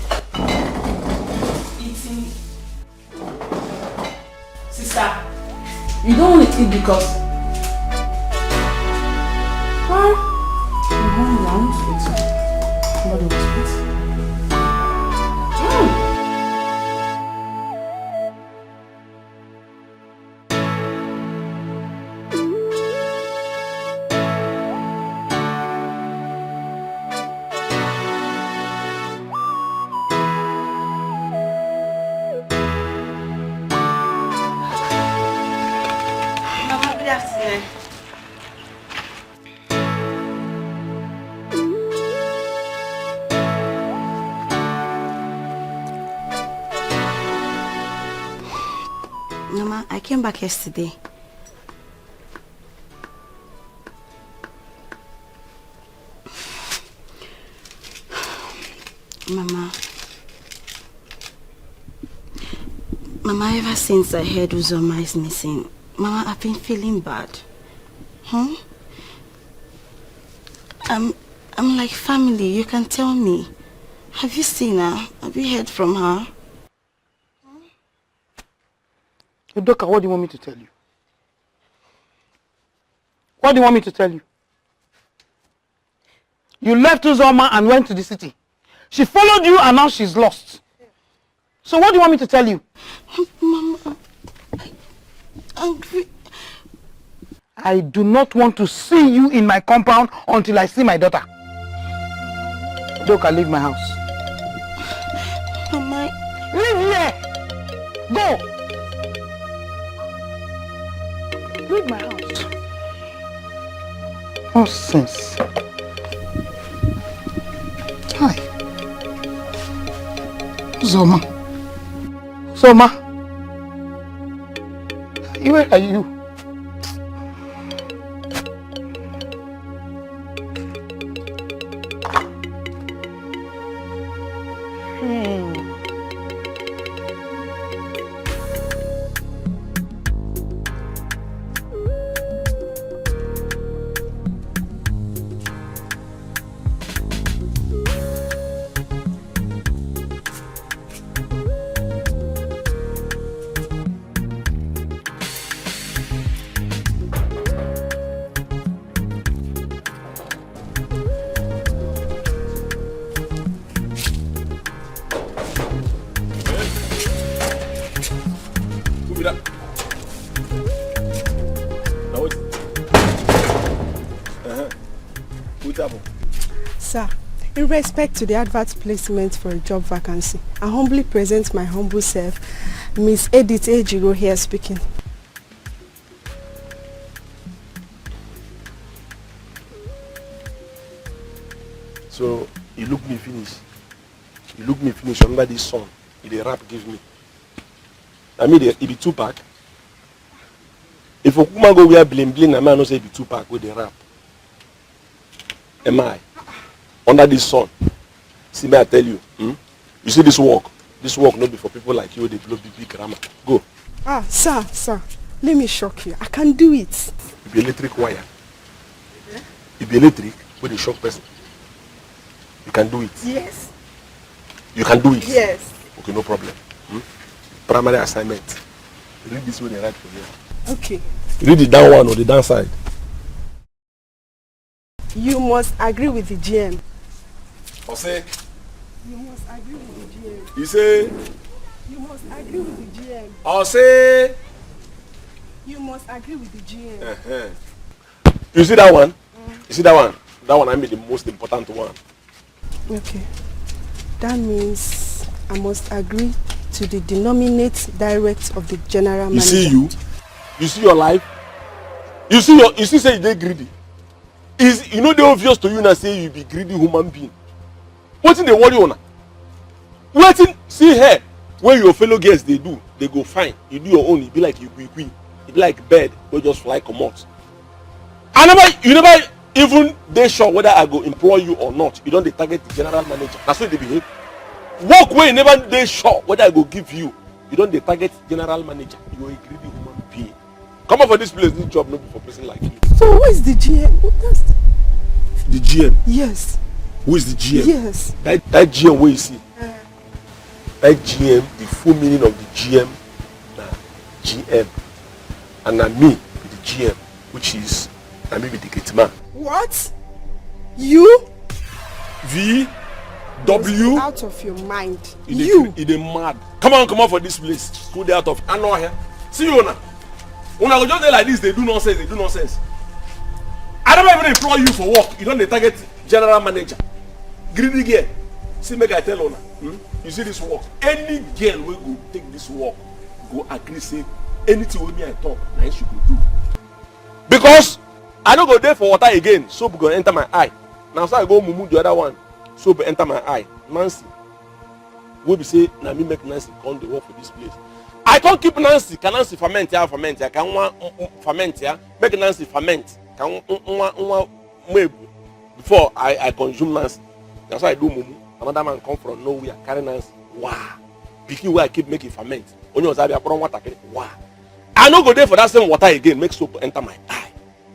Eating. Sister, you don't want to eat because why? You want round it? Nobody wants it. Mm. Mama, I came back yesterday. Mama. Mama, ever since I heard Uzoma is missing, Mama, I've been feeling bad. Hmm? I'm, I'm like family, you can tell me. Have you seen her? Have you heard from her? Udoka, what do you want me to tell you? What do you want me to tell you? You left Uzoma and went to the city. She followed you and now she's lost. So what do you want me to tell you? Mama, I, I, I do not want to see you in my compound until I see my daughter. Udoka, leave my house. Mama. Leave here! Go! Leave my house. Nonsense. Hi. Uzoma. Uzoma. Where are you? Sir, in respect to the advert placement for a job vacancy, I humbly present my humble self, Miss Edith Ejiro here speaking. So you look me finish. You look me finish under this sun. You dey rap give me. I mean, e be Tupac. If Okuma go wear bling bling, na me I know say e be Tupac wey dey rap. Am I? Under this sun. See me, I tell you. Hmm? You see this work? This work no be for people like you wey dey blow big big grammar. Go. Ah, sir, sir, let me shock you. I can do it. You be electric wire. You be electric wey dey shock person. You can do it. Yes. You can do it. Yes. Okay, no problem. Hmm? Primary assignment. Read this wey dey write for here. Okay. Read the down one or the downside. You must agree with the G M. Ose, You must agree with the G M. You say, You must agree with the G M. Ose. You must agree with the G M. Uh-huh. You see that one? You see that one? That one I mean the most important one. Okay. That means I must agree to the denominate direct of the general You manager. See you? You see your life? You see your you see say you dey greedy. Is you know dey obvious to you now say you be greedy human being. Wetin dey worry una? Wetin see here wey your fellow girls dey do, dey go fine. You do your own, e be like you quick quick. E be like bird wey just fly comot. I never, you never even dey sure whether I go employ you or not. You don dey target the general manager. Na so you dey behave. Work wey you never dey sure whether I go give you, you don dey target general manager. You are a greedy human being. Come out for this place. This job no be for person like you. So who is the G M? Who- That's The G M. Yes. Who is the G M? Yes. That that G M wey you see. That G M, the full meaning of the G M na G M. And na me be the G M, which is na me be the gate man. What? You? V W. Out of your mind. You dey You. cra- you dey mad. Come on, come out for this place. Who dey out of Anohia? See you now. Una go just dey like this, dey do nonsense, dey do nonsense. I never even employ you for work. You don dey target general manager. Greedy girl. See, make I tell una. Hmm? You see this work. Any girl wey go take this work go agree say anything wey me I talk, na him she go do. Because I no go dey for water again, soap go enter my eye. Na so I go mumu the other one, soap enter my eye. Nancy, wey be say na me make Nancy come dey work for this place. I come keep Nancy, can Nancy ferment ya, ferment ya, can nwa mm, mm, ferment ya, make Nancy ferment, can nwa nwa nwa mebu. Before I I consume Nancy, that's why I do mumu. Another man come from nowhere, carry Nancy. Wow, pikin wey I keep make e ferment. Onye ọzọ abịa kpọrọ nwatakịrị. Wow, I no go dey for that same water again, make soap enter my eye.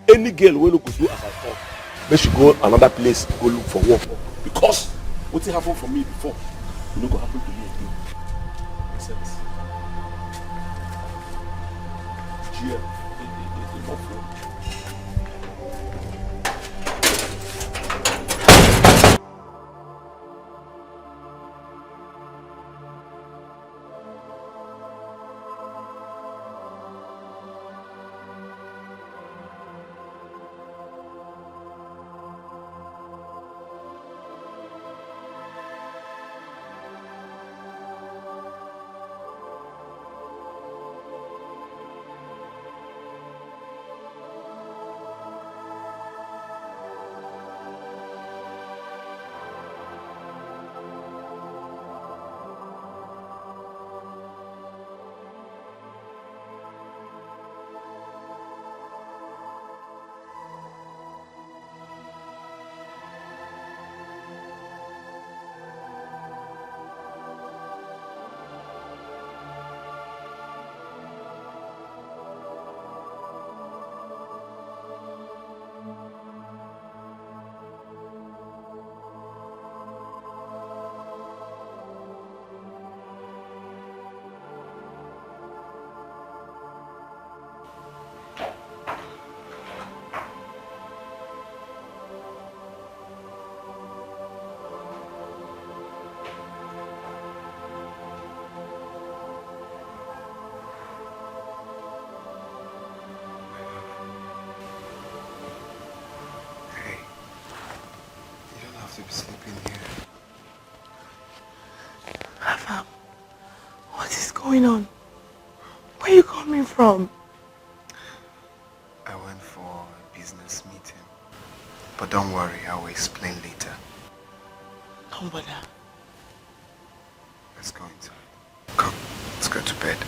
Any girl wey no go do as I talk, make she go another place go look for work, because wetin happen for me before, e no go happen to me again. Make sense? G M, e- e- e- e no flow. I'm sleeping here. Afam, what is going on? Where are you coming from? I went for a business meeting. But don't worry, I will explain later. Don't bother. Let's go inside. Come, let's go to bed.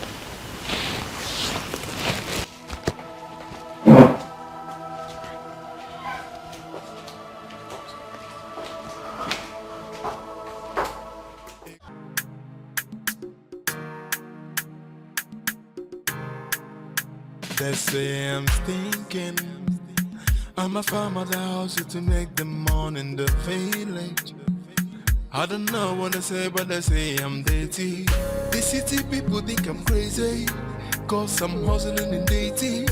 They say I'm stinking. I'm a farmer that hustle to make the money in the village. I don't know what they say, but they say I'm dirty. The city people think I'm crazy. Cause I'm hustling in dirty.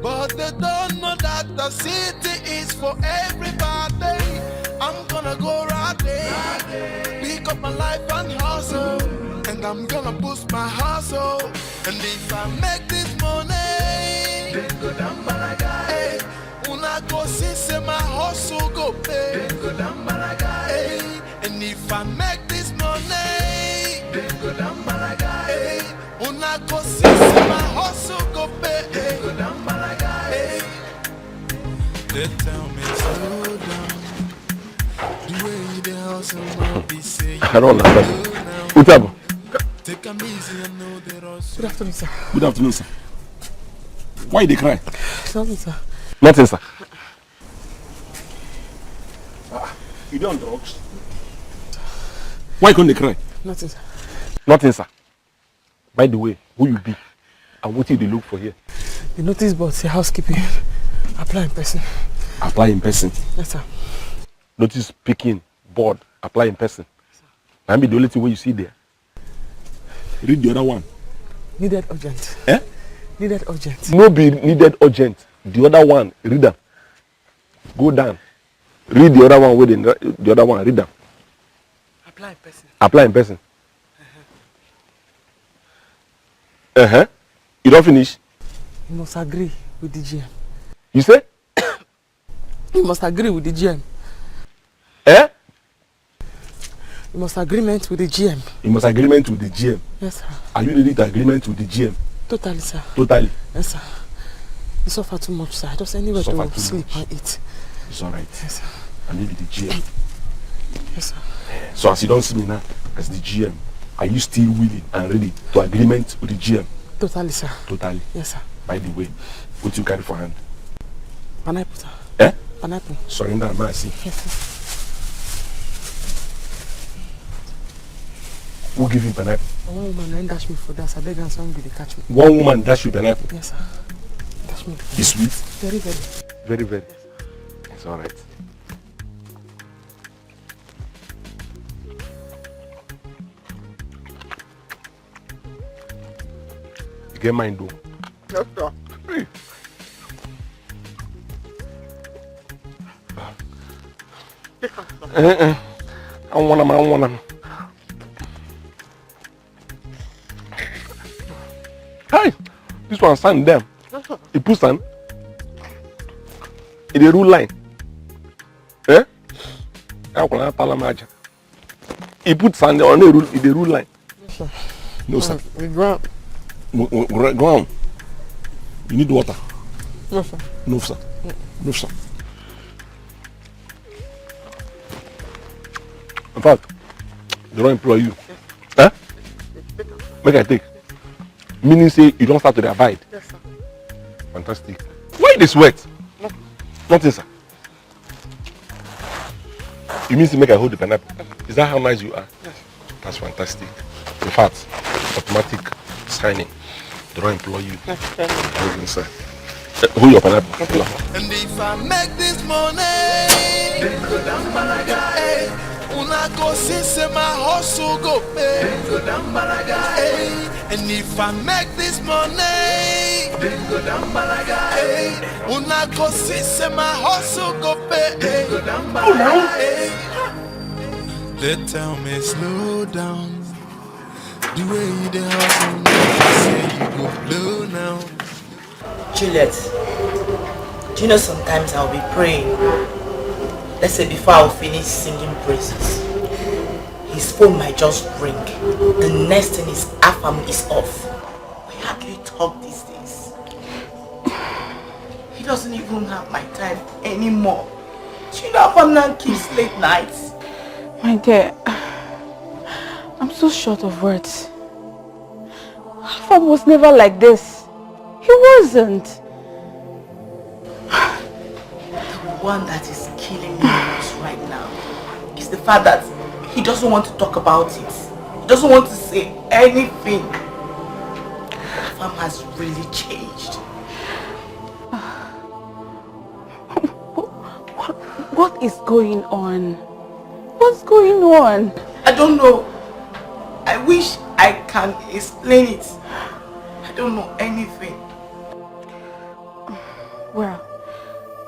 But they don't know that the city is for everybody. I'm gonna go right there. Pick up my life and hustle. And I'm gonna boost my hustle. And if I make this money, then go down Malaga. Hey, una go see say my hustle go pay. Then go down Malaga. Hey, and if I make this money, then go down Malaga. Hey, una go see say my hustle go pay. Hey, go down Malaga. Hey. They tell me slow down. The way you dey hustle, no be say you I don't understand. Slow down. What's up? Take am easy and know the rush. Good afternoon, sir. Good afternoon, sir. Why you dey cry? Nothing, sir. Nothing, sir. Ah, you dey on drugs? Why you come dey cry? Nothing, sir. Nothing, sir. By the way, who you be? And what you dey look for here? The notice board say housekeeping apply in person. Apply in person. Yes, sir. Notice picking board apply in person. That be the only thing wey you see there. Read the other one. Needed urgent. Eh? Needed urgent. No be needed urgent. The other one, read am. Go down. Read the other one wey dey the other one, read am. Apply in person. Apply in person. Uh-huh. You don finish? You must agree with the G M. You say? You must agree with the G M. Eh? You must agreement with the G M. You must agreement with the G M. Yes, sir. Are you ready to agreement with the G M? Totally, sir. Totally. Yes, sir. You suffer too much, sir. Just anywhere Suffer to too sleep much. And eat. It's all right. Yes, sir. I may be the G M. Yes, sir. So as you don see me now, as the G M, are you still willing and ready to agreement with the G M? Totally, sir. Totally. Yes, sir. By the way, what you carry for hand? Pineapple, sir. Eh? Pineapple. Surrender, man. See. Yes, sir. Who give you pineapple? One woman na dash me for that. I beg am, some dey catch me. One woman dash you pineapple. Yes, sir. Dash me. It's sweet. Very, very. Very, very. It's all right. You get mind though. Yes, sir. Hey. Eh, eh. I want am, I want am. Hey, this one sand dem. He put sand. He dey rule line. Eh? How can I tell him aja? He put sand on the rule. He dey rule line. No, sir. We ground. Go, go, go, go on. You need water. No, sir. No, sir. No, sir. In fact, they don't employ you. Huh? Make I take. Meaning say you don't start to dey abide. Yes, sir. Fantastic. Why you dey sweat? Nothing, sir. You mean say make I hold the pineapple? Is that how nice you are? That's fantastic. In fact, automatic signing. They don't employ you. Go inside. Eh, hold your pineapple. And if I make this money, then go down Malaga. Hey, una go see say my hustle go pay. Then go down Malaga. Hey, and if I make this money, then go down Malaga. Hey, una go see say my hustle go pay. Then go down Malaga. Hey. They tell me slow down. The way you dey hustle, make I say you go blow now. Juliet, do you know sometimes I'll be praying Let's say before I'll finish singing praises, his phone might just ring. The next thing is Afam is off. We hardly talk these days. He doesn't even have my time anymore. Do you know Afam now keeps late nights? My dear, I'm so short of words. Afam was never like this. He wasn't. The one that is killing me most right now is the fact that he doesn't want to talk about it. He doesn't want to say anything. Afam has really changed. What is going on? What's going on? I don't know. I wish I can explain it. I don't know anything. Well,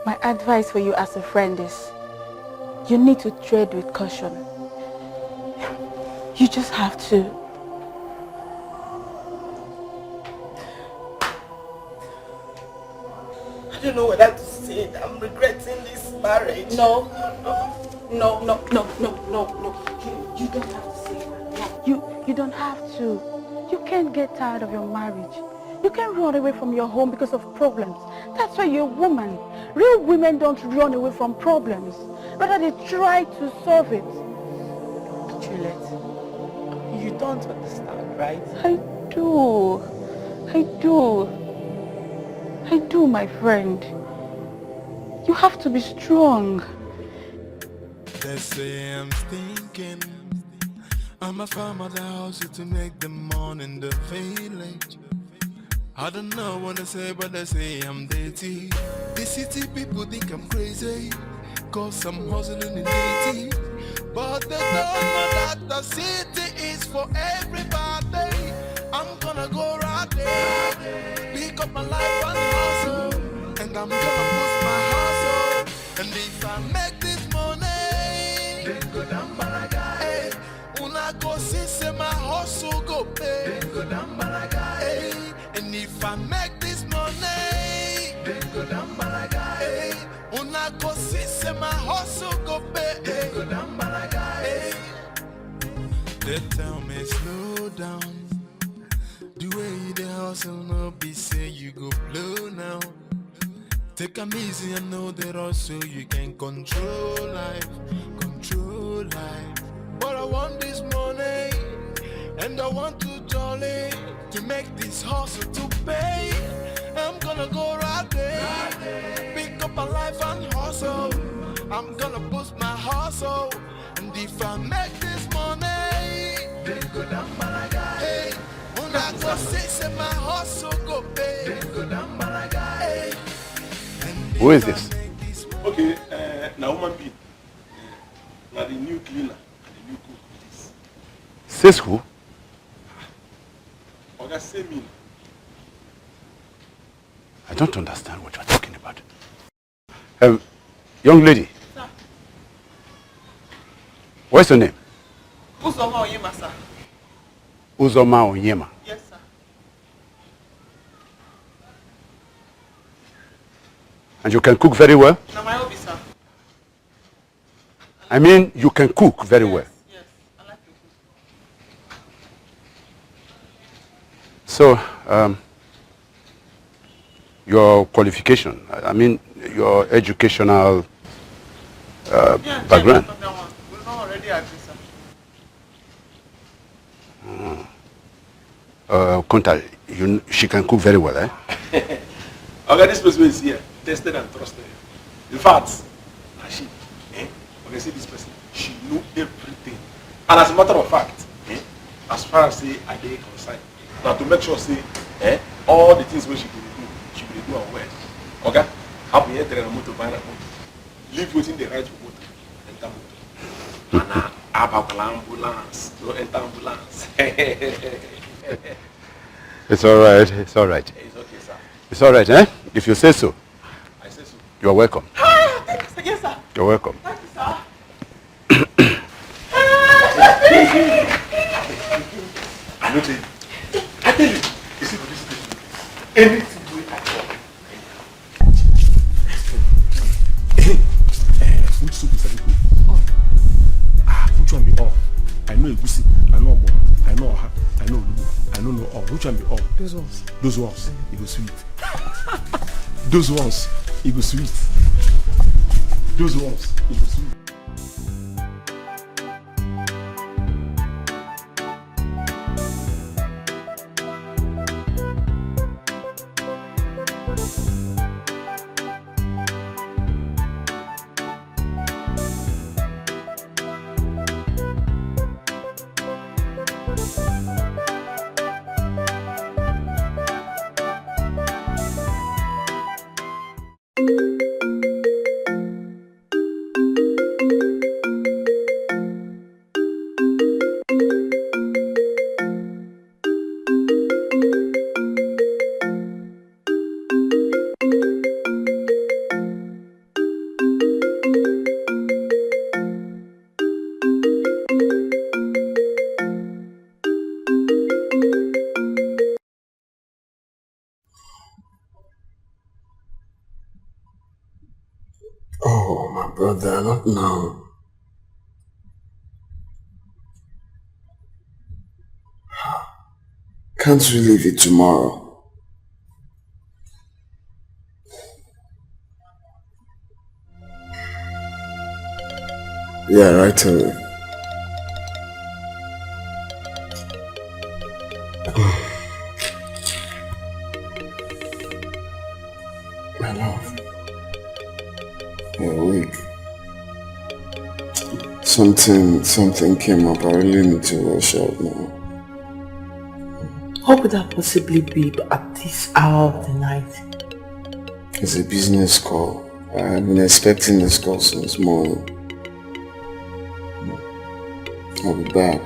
my advice for you as a friend is you need to tread with caution. You just have to. I don't know whether to say it. I'm regretting this marriage. No. No, no, no, no, no, no. You, you don't have to say it. No. You, you don't have to. You can't get tired of your marriage. You can't run away from your home because of problems. That's why you're a woman. Real women don't run away from problems. Rather, they try to solve it. Juliet, you don't understand, right? I do. I do. I do, my friend. You have to be strong. They say I'm stinking. I'm a farmer that hustle to make the money in the village. I don't know what they say, but they say I'm dirty. The city people think I'm crazy, cause I'm hustling in the city. But they don't know that the city is for everybody. I'm gonna go right there, pick up my life and hustle, and I'm gonna push my hustle. And if I make this money, then go down Malaga. Hey, una go see say my hustle go pay. Then go down Malaga. Hey, and if I make this money, then go down Malaga. Hey, una go see say my hustle go pay. Then go down Malaga. Hey. They tell me slow down. The way you dey hustle no be say you go blow now. Take am easy and know the rush so you can control life, control life. But I want this money and I want to jolly to make this hustle to pay. I'm gonna go right there, pick up a life and hustle. I'm gonna boost my hustle. And if I make this money, then go down Malaga. Hey, una go see say my hustle go pay. Then go down Malaga. Hey. Who is this? Okay, uh, na woman being. Uh, na the new cleaner and the new cook be this. Says who? Oga say me. I don't understand what you're talking about. Um, young lady. Sir. What's your name? Uzoma Onyema, sir. Uzoma Onyema. Yes, sir. And you can cook very well? Na my hobby, sir. I mean, you can cook very well. Yes, I like to cook. So, um, your qualification, I I mean, your educational uh, Yeah, background. That one. We don't already agree, sir. Uh, Kunta, you, she can cook very well, eh? Oga, this person is here, tested and trusted. In fact, na she, eh? Oga, see this person, she know everything. And as a matter of fact, eh, as far as say I dey concerned, na to make sure say, eh, all the things wey she go dey do, she go dey do am well. Oga, how be here tell motor buy na motor? Leave wetin dey ride for motor, enter motor. And na about ambulance, no enter ambulance. It's all right. It's all right. It's okay, sir. It's all right, eh? If you say so. I say so. You're welcome. Ah, thank you again, sir. You're welcome. Thank you, sir. I no tell you. I tell you. You see for this place, anything wey I talk, eh, eh, which soup is Champion. Oh, those ones. Those ones. It go sweet. Those ones. It go sweet. Those ones. It go sweet. Oh, my brother, not now. Can't we leave it tomorrow? Yeah, right away. My love, you're weak. Something, something came up. I really need to rush out now. What could that possibly be at this hour of the night? It's a business call. I've been expecting this call since morning. I'll be back.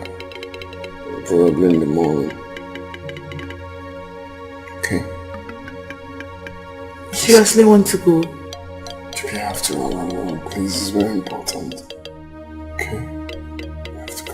Probably in the morning. Okay. You seriously want to go? You have to run along, please. It's very important. Okay. You have to go.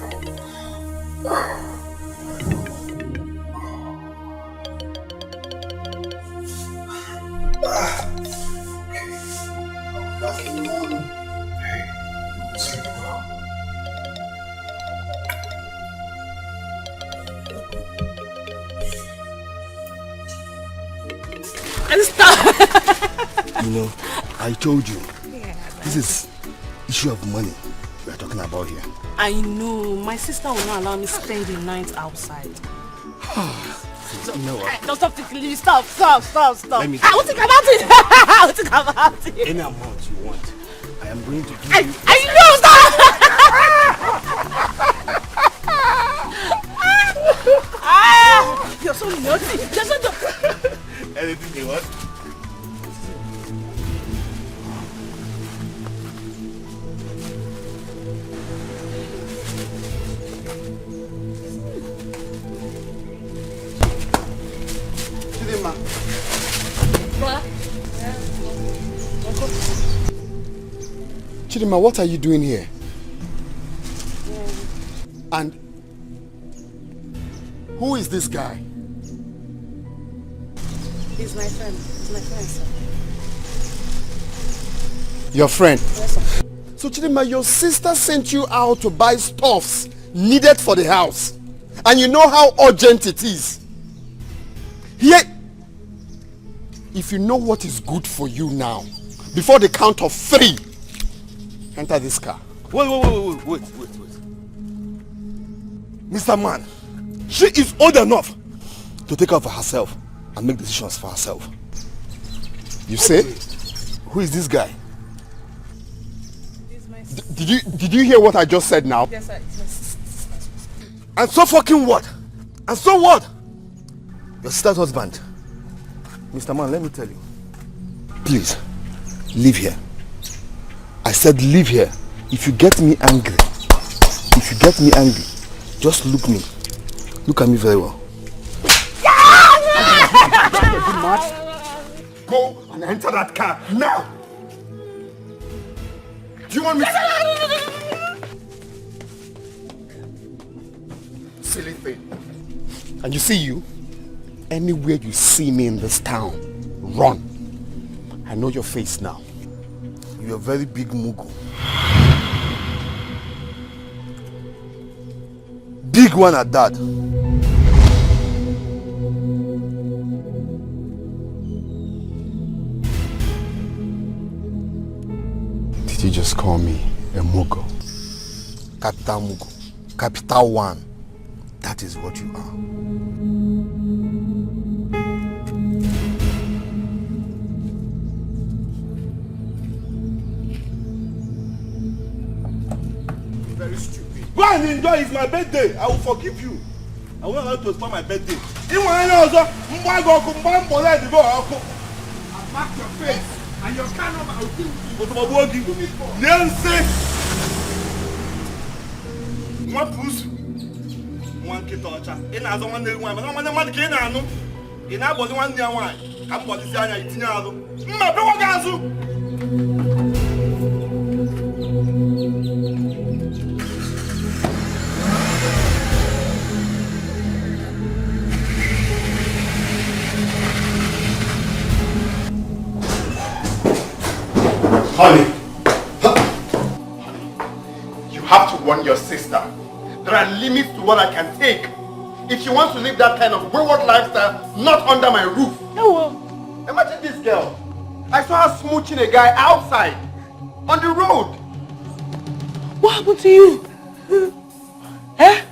Stop! You know, I told you. Yeah, this is issue of money we are talking about here. I know. My sister will not allow me spend the night outside. You know what? Don't stop thinking. Stop, stop, stop, stop. Let me I want to come out it. I want to come out it. Any amount you want, I am going to give I, you. I know that. Ah, you're so naughty. You're so naughty. Anything you want. Chidinma. Chidinma, what are you doing here? And who is this guy? He's my friend. He's my friend, sir. Your friend? Yes, sir. So Chidinma, your sister sent you out to buy stuffs needed for the house. And you know how urgent it is. Here, if you know what is good for you now, before the count of three, enter this car. Wait, wait, wait, wait, wait, wait, wait. Mister Man, she is old enough to take care of herself and make decisions for herself. You say? Who is this guy? Did you did you hear what I just said now? Yes, sir. Yes. And so fucking what? And so what? Your sister's husband. Mister Man, let me tell you. Please, leave here. I said leave here. If you get me angry, if you get me angry, just look me. Look at me very well. Go and enter that car now. Do you want me to? Silly thing. And you see you, anywhere you see me in this town, run. I know your face now. You're a very big mugu. Big one at that. You just call me a mugo. Capital mugo. Capital one. That is what you are. Very stupid. Go and enjoy. It's my birthday. I will forgive you. I will not allow you to spoil my birthday. Ị nwa anya ọzọ, mgba gị ọkụ, mgba mbọ ya dị gị ọkụ. Mark your face and your car number, I will kill you. Otu m gbuo gị. Lie nsị. Nwa pusu. Nwa nkịta ọcha. Ị na-azọ nwanne gị nwaanyị, mana nwanne mmadụ ka ị na-anụ. Ị na-abọzi nwanne ya nwaanyị. Ka m bọlizie anya, itinye azụ. Mma, pịwa gị azụ. Honey. Honey. You have to warn your sister. There are limits to what I can take. If she wants to live that kind of wayward lifestyle, not under my roof. Hello. Imagine this girl. I saw her smooching a guy outside, on the road. What happened to you? Eh?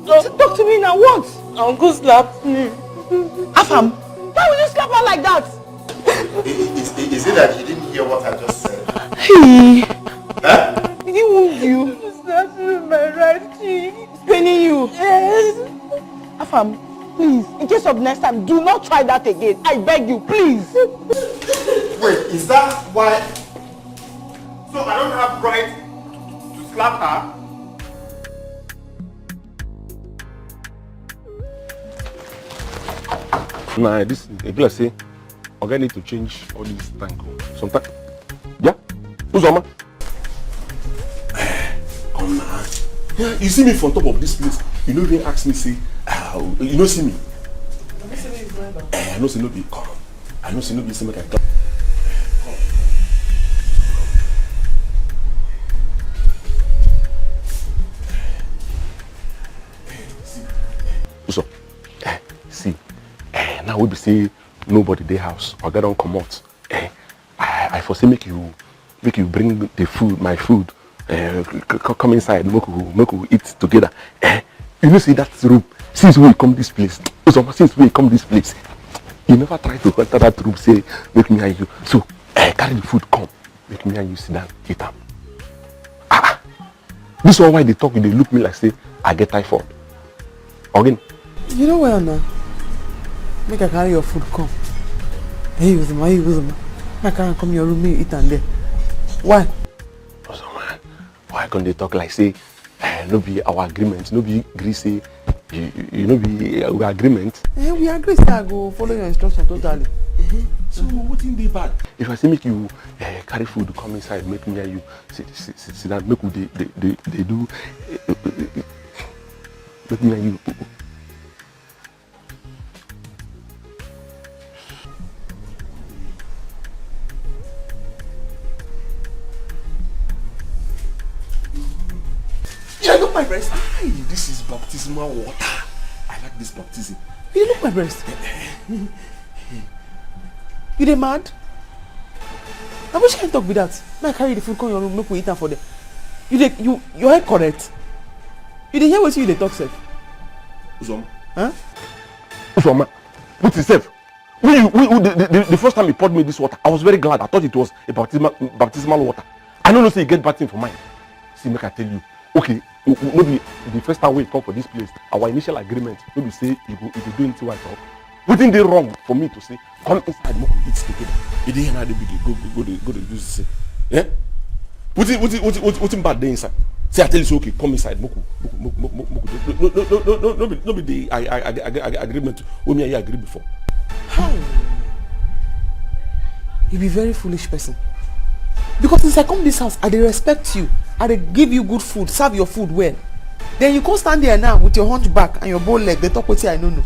Talk, talk to me now. What? Uncle slapped me. Afam, why would you slap her like that? I- i- Is, is it that you didn't hear what I just said? Hey. Huh? Did he wound you? He slapped me with my right cheek. Paining you? Yes. Afam, please, in case of next time, do not try that again. I beg you, please. Wait, is that why? So I don't have right to slap her? Nah, this e be like say oga need to change all this tank. Sometimes, yeah, Uzoma. Come now. Yeah, you see me from top of this place. You no even ask me say, ah, you no see me. Eh, I no say no be come. I no say no be say make I come. Uso, eh, see, eh, now we be say nobody dey house. Oga don comot. Eh, I, I for say make you, make you bring the food, my food. Eh, c- c- come inside, make we, make we eat together. Eh, you know see that room. Since we come this place, Uso, since we come this place, you never try to enter that room. Say make me and you. So, eh, carry the food come. Make me and you sit down, eat am. Ah, ah. This one why they talk, they look me like say I get typhoid. Again. You know well now. Make I carry your food come. Hey, Uzuma, hey, Uzuma. Make I carry am come your room, make you eat am there. Why? Uzoma, why can't they talk like say, eh, no be our agreement, no be agree say, you, you, you no be, uh, our agreement? Eh, we agree say I go follow your instruction totally. So wetin dey bad? If I say make you, eh, carry food come inside, make me and you sit, sit, sit, sit down, make we dey, dey, dey, dey do, eh, eh, eh, eh, make me and you. You look my breast. Aye, this is baptismal water. I like this baptism. You look my breast. You dey mad? Na which kind talk be that? Make I carry the food come your room, make we eat am for there. You dey, you, your head correct? You dey hear wetin you dey talk sef? Uzoma. Huh? Uzoma, put yourself. When you, when, when the, the, the, the first time you poured me this water, I was very glad. I thought it was a baptismal, baptismal water. I no know say you get bad thing for mind. See, make I tell you. Okay, w- w- no be the first time we come for this place. Our initial agreement, no be say you go, you go do anything I talk. Wetin dey wrong for me to say, come inside, make we eat together? You dey here now, dey be dey go, go, go, dey, go dey do this thing. Eh? Wetin, wetin, wetin, wetin, wetin bad dey inside? Say I tell you say, okay, come inside, make we, make we, make we, make we, make we do. No, no, no, no, no, no be, no be the, I, I, I, I, I, agreement wey me and you agree before. Hi. You be very foolish person. Because since I come this house, I dey respect you. I dey give you good food, serve your food well. Then you come stand there now with your hunchback and your bow leg, dey talk wetin I no know.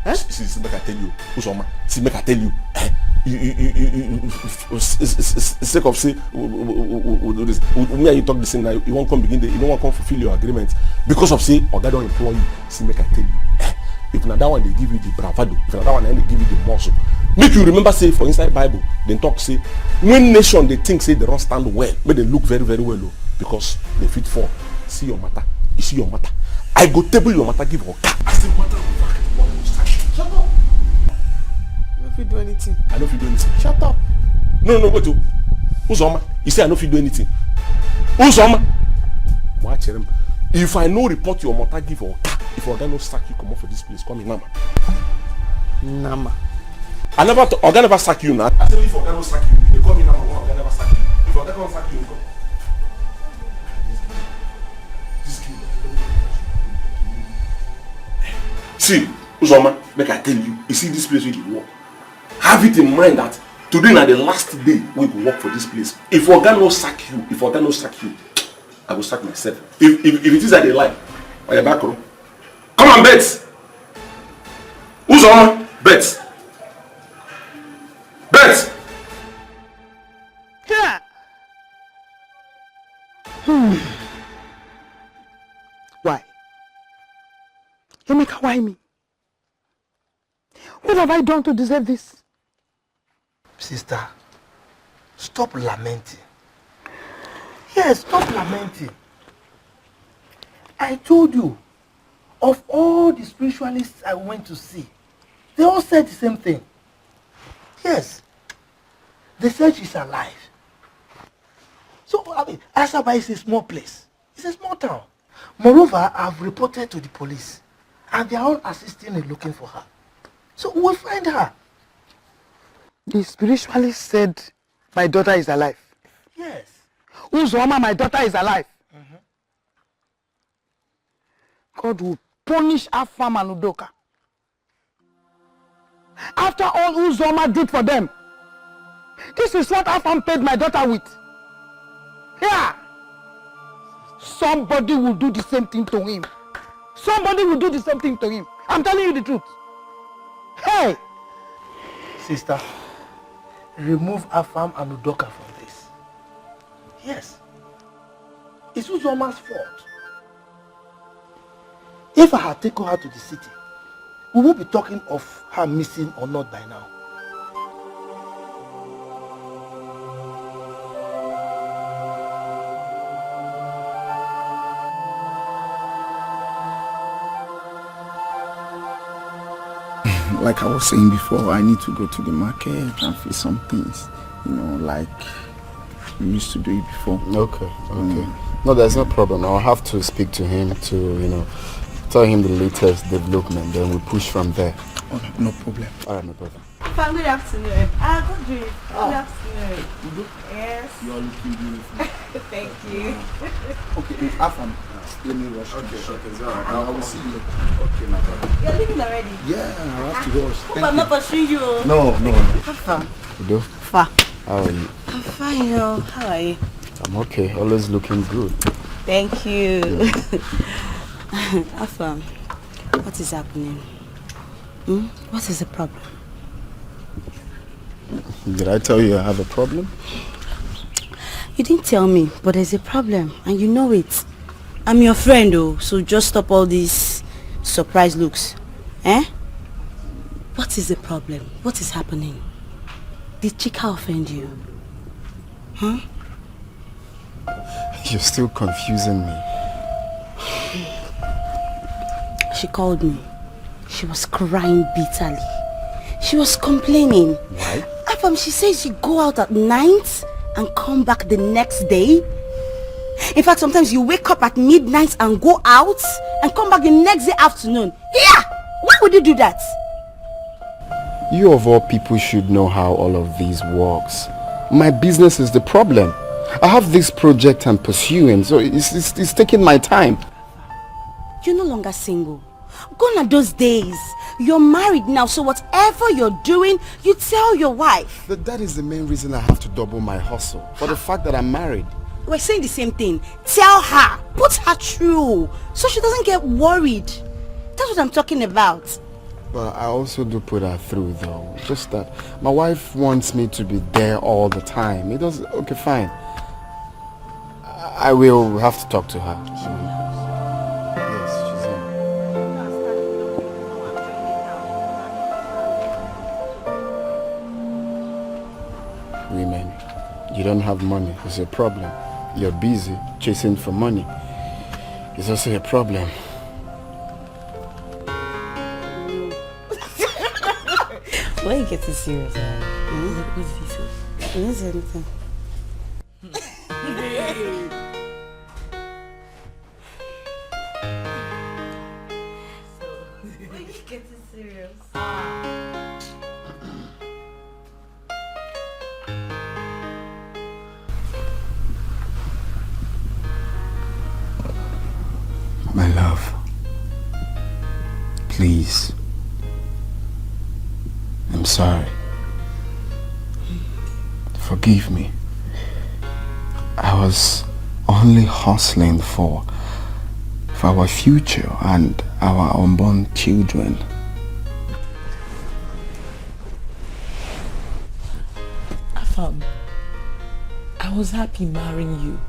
Eh? See, see, see, make I tell you, Uzoma. See, make I tell you. Eh, you, you, you, you, you, you, s- s- s- s- sake of say, we, we, we, we, we do this. We, me and you talk the same now. You won't come begin. The, you don't want come fulfill your agreement because of say, Oga don employ you. See, make I tell you. Eh, if na that one dey give you the bravado, if na that one dey give you the muscle, Make you remember say for inside Bible, dem talk say when nation dey think say dem don stand well, make dem look very very well o, because dem fit fall. See your matter, you see your matter. I go table your matter give Oga. I say matter of fact, Oga go sack you. Shut up. You no fit do anything. I no fit do anything. Shut up. No, no, wait o. Uzoma, you say I no fit do anything. Uzoma. Watch him. If I no report your matter give Oga, if Oga no sack you comot for this place, come in, Nama. Nama. I never, t- Oga never sack you now. I tell you, if Oga no sack you, you dey call me Nama. Oga never sack you. If Oga come sack you, you come. This kid. See, Uzoma, make I tell you, you see this place wey you dey work. Have it in mind that today na the last day wey you go work for this place. If Oga no sack you, if Oga no sack you, I go sack myself. If if if it is I dey lie, oya back room. Come and bet. Uzoma, bet. Bet. Here. Hmm. Why? Emeka, why me? What have I done to deserve this? Sister, stop lamenting. Yes, stop lamenting. I told you, of all the spiritualists I went to see, they all said the same thing. Yes, they said she's alive. So, I mean, Asaba is a small place. It's a small town. Moreover, I've reported to the police, and they are all assisting in looking for her. So, we'll find her. The spiritualist said, "My daughter is alive." Yes. Uzoma, my daughter is alive. God will punish Afam and Udoka. After all Uzoma did for them, this is what Afam paid my daughter with. Yeah. Somebody will do the same thing to him. Somebody will do the same thing to him. I'm telling you the truth. Hey! Sister, remove Afam and Udoka from this. Yes. It's Uzoma's fault. If I had taken her to the city, we would be talking of her missing or not by now. Like I was saying before, I need to go to the market and fix some things. You know, like we used to do it before. Okay, okay. Mm. No, there's no problem. I'll have to speak to him to, you know, tell him the latest development. Then we push from there. Oh, no problem. All right, no problem. Afam, good afternoon. Ah, good, good afternoon. Yes. You're looking beautiful. Thank you. Okay, Afam, let me rush. Okay, okay, it's all right. I will see you. Okay, my brother. You're leaving already? Yeah, I have to rush. Hope I'm not pursuing you. No, no. Afam. Udo, Fa. How are you? I'm fine, oh. How are you? I'm okay. Always looking good. Thank you. Afam, what is happening? Hmm? What is the problem? Did I tell you I have a problem? You didn't tell me, but there's a problem, and you know it. I'm your friend, oh, so just stop all these surprise looks. Eh? What is the problem? What is happening? Did Chika offend you? Huh? You're still confusing me. She called me. She was crying bitterly. She was complaining. Why? Afam, she says you go out at night and come back the next day. In fact, sometimes you wake up at midnight and go out and come back the next day afternoon. Yeah! Why would you do that? You of all people should know how all of this works. My business is the problem. I have this project I'm pursuing, so it's, it's, it's taking my time. You're no longer single. Gone are those days. You're married now, so whatever you're doing, you tell your wife. But that is the main reason I have to double my hustle, for the fact that I'm married. We're saying the same thing. Tell her. Put her through, so she doesn't get worried. That's what I'm talking about. Well, I also do put her through, though. Just that my wife wants me to be there all the time. It does. Okay, fine. I I will have to talk to her. Yes, she's in. women. You don't have money, it's a problem. You're busy chasing for money, it's also a problem. Why you getting serious now? Hmm? What's this? I didn't say anything. Why you getting serious? My love, please. I'm sorry. Forgive me. I was only hustling for, for our future and our unborn children. Afam, I was happy marrying you.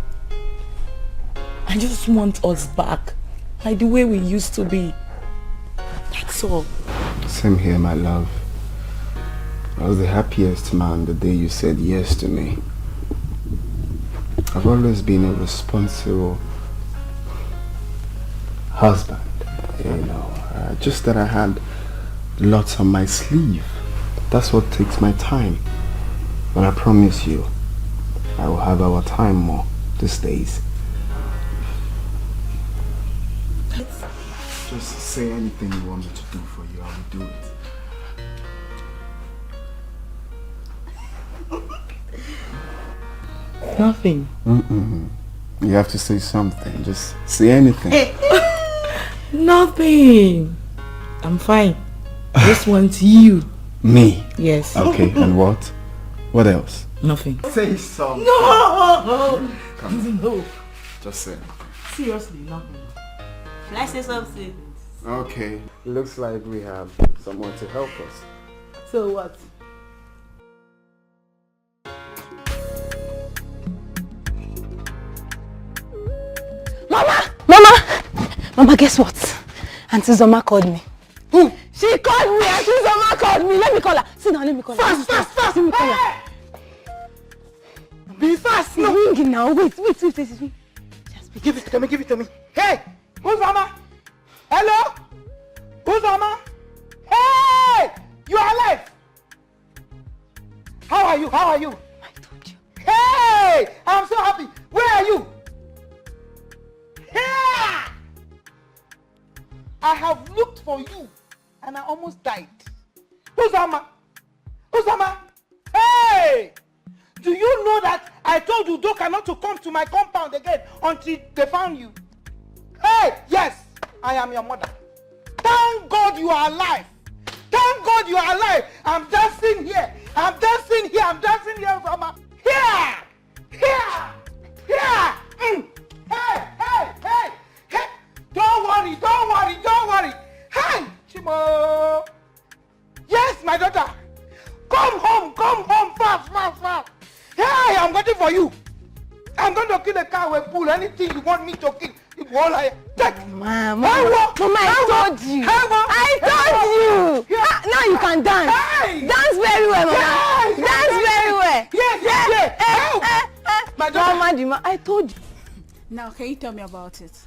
I just want us back, like the way we used to be. That's all. Same here, my love. I was the happiest man the day you said yes to me. I've always been a responsible husband, you know. Uh, just that I had lots on my sleeve. That's what takes my time. But I promise you, I will have our time more these days. Just say anything you want me to do for you, I will do it. Nothing. Mm-mm. You have to say something. Just say anything. Nothing. I'm fine. I just want you. Me? Yes. Okay, and what? What else? Nothing. Say something. No! Come on. No. Just say anything. Seriously, nothing. Can I say something? Okay. Looks like we have someone to help us. So what? Mama! Mama! Mama, guess what? Auntie Zoma called me. Who? She called me. Auntie Zoma called me. Let me call her. Sit down, let me call her. Fast, fast, fast. Let me call her. Be fast, no. Ringing now. Wait, wait, wait, wait. Just wait. Give it to me, give it to me. Hey, Uzoma. Hello? Uzoma. Hey, you are alive. How are you? How are you? I told you. Hey, I'm so happy. Where are you? Here. I have looked for you and I almost died. Uzoma. Uzoma. Hey! Do you know that I told Udoka not to come to my compound again until they found you? Hey! Yes, I am your mother. Thank God you are alive. Thank God you are alive. I'm dancing here. I'm dancing here. I'm dancing here, Uzoma. Here! Here! Here! Mm. Hey! Hey! Hey! Hey! Don't worry! Don't worry! Don't worry! Hey! Chimo! Yes, my daughter. Come home, come home, fast, fast, fast. Hey, I'm waiting for you. I'm going to kill a cow, a bull, anything you want me to kill. You all I take. Mama, Hey, Mama, what? Mama, I Hey, what? told you. Hey, what? I Hey, told what? you. Yeah. Ah, now you can dance. Hey! Dance very well, Mama. Yes, Dance yes, very well. Yes, yes, yes. Eh, Hey, eh, eh. my daughter. Mama, the ma- I told you. Now, can you tell me about it?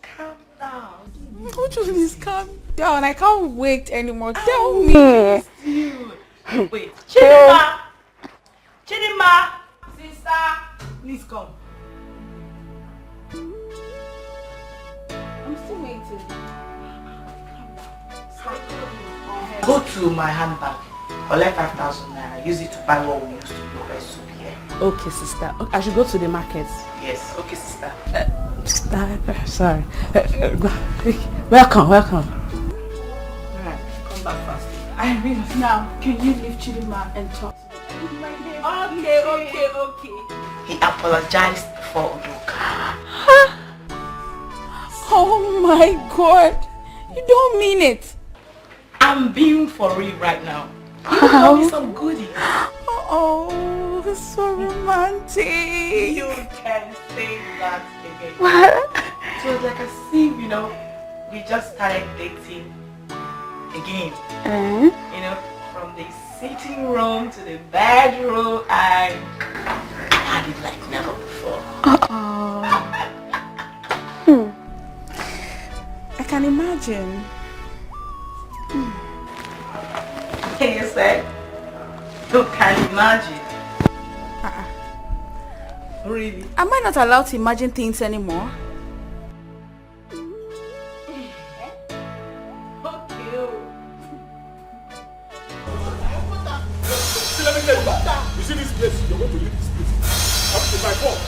Calm down. Which one is calm down? I can't wait anymore. Tell me. Wait, Chidinma! Chidinma! Sister! Please come. I'm still waiting. Go to my handbag. Collect five thousand naira. Use it to buy what we use to prepare soup here. Okay, sister. Okay, I should go to the market. Yes, okay, sister. Uh, sorry. Uh, uh, welcome, welcome. Alright, come back fast. I mean, now, can you leave Chidinma and talk to me? Okay, okay, okay. He apologized before Udoka. Oh my God. You don't mean it. I'm being for real right now. You owe me some goodies. Oh, so romantic. You can say that again. So it's like as if, you know, we just started dating again. Eh? You know, from From the sitting room to the bedroom, I had it like never before. Uh-oh. Hmm. I can imagine. Can you say? You can imagine. Uh-uh. Really? Am I not allowed to imagine things anymore? Okay. Oh. See, let me tell you, you see this place, you're going to leave this place. If I fall,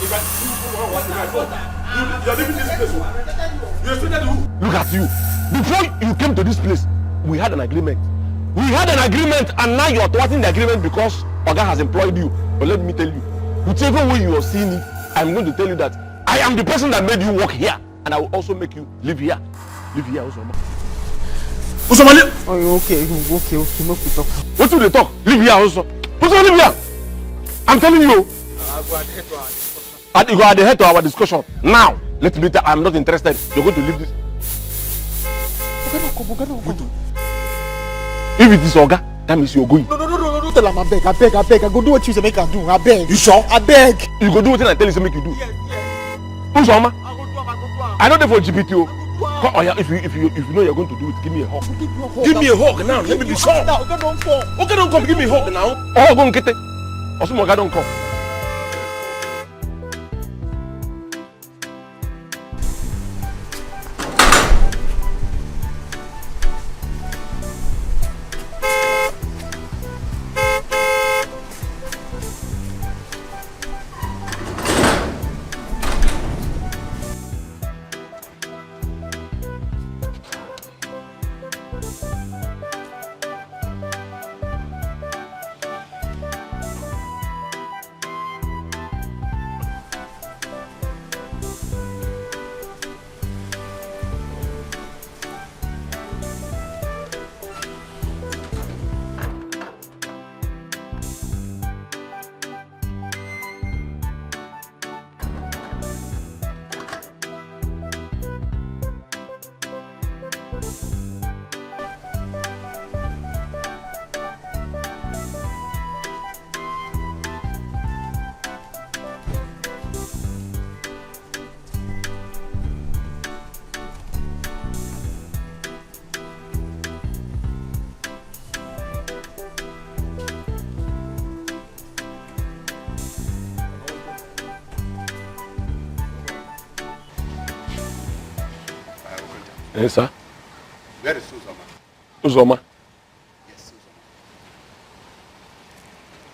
if I, if I fall, you, you're leaving this place. Oh. You expected who? Look at you. Before you came to this place, we had an agreement. We had an agreement, and now you're thwarting the agreement because Oga has employed you. But let me tell you, whichever way you are seeing it, I'm going to tell you that I am the person that made you work here, and I will also make you live here. Live here, Uzoma. Uzoma, li- Oh, okay, okay, okay, make we talk. What do they talk? Live here, Uzoma. Uzoma, live here. I'm telling you. I go ahead to our discussion. Now, let me tell, I'm not interested. You're going to leave this. Oga no come, Oga no come. If it is Oga, that means you're going. No, no, no, no, no, don't tell am, abeg, abeg, abeg. I go do what you say make I do, abeg. You sure? Abeg. You go do what I tell you say make you do. Yes, yes. Uzoma, I go do am, I go do am. I know they for G B T O. I go do am. Come, oh yeah, if you if you if you know you're going to do it, give me a hug. Give me a hug. Give me a hug now. Let me be sure. Now, Oga don fall. Oga don come, give me a hug now. Oh, go nkete. Osumoga don come. Yes, sir. Where is Uzoma? Uzoma? Yes,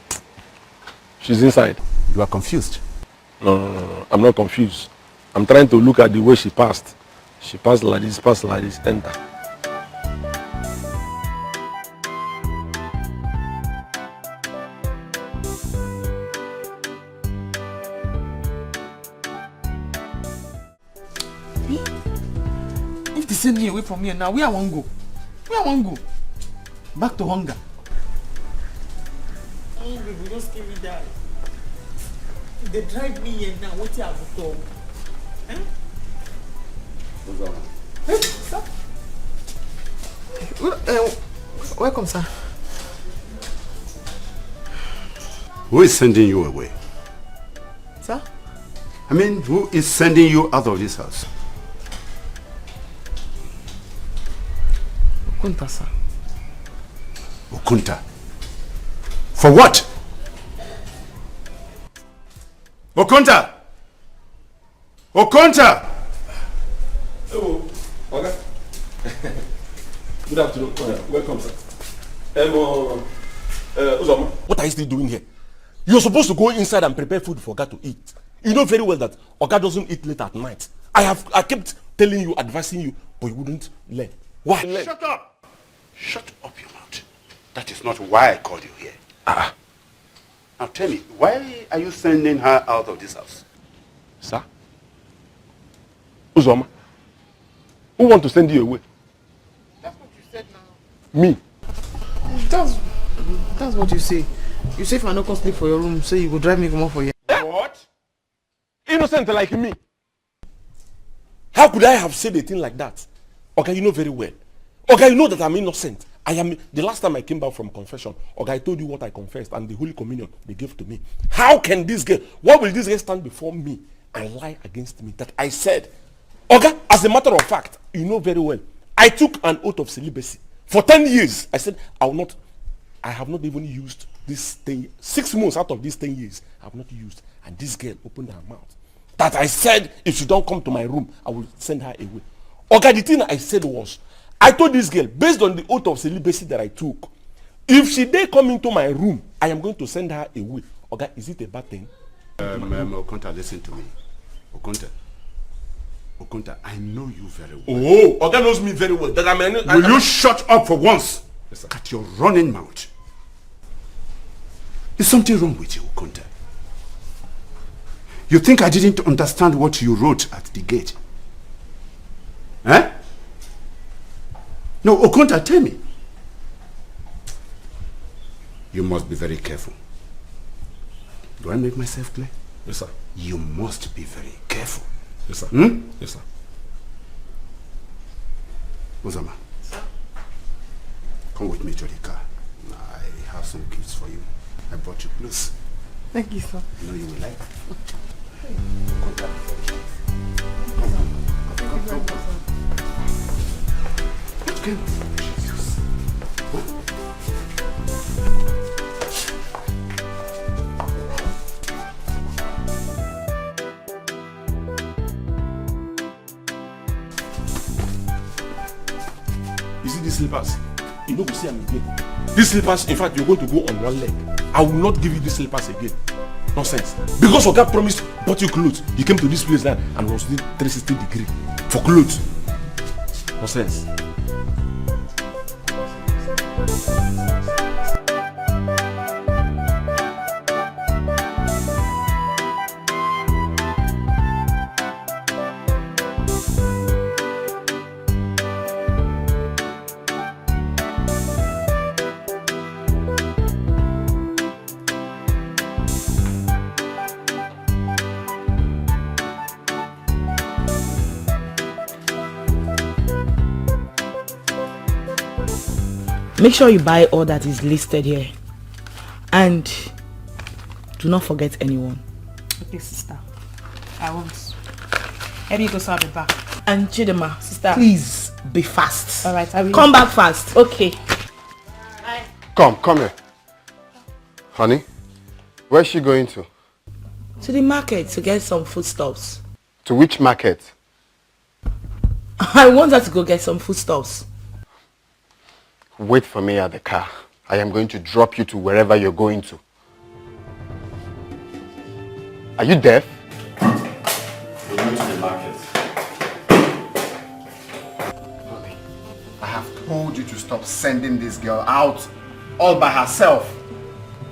Uzoma. She's inside. You are confused. No, no, no, no. I'm not confused. I'm trying to look at the way she passed. She passed like this, passed like this, enter. If they send me away from here now, where I wan go? Where I wan go? Back to hunger. Hungry go just kill me die. They drive me here now, wetin I go talk? Eh? Hey, sir. Well, uh, welcome, sir. Who is sending you away? Sir? I mean, who is sending you out of this house? Okunta, sir. Okunta? For what? Okunta! Okunta! Oh, Oga. Good afternoon. Uh, welcome, sir. Um, uh, uh, Uzoma. What are you still doing here? You're supposed to go inside and prepare food for Oga to eat. You know very well that Oga doesn't eat late at night. I have, I kept telling you, advising you, but you wouldn't learn. Why? Shut up! Shut up your mouth. That is not why I called you here. Ah. Now tell me, why are you sending her out of this house? Sir? Uzoma, who want to send you away? That's what you said now. Me? That's, that's what you say. You say if I no come sleep for your room, say you go drive me comot for here. What? Innocent like me. How could I have said a thing like that? Oga, you know very well. Oga, you know that I'm innocent. I am the last time I came back from confession, Oga, I told you what I confessed and the Holy Communion they gave to me. How can this girl, what will this girl stand before me and lie against me that I said, Oga, as a matter of fact, you know very well, I took an oath of celibacy for ten years. I said, I will not, I have not even used this ten, six months out of these ten years, I have not used. And this girl opened her mouth that I said, if she don't come to my room, I will send her away. Oga, the thing I said was, I told this girl, based on the oath of celibacy that I took, if she dey come into my room, I am going to send her away. Oga, is it a bad thing? Um, um, Okonta, listen to me. Okonta. Okonta, I know you very well. Oh, Oga knows me very well. That I may, I, Will you shut up for once? Yes, sir. At your running mouth. Is something wrong with you, Okonta? You think I didn't understand what you wrote at the gate? Eh? No, Okonta, tell me. You must be very careful. Do I make myself clear? Yes, sir. You must be very careful. Yes, sir. Hmm? Yes, sir. Uzoma, come with me to the car. I have some gifts for you. I brought you clothes. Thank you, sir. I know you will like. Come, come, come, come, come, come. What kind of Jesus? Huh? You see these slippers? You no go see am again. These slippers, in fact, you're going to go on one leg. I will not give you these slippers again. Nonsense. Because Oga promised bought you clothes, you came to this place now and was doing three sixty degree for clothes. Nonsense. Make sure you buy all that is listed here. And do not forget anyone. Okay, sister. I won't. Let me go, so I'll be back. And Chidema, sister, please be fast. All right, I will. Come back fast. Okay. Come, come here. Honey, where's she going to? To the market to get some foodstuffs. To which market? I want her to go get some foodstuffs. Wait for me at the car. I am going to drop you to wherever you're going to. Are you deaf? We're going to the market. Honey, I have told you to stop sending this girl out all by herself.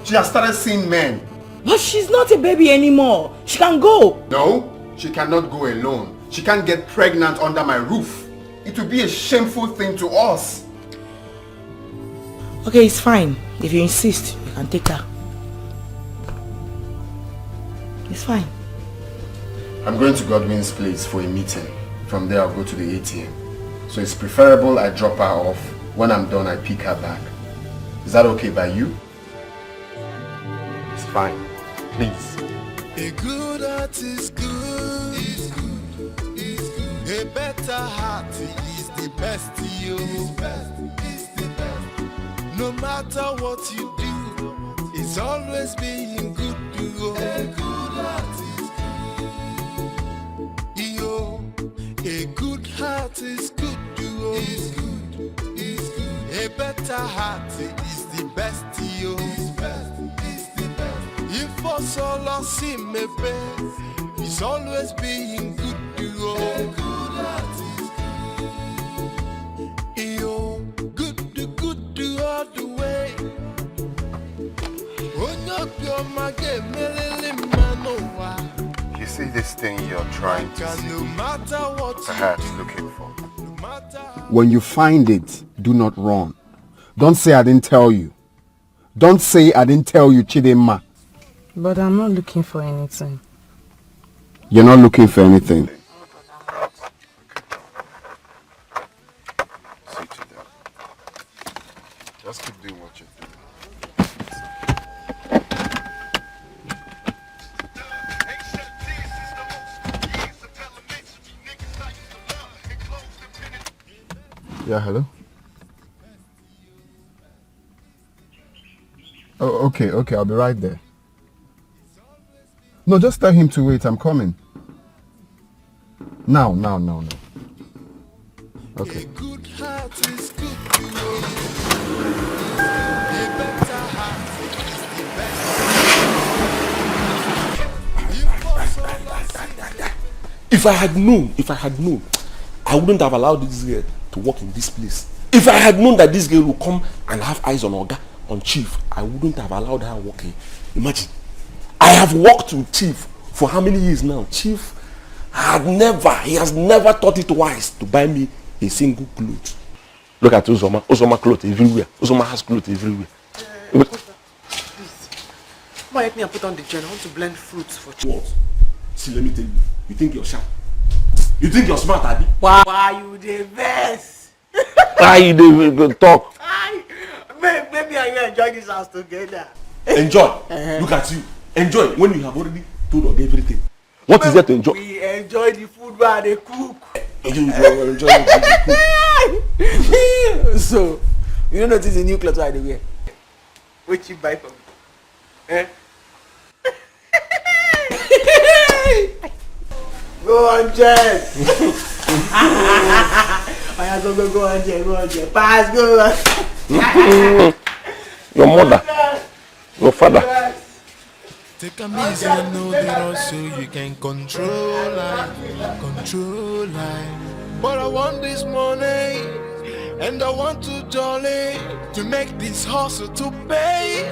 She has started seeing men. But she's not a baby anymore. She can go. No, she cannot go alone. She can't get pregnant under my roof. It would be a shameful thing to us. Okay, it's fine. If you insist, you can take her. It's fine. I'm going to Godwin's place for a meeting. From there, I'll go to the A T M. So it's preferable I drop her off. When I'm done, I pick her back. Is that okay by you? It's fine. Please. A good heart is good. Is good. Is good. A better heart is the best, yo. Is best. Is the best. No matter what you do, it's always being good to you. A good heart is good. Yo, a good heart is good to you. Is good. Is good. A better heart is the best, yo. Is best. Is the best. If for solo see me best, it's always being good to you. A good heart is good. Yo, good, good all the way. Onye obiọma ga-emelele mma n'ụwa. You see this thing you're trying to see, perhaps looking for. When you find it, do not run. Don't say I didn't tell you. Don't say I didn't tell you, Chidinma. But I'm not looking for anything. You're not looking for anything. Sit down. Just keep doing what you're doing. Yeah, hello? Oh, okay, okay, I'll be right there. No, just tell him to wait, I'm coming. Now, now, now, now. Okay. If I had known, if I had known, I wouldn't have allowed this girl to work in this place. If I had known that this girl would come and have eyes on Oga, on Chief, I wouldn't have allowed her working. Imagine. I have worked with Chief for how many years now? Chief had never, he has never thought it wise to buy me a single cloth. Look at Uzoma. Uzoma clothes everywhere. Uzoma has clothes everywhere. Please. Come on, help me and put on the joint. I want to blend fruits for church. What? See, let me tell you. You think you're sharp? You think you're smart, Abi? Why, why you the best? Why you dey go talk? I, maybe I enjoy this house together. Enjoy. Uh-huh. Look at you. Enjoy when you have already told of everything. What is there to enjoy? We enjoy the food where they cook. You enjoy, enjoy the food. So, you don't notice the new clothes I dey wear? What you buy for me? Eh? Go on, Jen. Oya, go, go, go on, Jen, go on, Jen. Pass, go on. Your mother, your father. Take am easy and know the rush so you can control life, control life. But I want this money and I want to jolly to make this hustle to pay.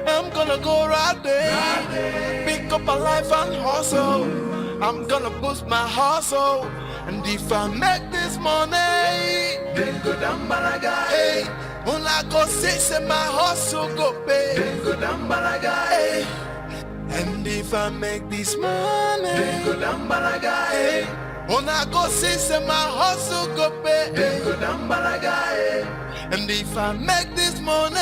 I'm gonna go right there, pick up a life and hustle. I'm gonna boost my hustle, and if I make this money, then go down balaga. Hey, una go see say my hustle go pay. Then go down balaga. Hey. And if I make this money, then go down balaga, eh. Una go see say my hustle go pay, then go down balaga, eh. And if I make this money,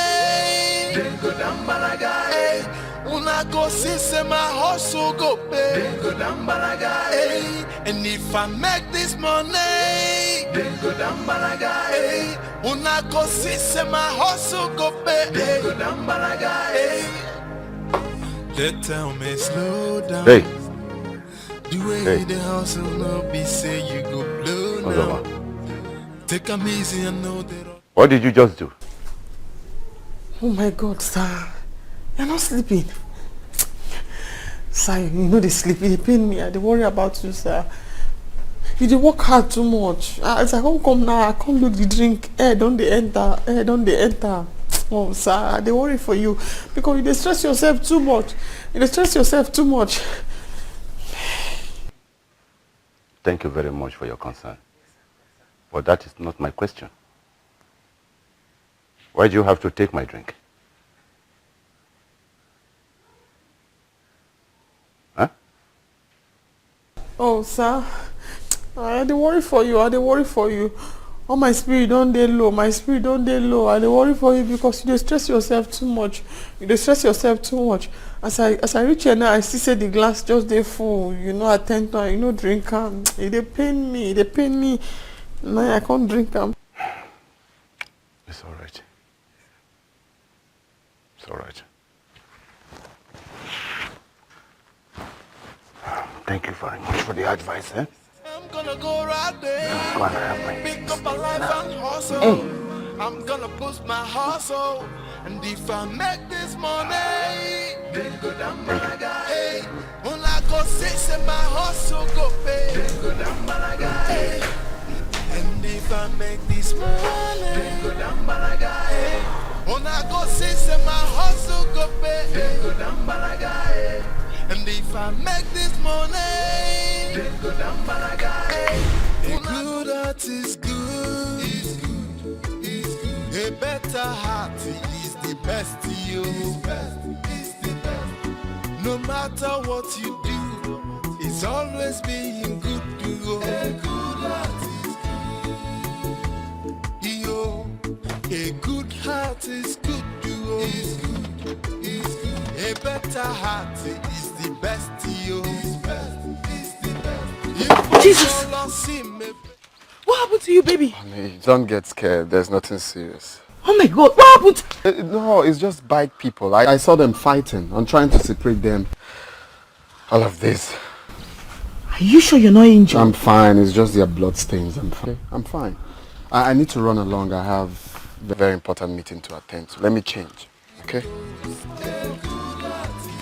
then go down balaga, eh. Una go see say my hustle go pay, then go down balaga, eh. And if I make this money, then go down balaga, eh. Una go see say my hustle go pay, then go down balaga, eh. They tell me slow down. Hey. The way hey. The hustle no be say you go blow now. Take them easy and know that. What did you just do? Oh my God, sir. You're not sleeping. Sir, you know they sleep. They pain me. I they worry about you, sir. You dey work hard too much. Ah, as I come come now, I come look the drink. Air don dey enter. Air don dey enter. Oh, sir, I dey worry for you because you dey stress yourself too much. You dey stress yourself too much. Thank you very much for your concern. But that is not my question. Why do you have to take my drink? Oh, sir, I dey worry for you. I dey worry for you. All my spirit don dey low. My spirit don dey low. I dey worry for you because you dey stress yourself too much. You dey stress yourself too much. As I as I reach here now, I see say the glass just dey full. You no attend to am. You no drink am. E dey pain me. E dey pain me. Now I can't drink am. It's all right. It's all right. Thank you very much for the advice, eh? I'm gonna go right there. Go and help me. Pick up a life and hustle. Mm. I'm gonna boost my hustle. And if I make this money, then go down my guy. Hey, una go see say my hustle go pay. Then go down my guy. Hey. And if I make this money, then go down balaga, eh. Una go see say my hustle go pay, then go down balaga, eh. And if I make this money, then go down balaga, eh. A good heart is good, is good, is good. A better heart is the best, yo. Is best, is the best. No matter what you do, it's always being good to you. A good heart is good. Yo, A good heart is good, you is good, is good. A better heart is the best, you is best, is the best. If Jesus! You don't lost him, eh, What happened to you, baby? Honey, don't get scared. There's nothing serious. Oh my God, what happened? Uh, no, it's just bike people. I, I saw them fighting and trying to separate them. All of this. Are you sure you're not injured? I'm fine. It's just their blood stains. I'm fine. I'm fine. I, I need to run along. I have a very important meeting to attend to. Let me change. Okay? Are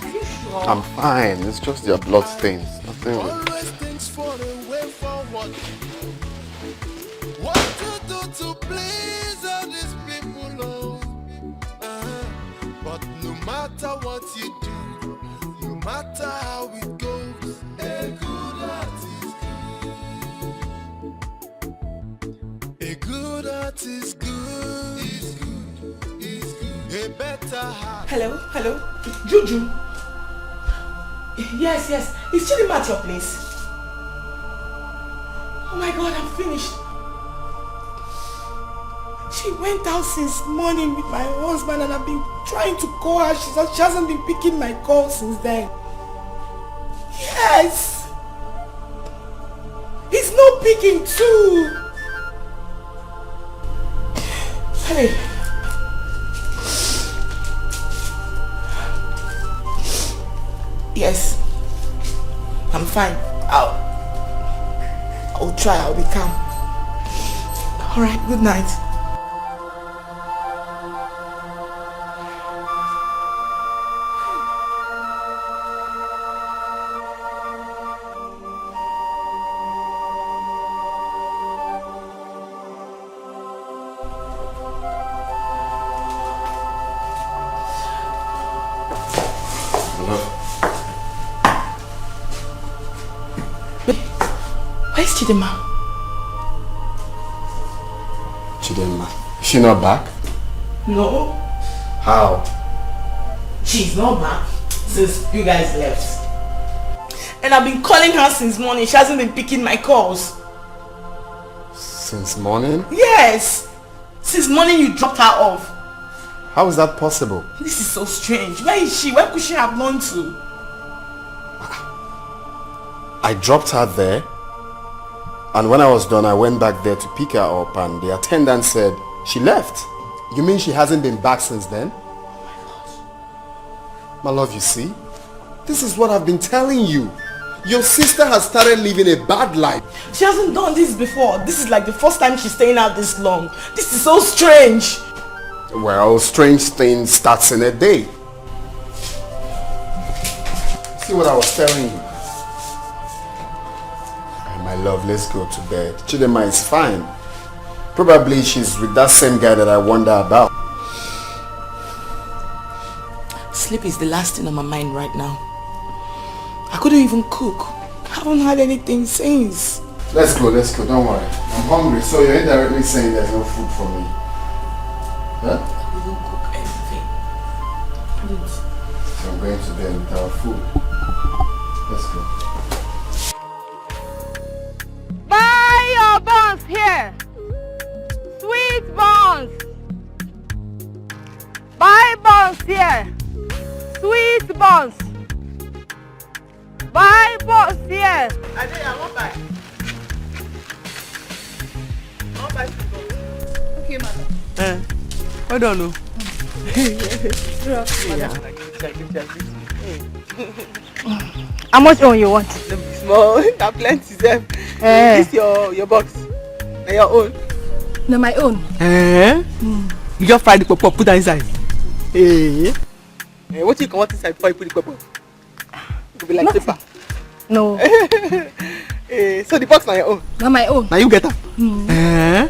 you sure? I'm fine. It's just their blood stains. Nothing. Always thinks for a way forward. What to do to please all these people, oh? Uh-huh. But no matter what you do, no matter how it goes, a good heart is good. A good heart is good. Is good. Is good. A better heart. Hello, hello. Juju. Yes, yes. Is Chidinma at your place? Oh my God, I'm finished. She went out since morning with my husband, and I've been trying to call her. She's not, she hasn't been picking my call since then. Yes. He's not picking too. Hey. Yes. I'm fine. I'll, I'll try. I'll be calm. All right. Good night. Hello. Babe, where's Chidinma? Chidinma? Is she not back? No. How? She's not back since you guys left. And I've been calling her since morning. She hasn't been picking my calls. Since morning? Yes. Since morning you dropped her off. How is that possible? This is so strange. Where is she? Where could she have gone to? I dropped her there, and when I was done, I went back there to pick her up, and the attendant said she left. You mean she hasn't been back since then? My love, you see, this is what I've been telling you. Your sister has started living a bad life. She hasn't done this before. This is like the first time she's staying out this long. This is so strange. Well, strange thing starts in a day. See what I was telling you. My love, let's go to bed. Chidinma is fine. Probably she's with that same guy that I wonder about. Sleep is the last thing on my mind right now. I couldn't even cook. I haven't had anything since. Let's go, let's go, don't worry. I'm hungry, so you're indirectly saying there's no food for me. Huh? I couldn't cook anything. I couldn't. So I'm going to bed without food. Let's go. Buy your buns here. Sweet buns. Buy buns here. Sweet buns. Buy buns here. I dey, I wan buy. I wan buy two buns. Okay, madam. Eh, well done o. Yeah. How much own you want? No be small, na plenty sef. Eh. This your, your box, na your own. Na my own. Eh? You just fry the pop pop, put am inside. Eh? Eh, wetin you comot inside before you put the pop pop? It go be like paper. No. Eh, so the box na your own? Na my own. Na you get am? Eh?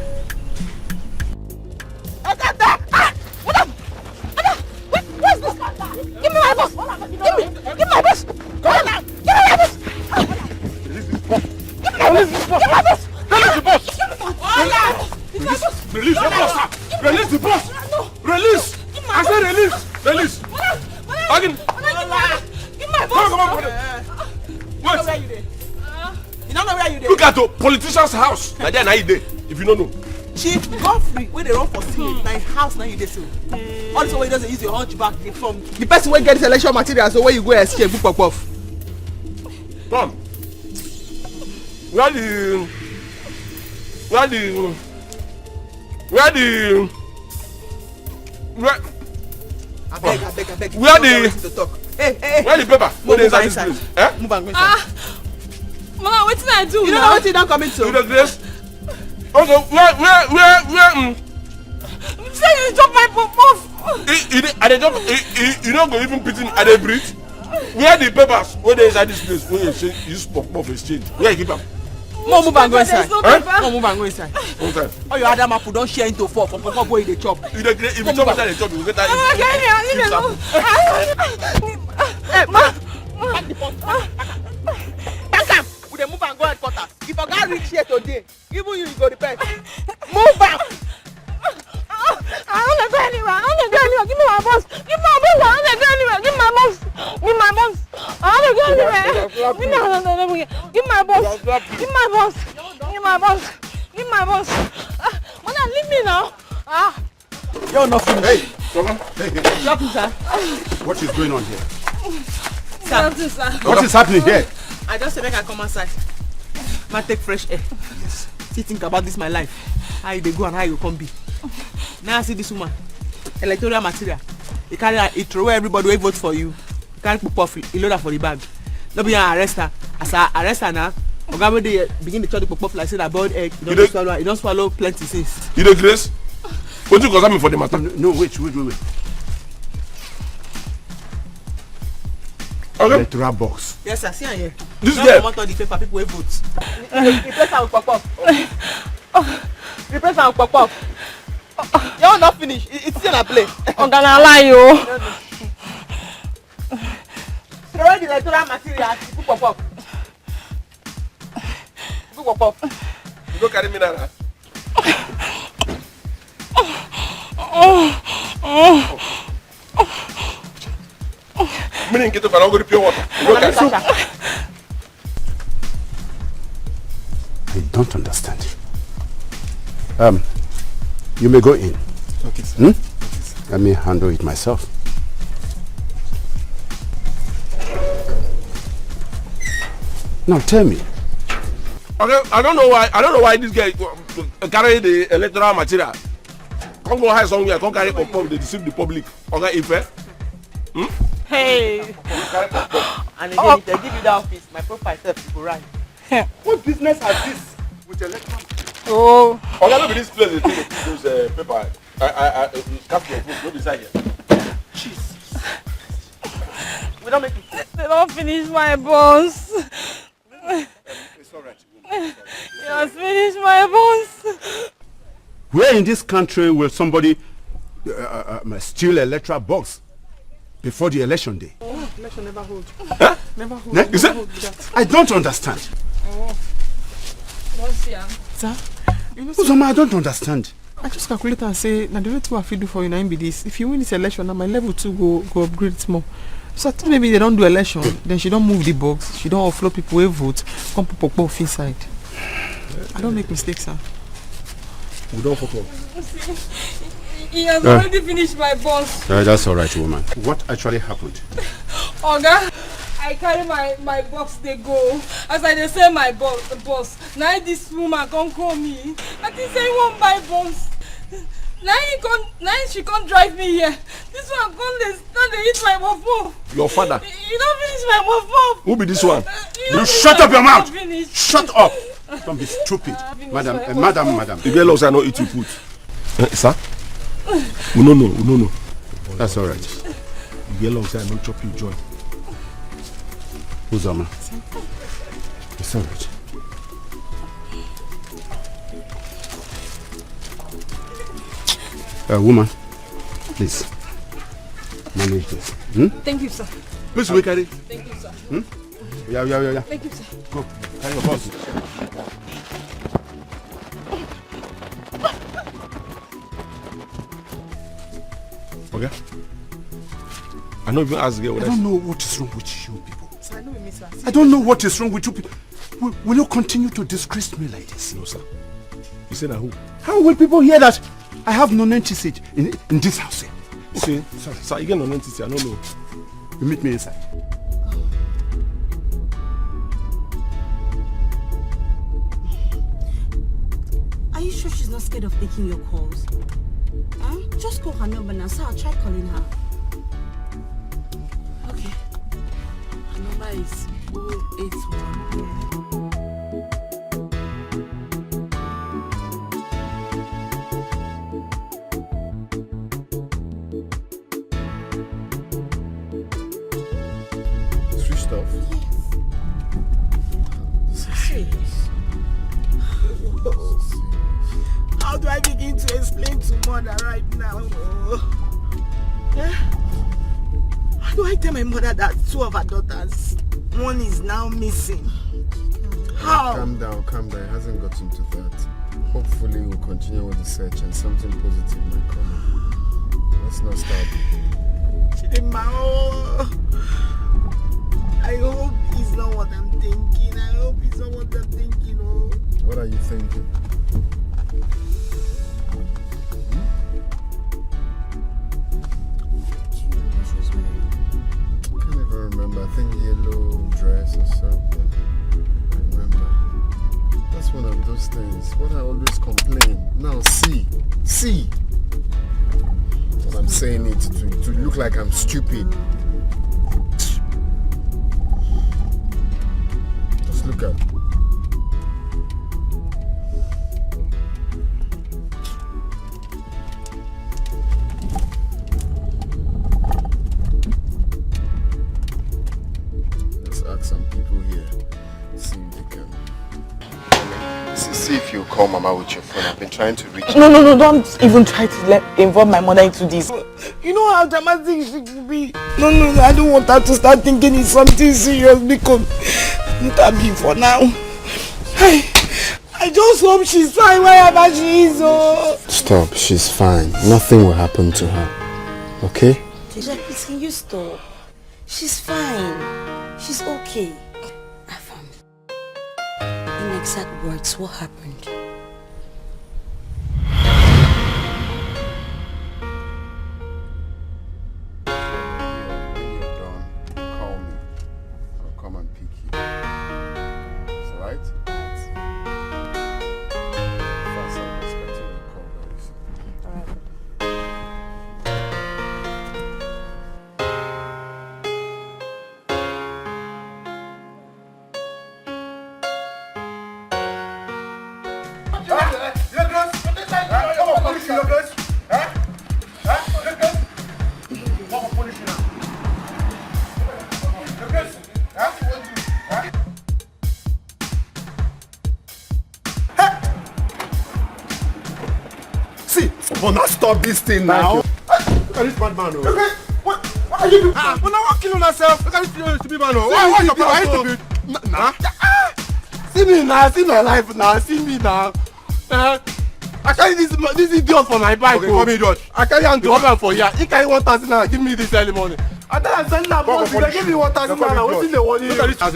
Ah, what the? Ah, what the? What the? Where, where's this? Give me my box. Give me, give me my box. Give me my box. Release this box. Give me my box. Release the boss. Give me my box. Release, release the boss. Release the boss. No. Release. I say release. Release. Madam, madam, Agin. Madam, give my box. Come on, come on, come on. Wait. Where you dey? You don't know where you dey? Look at the politician's house. Na there na you dey. If you no know. Chief Godfrey, wey dey run for Senate, na him house na you dey so. All this one wey you just dey use your hunchback dey form. The person wey get this election material, so where you go exchange, book puff puff. Come. Where the, where the, where the, where, Abeg, abeg, abeg. Where the, wetin to talk. Hey, hey, hey. Where the paper? Move, move inside this place. Eh? Move and go inside. Ah, Mama, wetin I do? You don't know wetin you don commit to. You dey grace? Okay, where, where, where, where, mm? You say you chop my puff puff. I, I dey, I dey chop, I, I, you no go even pity me, I dey breathe. Where the papers wey dey inside this place wey you say use puff puff exchange? Where you keep am? Mo move and go inside. There's no paper. Mo move and go inside. Go inside. All your other apple don share into four for puff puff wey you dey chop. You dey cre-, if you chop inside dey chop, you go get that. Ah, yeah, yeah, leave me alone. Hey, ma. Pack the pot. Pack am. We dey move and go headquarters. If Oga reach here today, even you, you go repent. Move am. I don't go anywhere. I don't go anywhere. Give me my boss. Give me my boss. I don't go anywhere. Give me my boss. Give me my boss. I don't go anywhere. Give me my boss. Give me my boss. Give me my boss. Give me my boss. Ah, madam, leave me now. Ah. You're not finished. Hey, come on. Hey, hey. Drop him, sir. What is going on here? Sir. Nothing, sir. What is happening here? I just say make I come outside. Ma take fresh air. Yes. Still think about this my life. How you dey go and how you come be. Now I see this woman. Electoral material. He carry her, he throw away everybody wey vote for you. He carry puff puff, he load her for the bag. No be I arrest her. As I arrest her now, Oga wey dey begin dey chop the puff puff like say na boiled egg. He don swallow, he don swallow plenty since. You dey grace? Wetin concern me for the matter? No, no, wait, wait, wait, wait. Okay. Electoral box. Yes, sir. See am here. This girl. Comot all the paper, people wey vote. Replace am with puff puff. Replace am with puff puff. Your own not finish. It, it's still a play. Oga, na lie o. Throw away the electoral material. Put puff puff. Put puff puff. You go carry me now. Meaning, get up and go to pure water. You go carry soup. I don't understand. Um, you may go in. Okay, sir. Hmm? Let me handle it myself. Now tell me. Okay, I don't know why. I don't know why this guy, uh, carry the electoral material. Come go hide somewhere. Come carry puff puff. Dey deceive the public. Oga Ife. Hmm? Hey. Carry puff puff. And again, if they give you that office, my profile sef go rise. What business has this with electoral? Oh. Oga, no be this place dey take those, uh, paper. I, I, I, uh, cast your vote. No be side here. Jesus. We don't make it. They don't finish my boss. It's all right. He has finished my boss. Where in this country will somebody, uh, uh, uh, steal electoral box before the election day? Oh, election never hold. Huh? Never hold. Ne-, you never said? Hold with that. I don't understand. Oh. Don't see am. Sir, you know, Uzoma, I don't understand. I just calculate and say, na the way two I fit do for you, na im be this. If you win this election, na my level two go, go upgrade small. So I think maybe they don't do election, then she don't move the box, she don't offload people wey vote, come put pop off inside. I don't make mistakes, sir. We don't fuck up. He has already finished my boss. Uh, that's all right, woman. What actually happened? Oga, I carry my, my box, they go. As I dey say my boss, boss, now this woman come call me. I think say he won't buy box. Now he come, now she come drive me here. This one come dey, come dey eat my puff puff. Your father. He, he don't finish my puff puff. Who be this one? Uh, you You shut up your mouth. Finish. Shut up. Don't be stupid. Uh, finish Madam, my uh, puff madam, puff. Madam. You get lost, I know it you put. Eh, sir? We no know, we no know. That's all right. You get lost, I no chop you join. Uzoma. It's all right. Uh, woman, please manage this. Hmm? Thank you, sir. Please, we carry. Thank you, sir. Hmm? Yeah, yeah, yeah, yeah. Thank you, sir. Go, carry your boss. Okay. I no even ask the girl. I don't know what is wrong with you people. Sir, I know we miss her. I don't know what is wrong with you people. Will, will you continue to disgrace me like this? No, sir. You say na who? How will people hear that I have non-entity in, in this house here? Okay, sir, sir, you get non-entity, I don't know. You meet me inside. Are you sure she's not scared of taking your calls? Huh? Just call her number now, so I'll try calling her. Okay. Her number is oh eight one. Switched off. How do I begin to explain to mother right now? Eh? How do I tell my mother that two of her daughters, one is now missing? How? Calm down, calm down. It hasn't gotten to that. Hopefully, we'll continue with the search and something positive might come up. Let's not start. Chidinma, oh. I hope it's not what I'm thinking. I hope it's not what I'm thinking, oh. What are you thinking? Can't even remember. I think yellow dress or something. I remember. That's one of those things. What I always complain. Now see, see. What I'm saying it to, to look like I'm stupid. Just look at. Let's ask some people here. See if they can. See, see if you call Mama with your phone. I've been trying to reach. No, no, no, don't even try to let, involve my mother into this. You know how dramatic she could be. No, no, no, I don't want her to start thinking it's something serious because let her be for now. Hey, I just hope she's fine wherever she is. Oh. Stop. She's fine. Nothing will happen to her. Okay? Tejay, please, can you stop? She's fine. She's okay. Afam, in exact words, what happened? When you're done, call me. I'll come and pick you. It's alright? Fast, I'm expecting your call very soon. See, but now stop this thing now. Look at this bad man. Oh. Look at, what, what are you doing? Ah, but now what kill yourself? Look at this stupid man. Oh. Why, why you stupid? Nah. See me now, see my life now, see me now. Uh, I carry this this idiot for my bike. Okay, oh. Come here, idiot. I carry am to come for here. He carry one thousand naira, give me this early morning. I tell am send am money, they give me one thousand naira. Wetin dey worry you?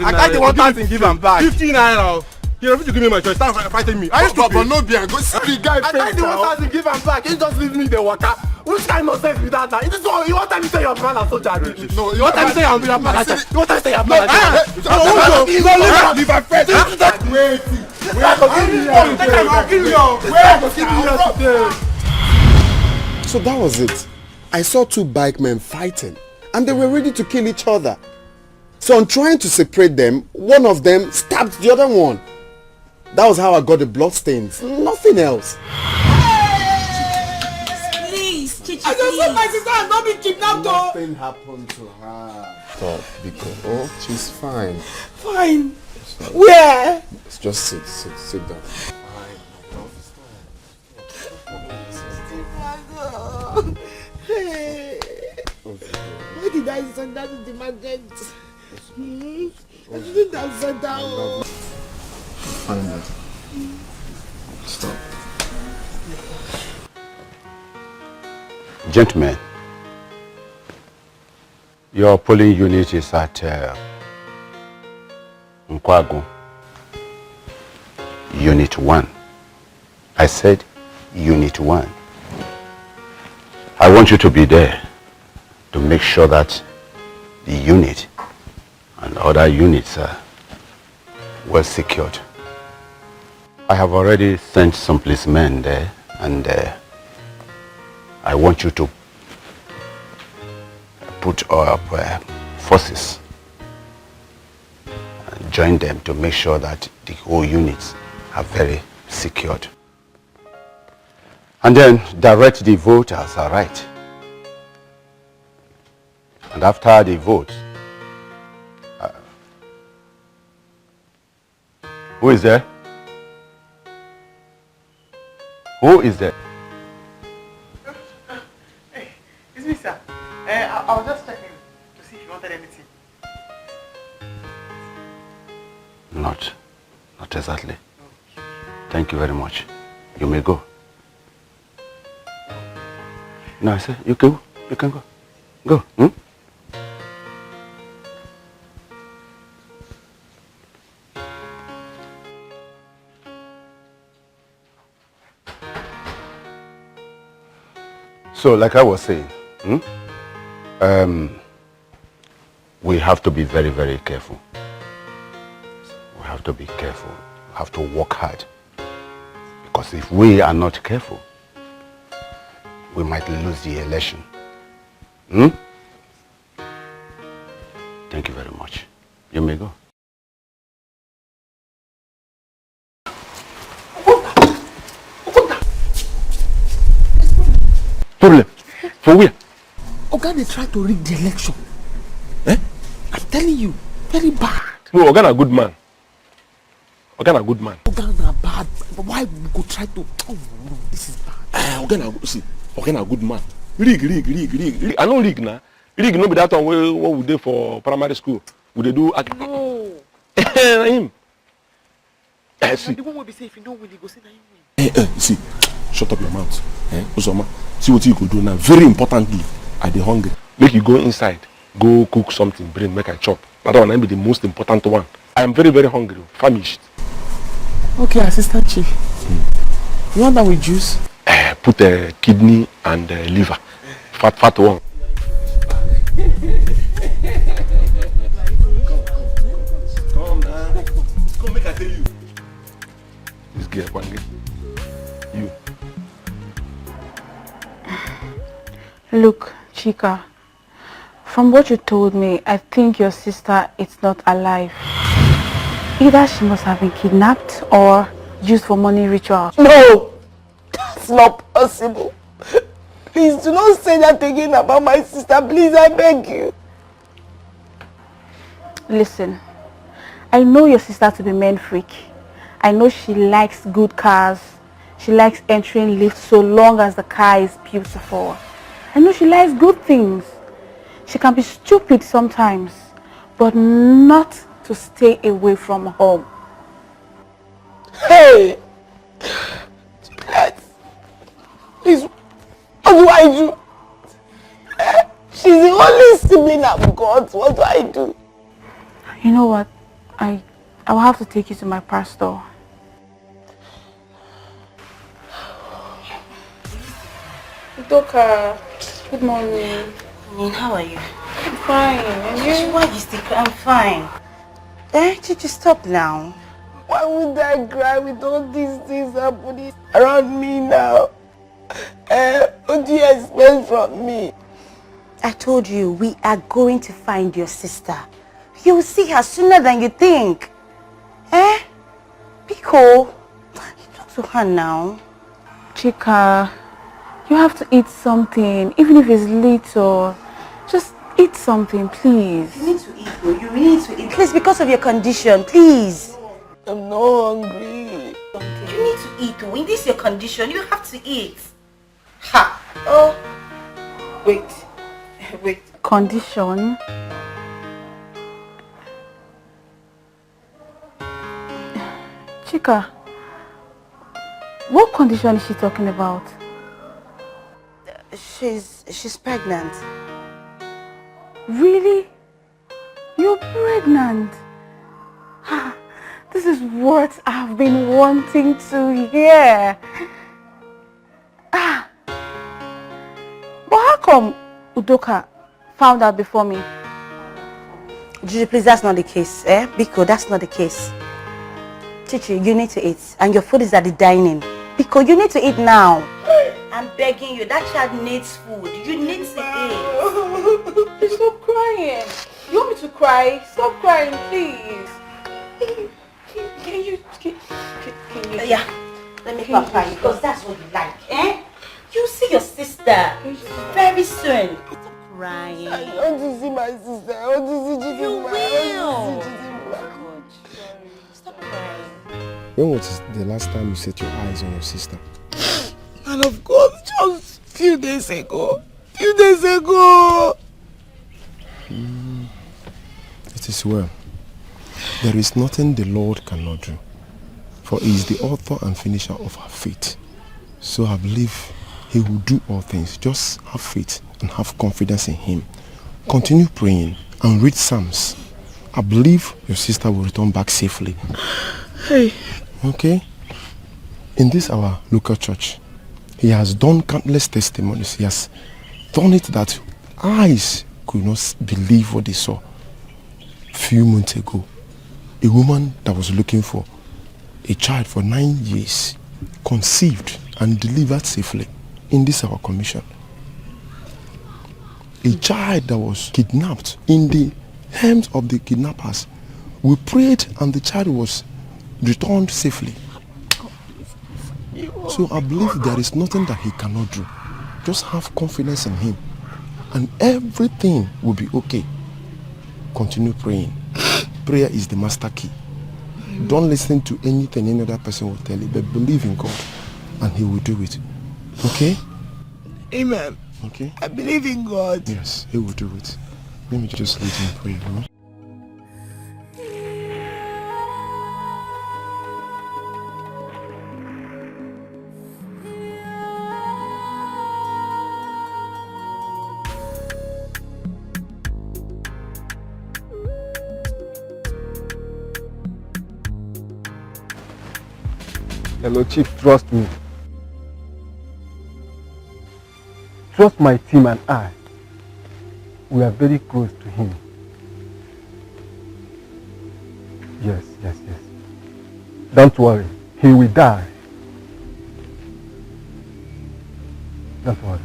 I carry the one thousand give am back. Fifty naira. You refuse to give me my choice. Start fighting me. Are you stupid? But no be I go see the guy. I carry the one thousand give am back. He just leave me the waka. Which kind of sense be that now? It is all you want me to say your man a soldier. No, you want me to say your man a soldier. You want me to say your man a soldier. No, no, no, no, leave am first. Wait. So that was it. I saw two bike men fighting, and they were ready to kill each other. So on trying to separate them, one of them stabbed the other one. That was how I got the bloodstains. Nothing else. Please, Chichi, I just want my sister and not be kidnapped, though. Nothing happened to her. Stop, Biko. Oh, she's fine. Fine. Where? Just sit, sit, sit down. Fine. Hey. Why did I send that to the market? Hmm? I shouldn't have sent that. Find her. Stop. Gentlemen, your polling unit is at uh, Nkwagu, Unit one. I said Unit one. I want you to be there to make sure that the unit and other units are well secured. I have already sent some policemen there, and uh, I want you to put up uh, forces, join them to make sure that the whole units are very secured. And then direct the voters aright. And after the vote, uh, who is there? Who is there? It's me, sir. Uh, I, I was just checking to see if you wanted anything. Not, not exactly. Thank you very much. You may go. No, I say you can, you can go. Go. Hmm? So, like I was saying, hmm, um, we have to be very, very careful. We have to be careful. We have to work hard. Because if we are not careful, we might lose the election. Hmm? Thank you very much. You may go. Problem? For where? Oga dey try to rig the election. Eh? I'm telling you, very bad. No, Oga na good man. Oga na good man. Oga na bad. Why we go try to? Oh no, this is bad. Eh, Oga na, see, Oga na good man. Rig, rig, rig, rig, rig. I no rig na. Rig no be that one wey, wey we dey for primary school. We dey do. No. Na him. Eh, see. The one wey be say if you no win, you go say na him win. Eh, eh, see, shut up your mouth. Eh, Uzoma, see what you go do now. Very importantly, I dey hungry. Make you go inside, go cook something, bring make I chop. That one na be the most important one. I am very, very hungry, famished. Okay, assistant chief. You want that with juice? Eh, put uh, kidney and uh, liver. Fat, fat one. Come now. Come make I tell you. This girl, Kwange. You. Look, Chika, from what you told me, I think your sister is not alive. Either she must have been kidnapped or used for money ritual. No! That's not possible. Please do not say that again about my sister. Please, I beg you. Listen, I know your sister to be men freak. I know she likes good cars. She likes entering lift so long as the car is beautiful. I know she likes good things. She can be stupid sometimes, but not to stay away from home. Hey! Please, what do I do? Eh? She's the only sibling I've got. What do I do? You know what? I I will have to take you to my pastor. Doka, good morning. Morning, how are you? I'm fine. And you? Why you still cry? I'm fine. Eh, Chichi, stop now. Why would I cry with all these things happening around me now? Eh, what do you expect from me? I told you, we are going to find your sister. You will see her sooner than you think. Eh? Biko, talk to her now. Chika, you have to eat something, even if it's little. Just eat something, please. You need to eat, though. You really need to eat. Please, because of your condition, please. I'm not hungry. You need to eat, though. In this your condition, you have to eat. Ha! Oh, wait, wait. Condition? Chika, what condition is she talking about? She's she's pregnant. Really? You're pregnant? Ah, This is what I've been wanting to hear. Ah, but how come Udoka found out before me? Gigi, please, that's not the case, eh? Biko, that's not the case. Chichi, you need to eat, and your food is at the dining. Biko, you need to eat now. I'm begging you, that child needs food. You need to eat. Please stop crying. You want me to cry? Stop crying, please. Can, can you, can, can, can you? Yeah, let me pamper you, because that's what you like, eh? You see your sister very soon. Stop crying. I want to see my sister. I want to see Chidinma. You will. I want to see Chidinma. Stop crying. When was the last time you set your eyes on your sister? Man of God, just few days ago. Few days ago. It is well. There is nothing the Lord cannot do, for He is the author and finisher of our faith. So I believe He will do all things. Just have faith and have confidence in Him. Continue praying and read Psalms. I believe your sister will return back safely. Hey. Okay? In this our local church, he has done countless testimonies. He has done it that eyes could not s- believe what they saw. Few months ago, a woman that was looking for a child for nine years conceived and delivered safely in this our commission. A child that was kidnapped in the hands of the kidnappers. We prayed and the child was returned safely. So I believe there is nothing that He cannot do. Just have confidence in Him and everything will be okay. Continue praying. Prayer is the master key. Don't listen to anything any other person will tell you, but believe in God and He will do it. Okay? Amen. Okay? I believe in God. Yes, He will do it. Let me just lead you in prayer. Huh? Hello, Chief. Trust me. Trust my team and I. We are very close to him. Yes, yes, yes. Don't worry. He will die. Don't worry.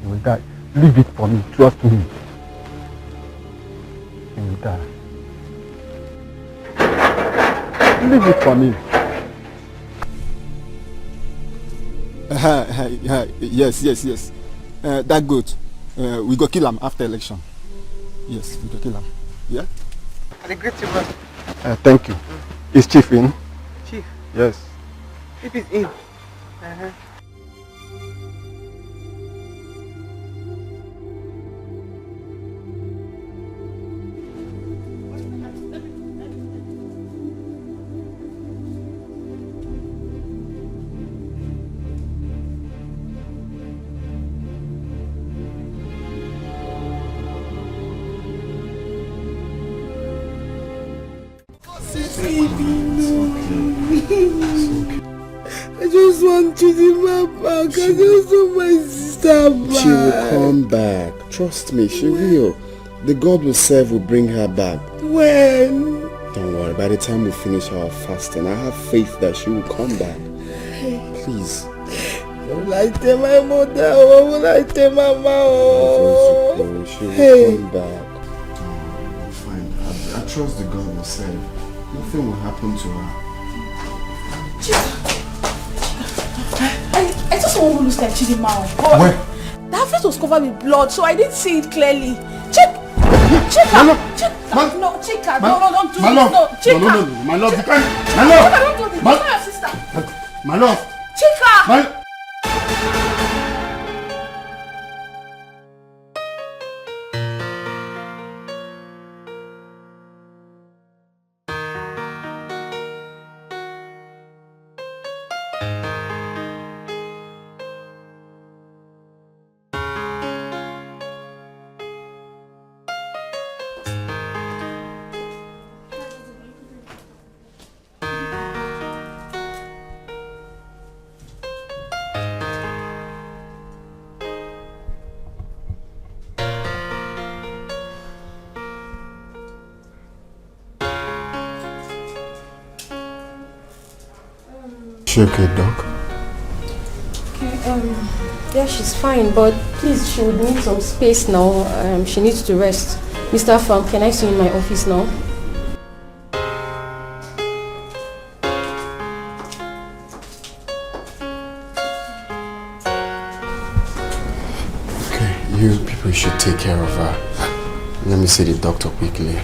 He will die. Leave it for me. Trust me. He will die. Leave it for me. Uh, uh, uh, yes, yes, yes. Uh, that goat, uh, we go kill am after election. Yes, we go kill am. Yeah? I dey greet you, boss. Uh, thank you. Is Chief in? Chief? Yes. Chief is in. Uh-huh. I just want Chidinma back. I just want my sister back. She will come back. Trust me, she will. The God we serve will bring her back. When? Don't worry, by the time we finish our fasting, I have faith that she will come back. Please. Will I tell my mother? Or will I tell mama? Oh, she will come back. Oh, fine. I, I trust the God we serve. Nothing will happen to her. I, I just want to look like Chidinma. Where? That face was covered with blood, so I didn't see it clearly. Check, check her, check her. No, check her. No, no, don't do this. No, check her. No, no, no, no, my love, you can't. My love. Don't do this. It's not your sister. My love. Check her. My She okay, doc? Okay, um, yeah, she's fine, but please, she would need some space now. Um, she needs to rest. Mister Afam, can I see you in my office now? Okay, you people should take care of her. Let me see the doctor quickly.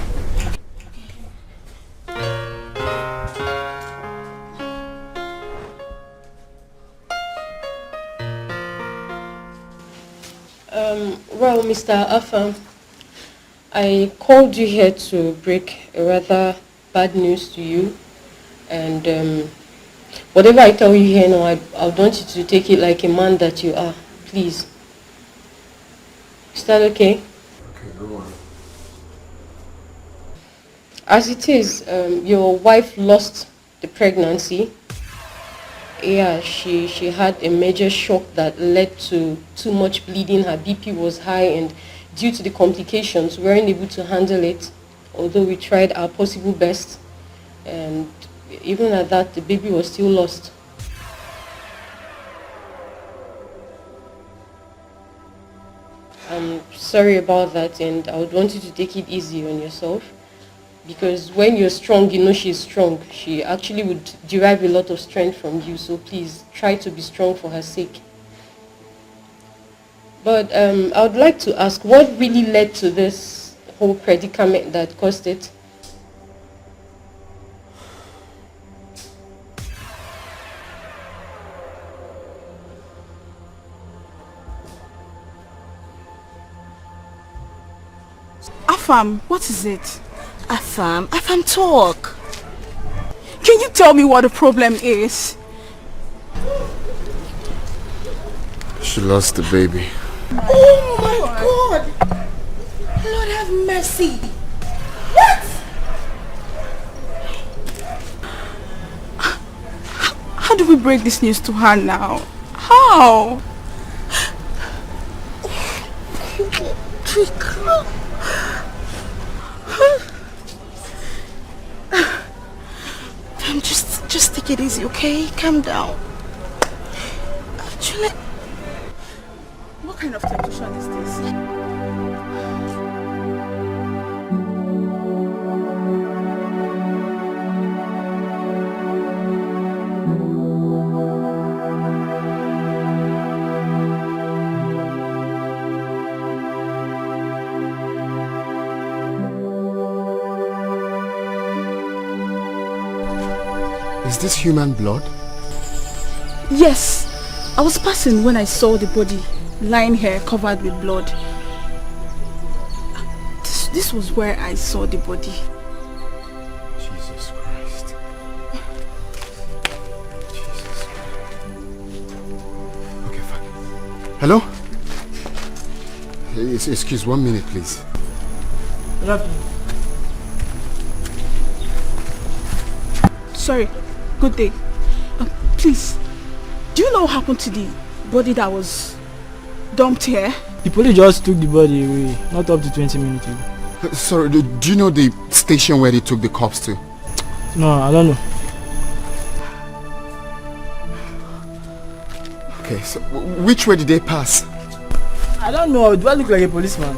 Um, well, Mister Afam, I called you here to break a rather bad news to you, and um, whatever I tell you here now, I, I want you to take it like a man that you are, please. Is that okay? Okay, go on. As it is, um, your wife lost the pregnancy. Yeah, she, she had a major shock that led to too much bleeding. Her B P was high, and due to the complications, we weren't able to handle it, although we tried our possible best. And even at that, the baby was still lost. I'm sorry about that, and I would want you to take it easy on yourself, because when you're strong, you know she's strong. She actually would derive a lot of strength from you, so please try to be strong for her sake. But um, I would like to ask, what really led to this whole predicament that caused it? Afam, what is it? Afam, Afam, talk. Can you tell me what the problem is? She lost the baby. Oh my God! Lord have mercy. What? How do we break this news to her now? How? Trick. Um, just, just take it easy, okay? Calm down. Actually, what kind of temptation is this? Is this human blood? Yes. I was passing when I saw the body lying here covered with blood. This, this was where I saw the body. Jesus Christ. Jesus Christ. Okay, fine. Hello? Yes, excuse one minute, please. Sorry. Good day. Uh, please, do you know what happened to the body that was dumped here? The police just took the body away, not up to twenty minutes ago. Uh, Sorry, do, do you know the station where they took the corpse to? No, I don't know. Okay, so w- which way did they pass? I don't know. Do I look like a policeman?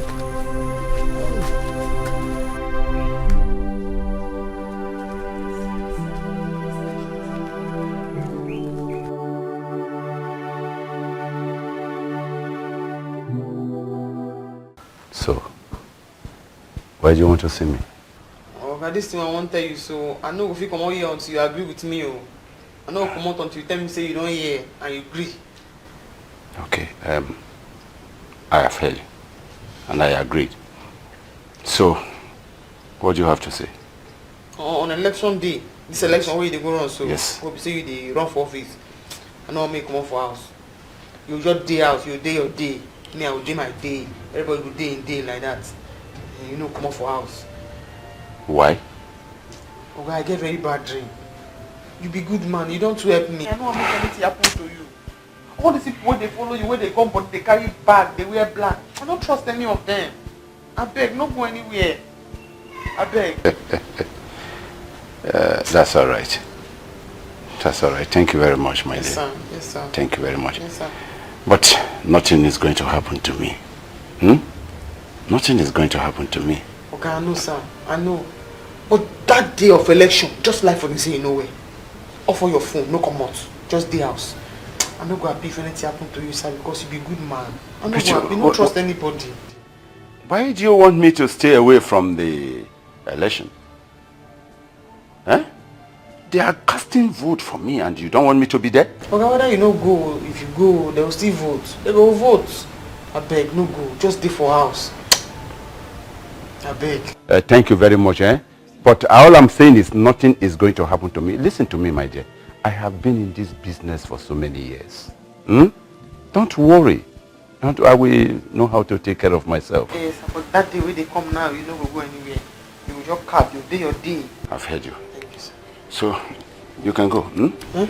So, why do you want to see me? Oga, this thing I wan tell you, so I no go fit comot here until you agree with me o. I no go comot until you tell me say you don hear and you gree. Okay, um, I have heard and I agreed. So, what do you have to say? On on election day, this election wey you dey go run so, Yes. wey be say you dey run for office, I no wan make you comot for house. You just dey house, you dey your day. Me, I go dey my day. Everybody go dey in day like that. And you no comot for house. Why? Oga, I get very bad dream. You be good man, you don too help me. I no wan make anything happen to you. All these people wey dey follow you, wey dey come but dey carry bag, dey wear black, I no trust any of them. Abeg, no go anywhere. Abeg. Uh, that's all right. That's all right. Thank you very much, my Yes, dear. sir. Yes, sir. Thank you very much. Yes, sir. But nothing is going to happen to me. Hmm? Nothing is going to happen to me. Okay, I know, sir. I know. But that day of election, just like for the say you know where. Off all your phone, no come out. Just the house. I no go happy if anything happen to you, sir, because you be good man. I no But go you- happy, no what- trust what- anybody. Why do you want me to stay away from the election? Eh? They are casting vote for me and you don't want me to be there? Oga, whether you no go, if you go, they will still vote. They go vote. I beg, no go. Just stay for house. I beg. Uh, thank you very much, eh? But all I'm saying is nothing is going to happen to me. Listen to me, my dear. I have been in this business for so many years. Hmm? Don't worry. Don't, I will know how to take care of myself. Yes, but that day when they come now, you no go go anywhere. You will just cap, you day your day. I've heard you. Thank you, sir. So, you can go. Hmm? Huh?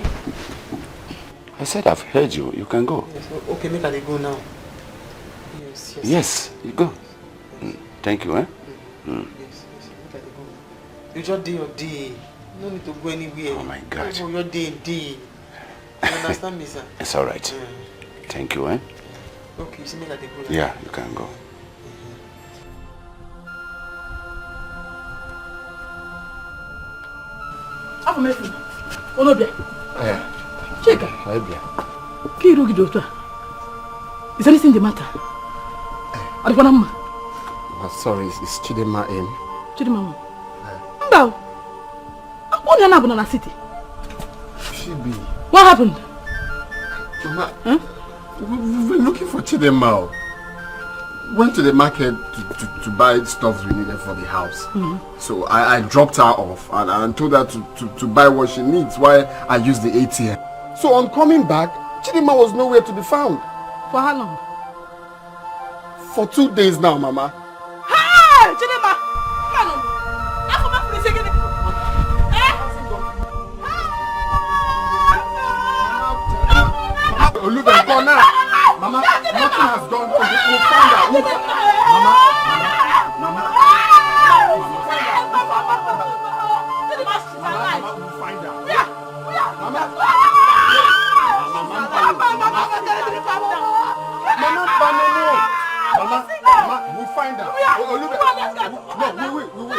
I said I've heard you. You can go. Yes, o- okay, make I dey go now. Yes, yes. Yes, you go. Mm, thank you, eh? Yes, yes, make I dey go now. You just day your day. No need to go anywhere. Oh my God. You go your day, day. You understand me, sir? It's all right. Mm. Thank you, eh? Okay, you see, make I dey go now. Yeah, you can go. Abụ m efu. Unu bịa. Eh, Chika, I bịa. ka iru gị dị otu a. Is anything the matter? Ọ dịkwana mma? Ah, sorry, it's, it's Chidinma in. Chidinma nwa. Mba o. Akwụkwọ onye na-abụ nọ na city. Chibi. What happened? Mama, we, we've been looking for Chidinma. Went to the market to, to, to buy stuff we needed for the house. So I, I dropped her off and, and told her to, to, to buy what she needs while I use the A T M. So on coming back, Chidinma was nowhere to be found. For how long? For two days now, Mama. Hey, Chidinma! Come on. Afọ m afọ ise gịnị? Eh? Olube, go now. Mama, nothing has gone. We'll find her. We'll, Mama, Mama, Mama, Mama, we'll find her. Mama, we'll find her. Mama, Mama, Mama, Mama, Mama, Mama, we'll find her. Olube, no, we will, we will.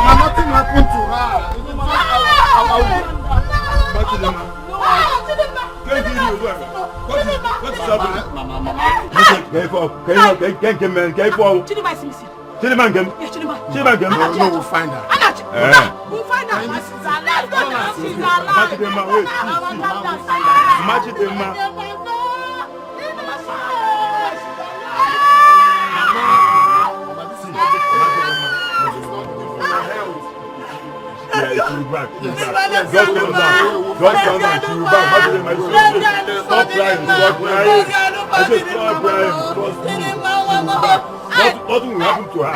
Mama, nothing happened to her. What is, what is happening? Mama, Mama, Mama. Listen, get up, get up, get, get, get, man, get up. Chidinma is missing. Chidinma, get. Yeah, Chidinma. Chidinma, get. No, no, we'll find her. Anna, Chi- Eh. We'll find her. She's alive. She's alive. Mama, Chidinma, wait, see, see. Mama, Chidinma. Yeah, she'll be back. She'll be back. Just calm down. Just calm down. She'll be back. Stop crying. Stop crying. I say stop crying. Trust me. She'll be back. Nothing, nothing will happen to her.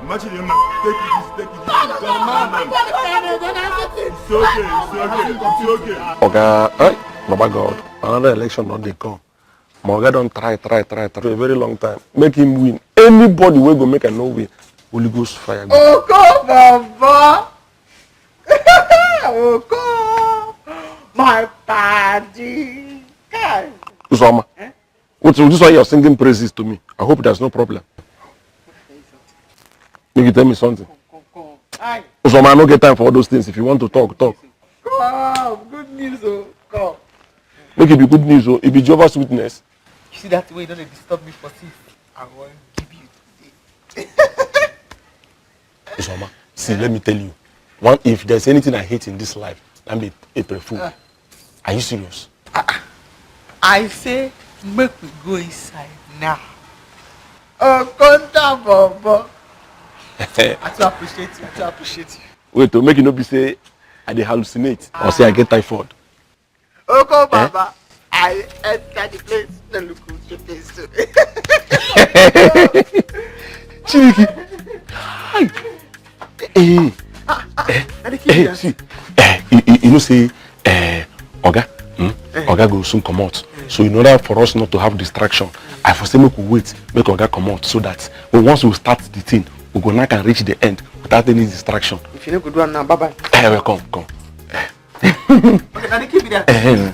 Mama, Chidinma, take it easy, take it easy. Calm down. It's okay, it's okay, it's okay. Oga, eh, Baba God, another election don dey come. My oga don try, try, try, try for a very long time. Make him win. Anybody wey go make I no win, Holy Ghost fire go. Oko Baba! Oko! My paddy! Kai! Uzoma, eh? What, this why you're singing praises to me? I hope there's no problem. Make you tell me something. Come, come, come. Aye. Uzoma, I no get time for all those things. If you want to talk, talk. Come, good news, oh, come. Make it be good news, oh. It be Jehovah's Witness. You see that way, don't disturb me for this. I wan give you today. Uzoma, see, let me tell you. One, if there's anything I hate in this life, I'm a April Fool. Ah. Are you serious? I say, make we go inside now. Oh, Konta Bobo. I too appreciate you. I too appreciate you. Wait, to make you no be say I dey hallucinate or say I get typhoid. Oko Baba, I enter the place. No look who the place to. Chiriki. Hi. Eh, eh, eh, see, eh, you, you, you know say, eh, Oga, hmm? Oga go soon comot. So in order for us not to have distraction, I for say make we wait, make Oga comot, so that when, once we start the thing, we go now can reach the end. We That thing is distraction. If you no go do am now, bye bye. Eh, well, come, come. Okay, now the key be there. Eh,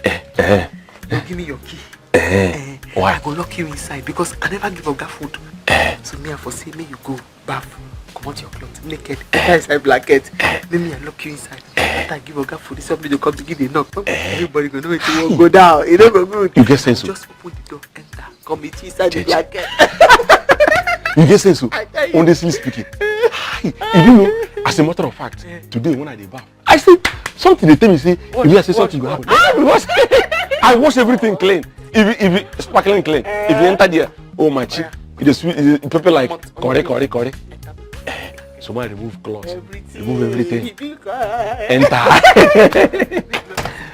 eh, eh, eh. You give me your key. Eh, eh. Why? I go lock you inside because I never give Oga food. Eh. So me, I for say, make you go bath, comot your cloth, naked, enter inside blanket. Eh. Make me, I lock you inside. Eh. After I give Oga food, this somebody go come begin dey knock. Eh. Everybody go know wetin wan go down. E no go good. You get sense o. Just open the door, enter, come meet you inside the blanket. You get sense o. I tell you. Honestly speaking, you know, as a matter of fact, eh, today when I dey bath, I say something dey tell me say, if I say something go happen. I wash everything clean. If you, if you sparkling clean, if you enter there, oh my chief, it is sweet, it dey pepper like correct, correct, correct. So I remove clothes, remove everything, enter.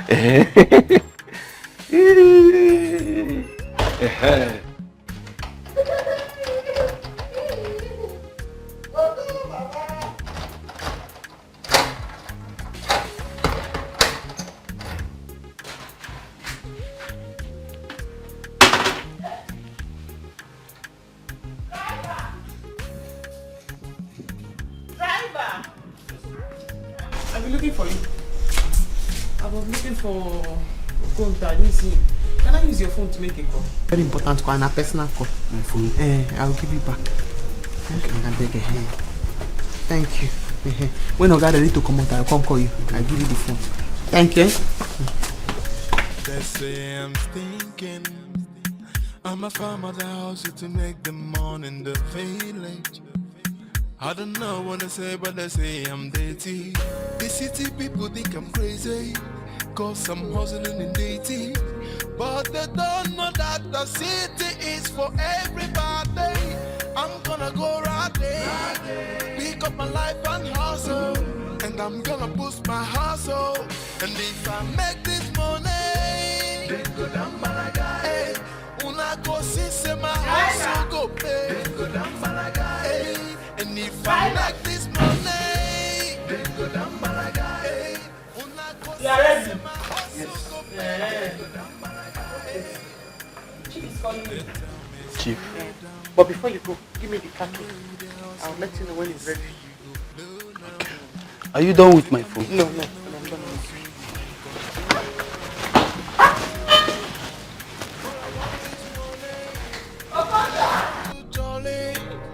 Eh. Driver! I've been looking for you. I was looking for Okonta. I didn't see him. Can I use your phone to make a call? Very important call and a personal call. My phone? Eh, I'll give you back. Okay. I can take it. Eh. Thank you. Eh, eh. When Oga ready to come out, I'll come call you. I'll give you the phone. Thank you. They say I'm stinking. I'm a farmer that hustle to make the money in the village. I don't know what they say, but they say I'm dirty. The city people think I'm crazy, cause I'm hustling in dirty. But they don't know that the city is for everybody. I'm gonna go right there, pick up my life and hustle. And I'm gonna boost my hustle. And if I make this money, then go down Malaga. Hey, una go see say my hustle go pay. Then go down Malaga. Hey, and if I make this money, then go down Malaga. Hey, una go see say my hustle go pay. Chief is calling me. Chief. Yeah. But before you go, give me the car key. I'll let you know when it's ready. Are you done with my phone? No, no, I'm done with you.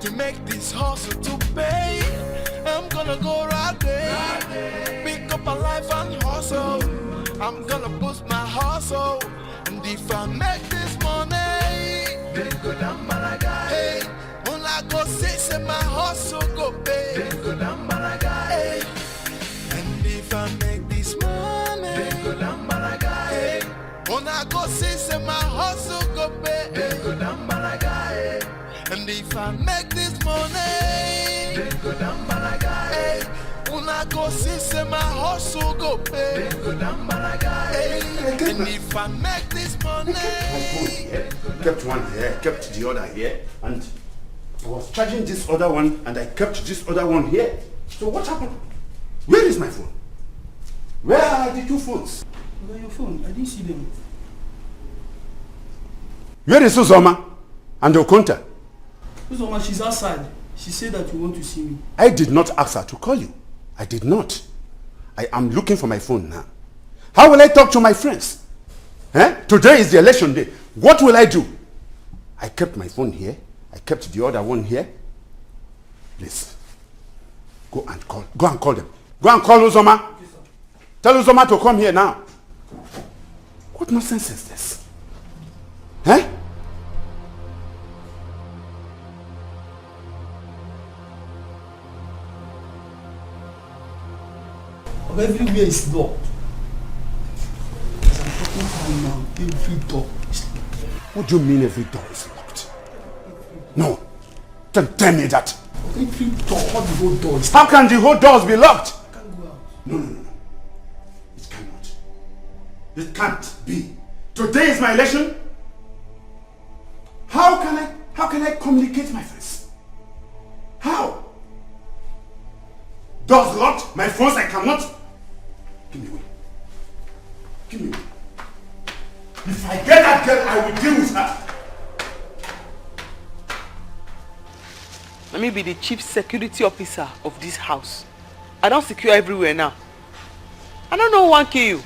To make this hustle to pay, I'm gonna go right there. Pick up a life and hustle. I'm gonna boost my hustle. And if I make this money, then go down Malaga. Hey, una go see say my hustle go pay. Then go down Malaga. Hey. And if I make this money, then go down Malaga. Hey. Una go see say my hustle go pay. Then go down Malaga. Hey. And if I make this money, then go down Malaga. Hey. Una go see say my hustle go pay. Then go down Malaga. Hey. And if I make this money, kept one here, kept the other here, and I was charging this other one, and I kept this other one here. So what happened? Where is my phone? Where are the two phones? Where your phone? I didn't see them. Where is Uzoma and Okonta? Uzoma, she's outside. She said that you want to see me. I did not ask her to call you. I did not. I am looking for my phone now. How will I talk to my friends? Eh? Today is the election day. What will I do? I kept my phone here. I kept the other one here. Please, go and call. Go and call them. Go and call Uzoma. Tell Uzoma to come here now. What nonsense is this? Eh? Everywhere is locked. As I'm talking to you now, every door is locked. What do you mean every door is locked? No. Don't tell me that. Every door, all the whole doors. How can the whole doors be locked? I can't go out. No, no, no, no. It cannot. It can't be. Today is my election. How can I, how can I communicate my friends? How? Doors locked, my phones I cannot. Give me away. Give me away. If I get that girl, I will deal with her. Na me be the chief security officer of this house. I don secure everywhere now. I no know who wan kill you.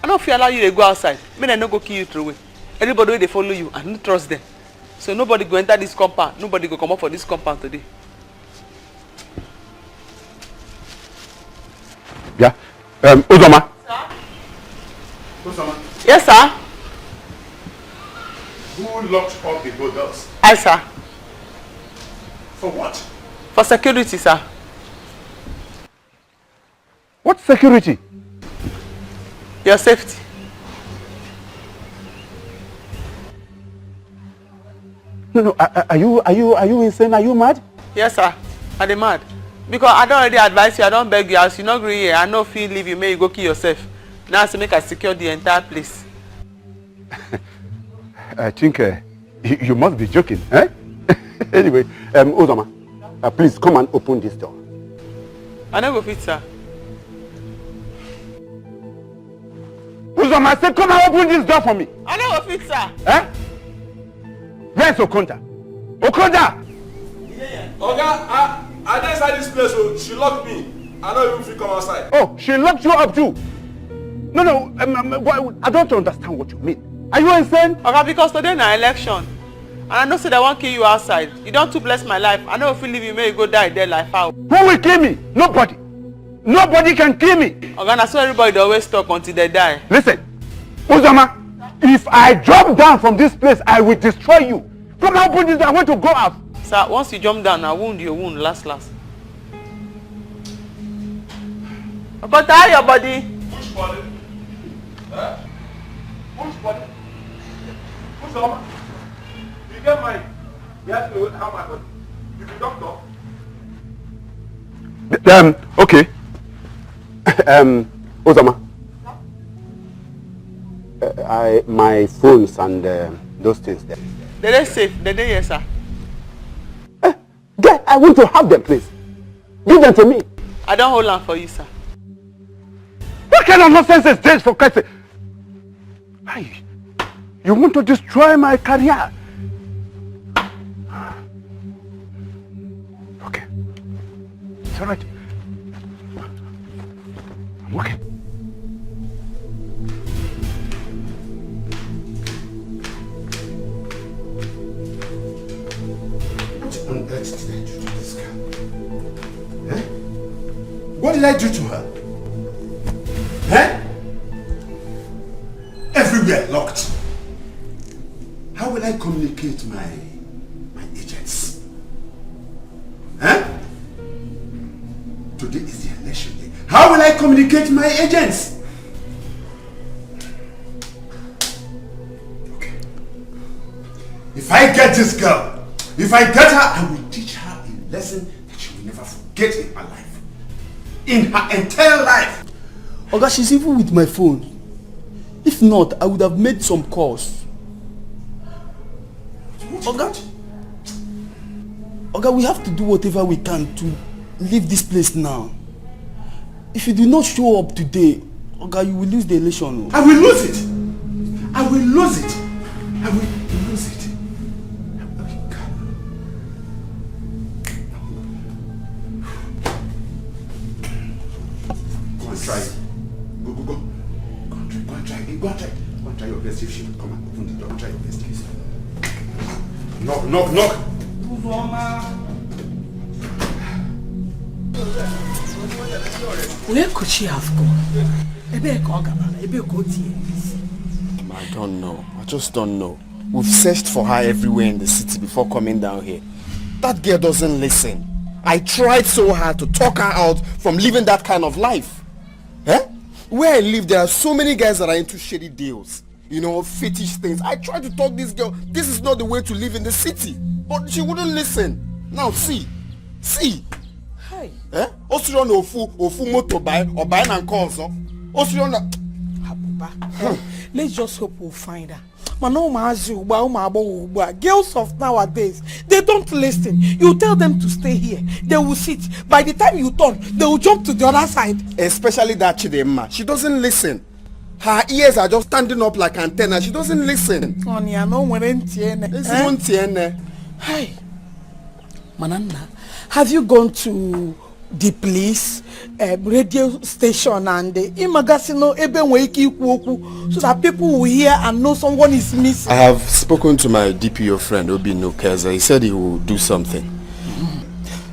I no fit allow you dey go outside. Make dem no go kill you throway. Anybody wey dey follow you, I no trust them. So nobody go enter this compound. Nobody go comot for this compound today. Yeah. Um, Uzoma. Uzoma, Yes, sir. Who locked up the doors? I, sir. For what? For security, sir. What security? Your safety. No, no. Are, are- are you are you are you insane? Are you mad? Yes, sir. I dey mad. Because I don already advise you, I don beg you, as you no gree here, I no fit leave you, make you go kill yourself. Now I say make I secure the entire place. I think uh, you, you must be joking, eh? Anyway, um, Uzoma, uh, please come and open this door. I no go fit, sir. Uzoma, I said, come and open this door for me. I no go fit, sir. Eh? Where's Okonja? Okonja! Oga, I, I dey inside this place, so she lock me. I no even fit come outside. Oh, she locked you up too. No, no, um, um, why- I don't understand what you mean. Are you insane? Oga, because today na election, and I know say dem wan kill you outside. You don too bless my life. I no go fit leave you, make you go die there like fowl. Who will kill me? Nobody. Nobody can kill me. Oga, na so everybody dey always talk until dem die. Listen, Uzoma, if I drop down from this place, I will destroy you. Come and open this door. I want to go out. Sir, once you jump down, na wound you wound last last. Oga, tie your body. Which body? Eh? Which body? Which one? You get mind? You ask me how my body? You be doctor? Um, okay. Um, Uzoma. Uh, I my phones and uh, those things there. Dem dey safe. Dem dey here, sir. There, I want to have them, please. Give them to me. I don hold am for you, sir. What kind of nonsense is this, for Christ's sake? Hey, you want to destroy my career? Okay. It's all right. I'm okay. What on earth did I do to this girl? Eh? What did I do to her? Eh? Everywhere locked. How will I communicate my my agents? Eh? Today is the election day. How will I communicate my agents? Okay. If I get this girl, if I get her, I will teach her a lesson that she will never forget in her life. In her entire life. Oga, she's even with my phone. If not, I would have made some calls. Oga, Oga, we have to do whatever we can to leave this place now. If you do not show up today, Oga, you will lose the election. Oh. I will lose it. I will lose it. I will lose it. Go and try. Go, go, go. Go and try, go and try, go and try. Go and try your best if she will come and open the door. Try your best, please. Knock, knock, knock. Where could she have gone? Ebe ka ọ gabara, ebe ka o tinye. I don't know. I just don't know. We've searched for her everywhere in the city before coming down here. That girl doesn't listen. I tried so hard to talk her out from living that kind of life. Eh? Where I live, there are so many guys that are into shady deals. You know, fetish things. I tried to talk this girl. This is not the way to live in the city. But she wouldn't listen. Now see. See. Hi. Eh? O siro na ofu ofu moto bai, o bai na nke ọzọ. O siro na Abuba. Let's just hope we'll find her. Mana ụmụazị ugbu a, ụmụ agbọghọ ugbu a, girls of nowadays, they don't listen. You tell them to stay here, they will sit. By the time you turn, they will jump to the other side. Especially that Chidinma. She doesn't listen. Her ears are just standing up like antenna. She doesn't listen. Ọ na ya na o nwere ntị ene. Ezigbo ntị ene. Hey. Mana nna, Have you gone to the police, uh, radio station, and uh, ị magasị na ebe nwere ike ikwu okwu so that people will hear and know someone is missing? I have spoken to my D P O friend, Obinu Keza. He said he will do something.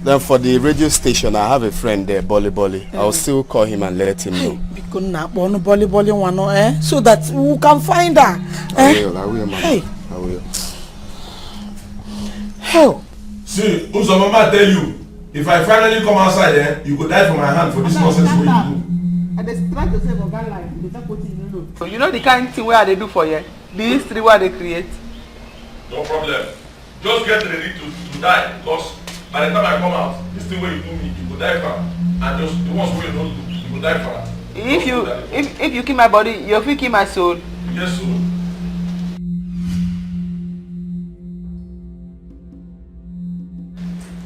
Then for the radio station, I have a friend there, Bolly Bolly. I'll still call him and let him know. Biko nna, kpọọ nụ Bolly Bolly nwanụ, eh? So that we can find her. I Eh? will, I will, mama. Hey. I will. Hell. See, Uzomama tell you, if I finally come outside, eh, you go die for my hand for this nonsense wey you do. I dey stress yourself for that life, you dey talk wetin you no know. So you know the kind thing wey I dey do for you, the history wey I dey create. No problem. Just get ready to, to die, because by the time I come out, this thing wey you do me, you go die for am. And just the ones wey you don do, you go die for am. If you, if, if you kill my body, you fit kill my soul. Yes, soul.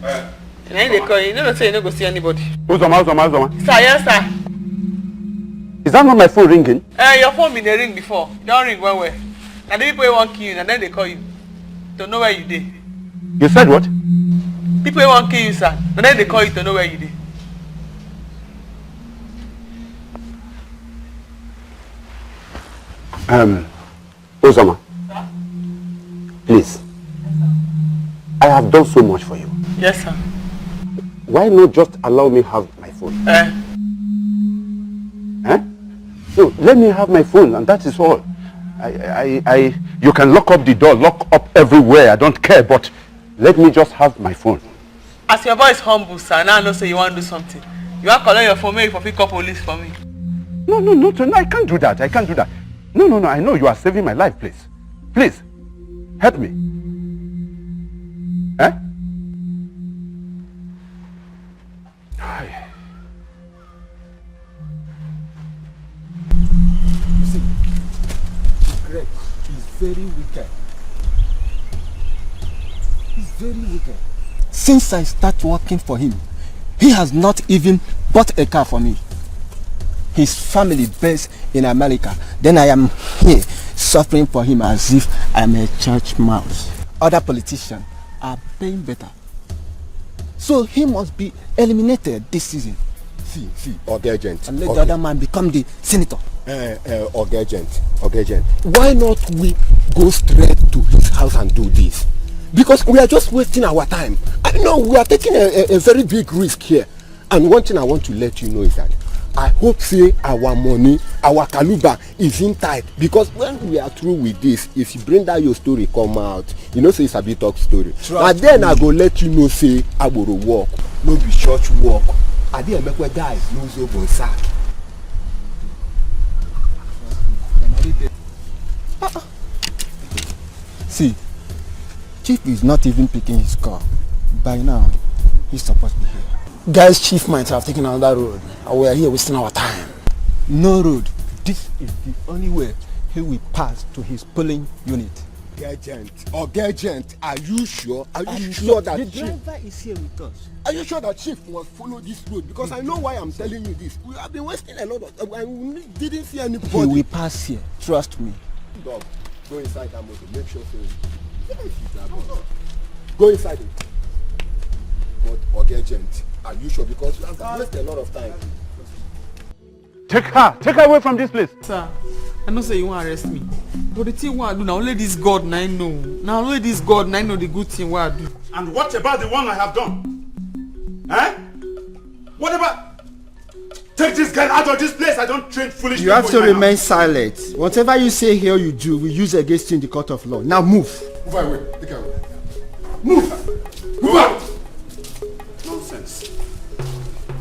Eh. Na him dey call you. You no know say you no go see anybody. Uzoma, Uzoma, Uzoma. Sir, yes, sir. Is that not my phone ringing? Eh, your phone been dey ring before. E don ring well well. Na the people wey wan kill you, na dem dey call you to know where you dey. You said what? People wey wan kill you, sir, na dem dey call you to know where you dey. Um, Uzoma, please. I have done so much for you. Yes, sir. Why not just allow me have my phone? Eh? Eh? No, let me have my phone, and that is all. I, I, I, you can lock up the door, lock up everywhere. I don't care, but let me just have my phone. As your voice humble, sir, now I know say you wan do something. You wan collect your phone, make you for fit call police for me. No, no, no, no, I can't do that. I can't do that. No, no, no, I know you are saving my life, please. Please, help me. Eh? Hi. You see, Greg is very wicked. He's very wicked. Since I start working for him, he has not even bought a car for me. His family based in America. Then I am here suffering for him as if I'm a church mouse. Other politicians are paying better. So he must be eliminated this season. See, see, Oga Agent. And let the other man become the senator. Uh, uh, Oga Agent, Oga Agent. Why not we go straight to his house and do this? Because we are just wasting our time. I know we are taking a, a, a very big risk here. And one thing I want to let you know is that I hope say our money, our kaluba is in tight, because when we are through with this, if you bring that your story come out, you know say you sabi talk story. Trust me. Na then I go let you know say agboro work, no be church work. Adi Emekwe guys, no zo go sack. See, Chief is not even picking his call. By now, he's supposed to be here. Guys, Chief might have taken another road. And we are here wasting our time. No road. This is the only way he will pass to his polling unit. Agent, Oga Agent, are you sure? Are you sure that the driver is here with us? Are you sure that Chief must follow this road? Because I know why I'm telling you this. We have been wasting a lot of time and we didn't see anybody. He will pass here. Trust me. Dog, go inside that motor. Make sure say, where is that gun? Go inside it. But Oga Agent, are you sure? Because we have wasted a lot of time. Take her, take her away from this place. Sir, I know say you wan arrest me. But the thing wey I do, na only this God na him know. Na only this God na him know the good thing wey I do. And what about the one I have done? Eh? What about? Take this girl out of this place. I don't train foolish people in my house. You have to remain silent. Whatever you say here, you do, we use against you in the court of law. Now move. Move away. Take her away. Move. Move out. Nonsense.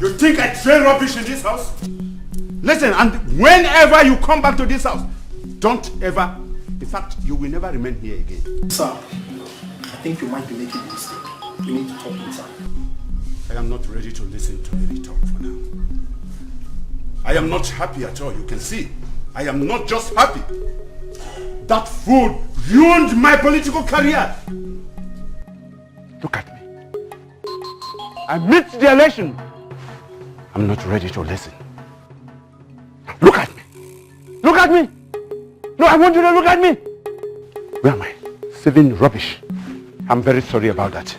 You think I train rubbish in this house? Listen, and whenever you come back to this house, don't ever, in fact, you will never remain here again. Sir, I think you might be making a mistake. We need to talk inside. I am not ready to listen to any talk for now. I am not happy at all. You can see, I am not just happy. That fool ruined my political career. Look at me. I missed the election. I'm not ready to listen. Look at me. Look at me. No, I want you to look at me. Where am I? Saving rubbish. I'm very sorry about that.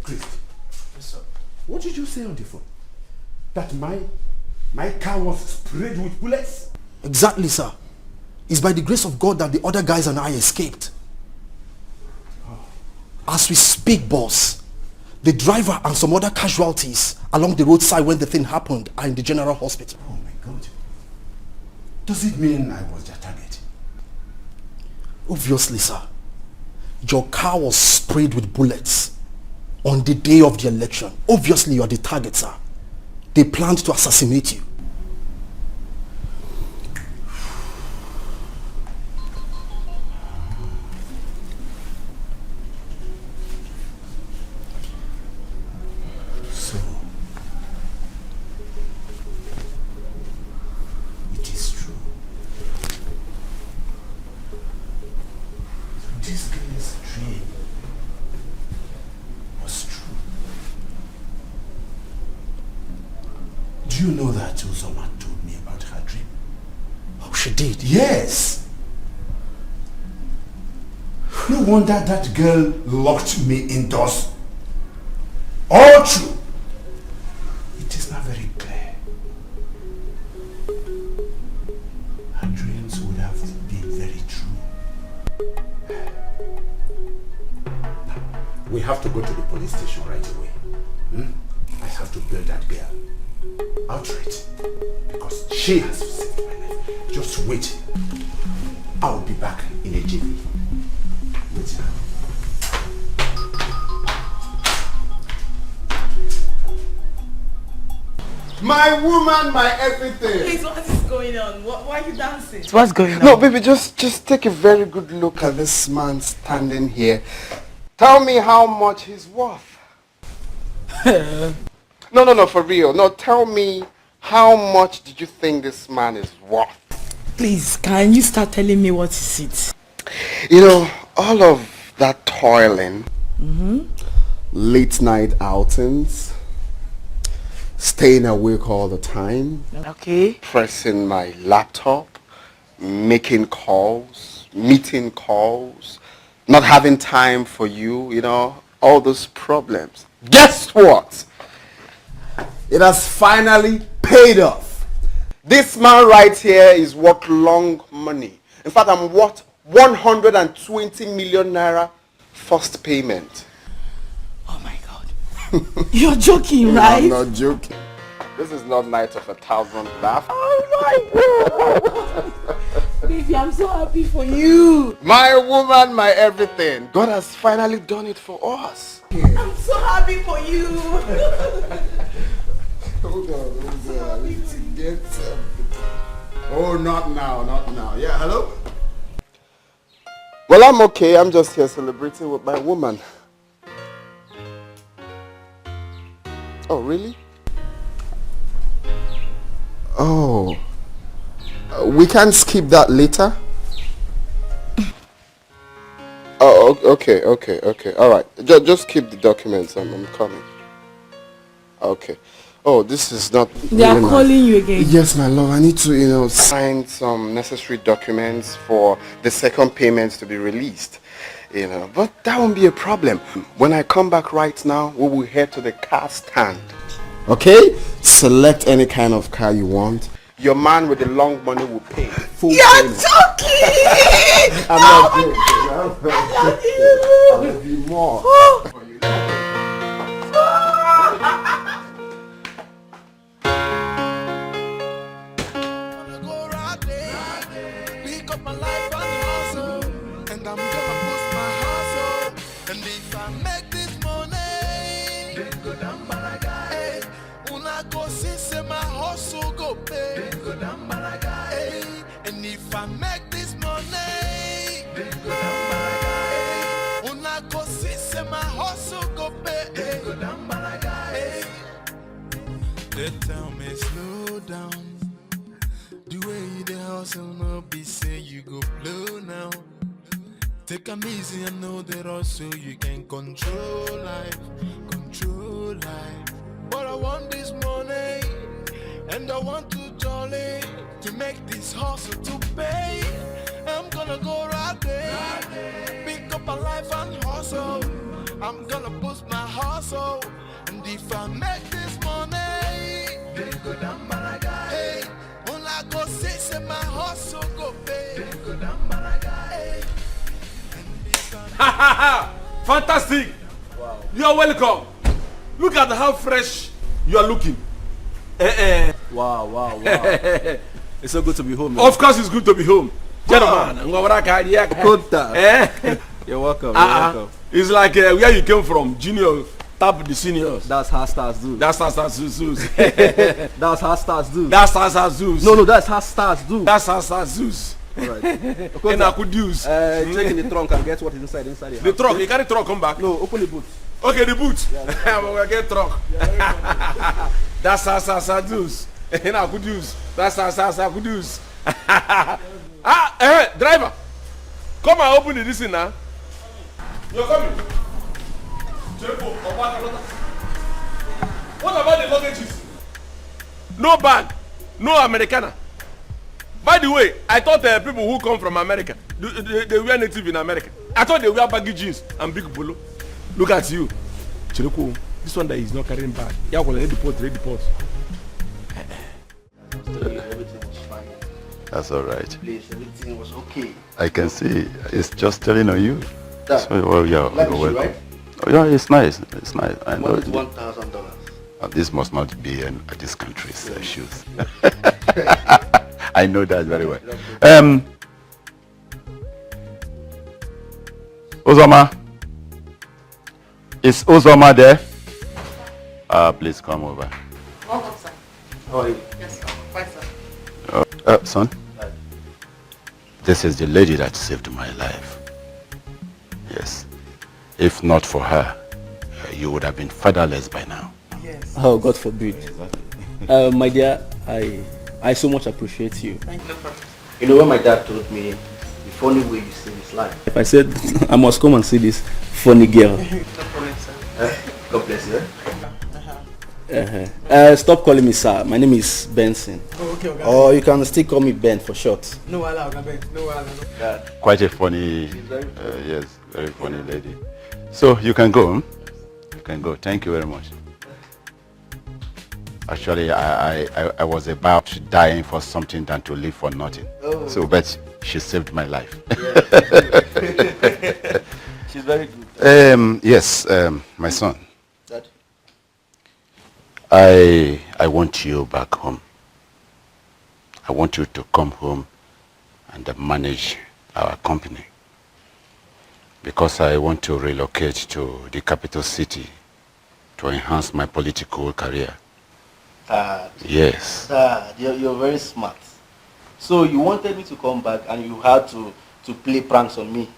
Chris, what did you say on the phone? That my my car was sprayed with bullets? Exactly, sir. It's by the grace of God that the other guys and I escaped. As we speak, boss, the driver and some other casualties along the roadside when the thing happened are in the general hospital. Oh my God. Does it mean I was their target? Obviously, sir. Your car was sprayed with bullets on the day of the election. Obviously, you are the target, sir. They planned to assassinate you. So, it is true. This girl's dream was true. Do you know that Uzoma told me about her dream? Oh, she did? Yes. No wonder that girl locked me indoors. All true. It is not very clear. Her dreams would have been very true. We have to go to the police station right away. Hmm? I have to bail that girl outright because she has saved my life. Just wait. I'll be back in a jiffy. Wait now. My woman, my everything. Please, what is going on? What, why are you dancing? What's going on? No, baby, just just take a very good look at this man standing here. Tell me how much he's worth. No, no, no, for real. No, tell me, how much did you think this man is worth? Please, can you start telling me what is it? You know, all of that toiling, late night outings, staying awake all the time, Okay. pressing my laptop, making calls, meeting calls, not having time for you, you know, all those problems. Guess what? It has finally paid off. This man right here is worth long money. In fact, I'm worth one hundred twenty million naira first payment. Oh my God. You're joking, No, right? I'm not joking. This is not night of a thousand laughs. Oh my God. Baby, I'm so happy for you. My woman, my everything. God has finally done it for us. I'm so happy for you. Hold on, hold on. Let's get something. Oh, not now, not now. Yeah, hello? Well, I'm okay. I'm just here celebrating with my woman. Oh, really? Oh. Uh, we can skip that later? Oh, o- okay, okay, okay. All right. Just, just keep the documents. I'm, I'm coming. Okay. Oh, this is not They are really nice. calling you again. Yes, my love. I need to, you know, sign some necessary documents for the second payments to be released. You know, but that won't be a problem. When I come back right now, we will head to the car stand. Okay? Select any kind of car you want. Your man with the long money will pay. Full You're payment. joking! I'm not joking. I'm not joking. I love you. I love you more. Gonna go right there. Pick up my life and hustle. And I'm gonna push my hustle. And if I make this money, then go down, malaga. Hey, una go see say my hustle go pay. Then go down, malaga. Hey, and if I make this money, then go down, malaga. Hey, una go see say my hustle go pay. Then go down, malaga. Hey. They tell me slow down. The way you dey hustle no be say you go blow now. Take am easy and know the rush so you can control life, control life. But I want this money and I want to jolly to make this hustle to pay. I'm gonna go right there, pick up a life and hustle. I'm gonna boost my heart. So, and if I make this money, then go down, my guy. Hey, all I go say, say my hustle go pay. Then go down, my guy. Hey. And if I Ha ha ha! Fantastic! You're welcome. Look at how fresh you are looking. Eh, eh. Wow, wow, wow. It's so good to be home, man. Of course, it's good to be home. Gentlemen, ngwa wara ka ya. Kota. Eh? You're welcome. You're Uh-uh. welcome. It's like uh, where you came from, junior, tap the seniors. That's how stars do. That's how stars do. That's how stars do. That's how stars do. No, no, that's how stars do. That's how stars do. All right. Ina kudius. Uh, check in the trunk and get what is inside, inside the The house. Trunk, you carry trunk come back. No, open the boot. Okay, the boot. Yeah, I'm gonna get trunk. That's how stars do. Ina kudius. That's how stars do. Ah, eh, driver. Come and open the this thing now. You're coming. Jericho, Obaka, Lota. What about the luggages? No bag, no Americana. By the way, I thought uh, people who come from America, they, they, they wear native in America. I thought they wear baggy jeans and big polo. Look at you. Chiriku, this one that is not carrying bag. Yeah, well, ready the pot, ready the pot. Everything was fine. That's all right. Please, everything was okay. I can see it's just telling on you. That So, well, yeah, like you're you, welcome. Right? Oh, yeah, it's nice. It's nice. I know. What is one thousand dollars? Uh, this must not be an, uh, this country's uh, shoes. I know that very well. Um, Uzoma, is Uzoma there? Uh, please come over. Welcome, sir. How are you? Yes, sir. Fine, sir. Uh, uh, son, this is the lady that saved my life. Yes. If not for her, uh, you would have been fatherless by now. Yes. Oh, God forbid. Exactly. Uh, my dear, I I so much appreciate you. Thank you. No problem. You know, when my dad told me the funny way you save his life, I said, I must come and see this funny girl. No problem, sir. Eh? God bless you. Eh? Uh-huh. Uh, stop calling me sir. My name is Benson. Oh, okay, okay. Or you can still call me Ben for short. No, Allah, Ben. No, Allah. Quite a funny, uh, yes, very funny lady. So you can go. Hmm? You can go. Thank you very much. Actually, I, I, I was about dying for something than to live for nothing. Oh. So, but she saved my life. Yeah. She's very good. Um, yes, um, my son. Dad? I, I want you back home. I want you to come home and manage our company, because I want to relocate to the capital city to enhance my political career. Dad. Yes. Dad, you're, you're very smart. So you wanted me to come back and you had to, to play pranks on me.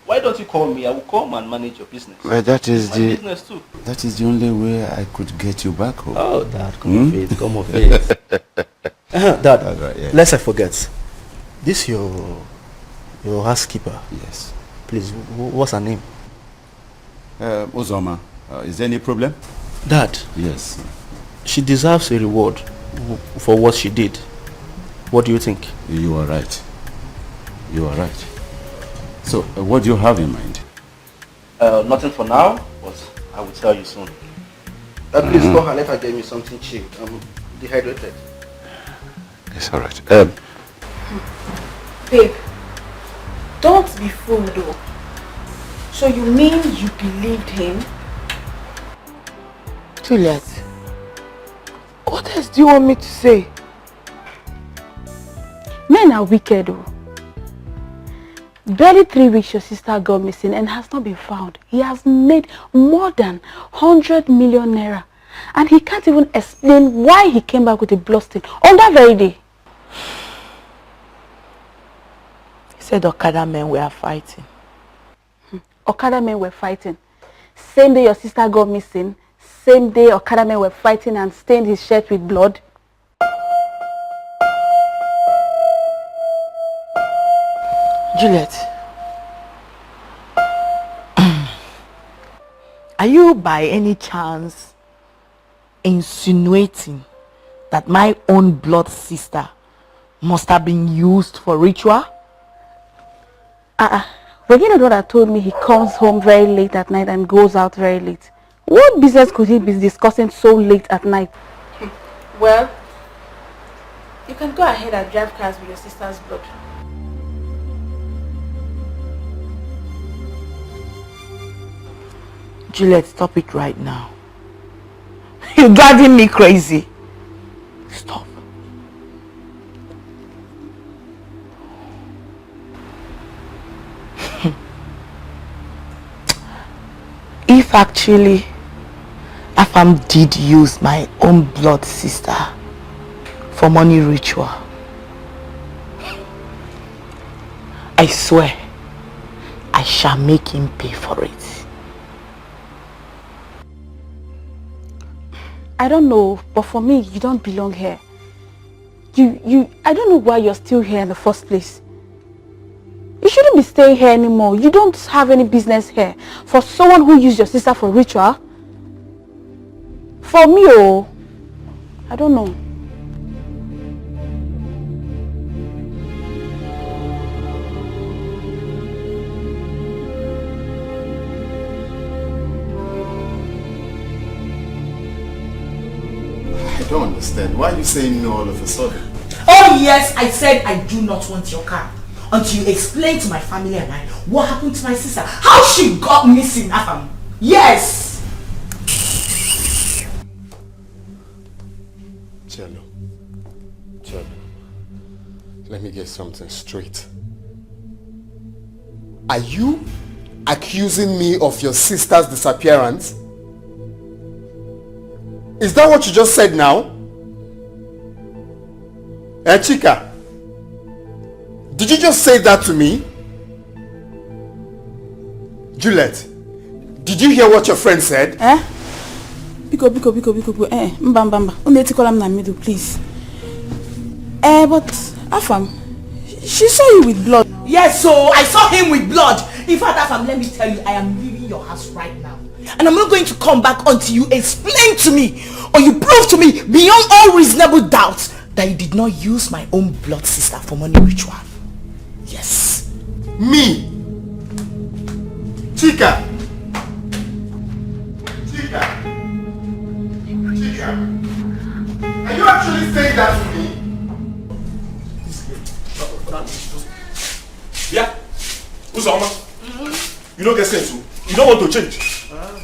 Why don't you call me? I will come and manage your business. Well, that is my the business too. That is the only way I could get you back home. Oh, Dad, come of age, come of age. Uh-huh, Dad, all right, yeah. Lest I forget. This your your housekeeper. Yes. Please, wh- what's her name? Uh, Uzoma. Uh, is there any problem? Dad, Yes. She deserves a reward w- for what she did. What do you think? You are right. You are right. So, uh, what do you have in mind? Uh, nothing for now, but I will tell you soon. Uh, please call her, let her get me something chilled. I'm dehydrated. It's all right. Um, Babe, don't be fooled though. So you mean you believed him? Juliet, what else do you want me to say? Men are wicked, oh. Barely three weeks your sister got missing and has not been found. He has made more than hundred million naira. And he can't even explain why he came back with a bloodstained on that very day. He said Okada men were fighting. Okada men were fighting. Same day your sister got missing, same day Okada men were fighting and stained his shirt with blood. Juliet, are you by any chance insinuating that my own blood sister must have been used for ritual? Uh-uh. Regina daughter told me he comes home very late at night and goes out very late. What business could he be discussing so late at night? Well, you can go ahead and drive cars with your sister's blood. Juliet, stop it right now. You're driving me crazy. Stop. If actually Afam did use my own blood sister for money ritual, I swear I shall make him pay for it. I don't know, but for me, you don't belong here. You, you, I don't know why you're still here in the first place. You shouldn't be staying here anymore. You don't have any business here. For someone who used your sister for ritual, for me, oh, I don't know. I don't understand. Why are you saying no all of a sudden? Oh yes, I said I do not want your car until you explain to my family and I what happened to my sister, how she got missing. Afam. Yes. Cello. Cello. Let me get something straight. Are you accusing me of your sister's disappearance? Is that what you just said now? Eh, Chika? Did you just say that to me? Juliet, did you hear what your friend said? Eh? Biko, biko, biko, biko, biko. Eh, mba, mba, mba. Unu etikwala m na middle, please. Eh, but Afam, she saw you with blood. Yes, so I saw him with blood. In fact, Afam, let me tell you, I am leaving your house right now. And I'm not going to come back until you explain to me or you prove to me beyond all reasonable doubt that you did not use my own blood sister for money ritual. Yes. Me? Chika? Chika? Chika? Are you actually saying that to me? Yeah. Uzoma, you don't get sense. Oh. You don't want to change.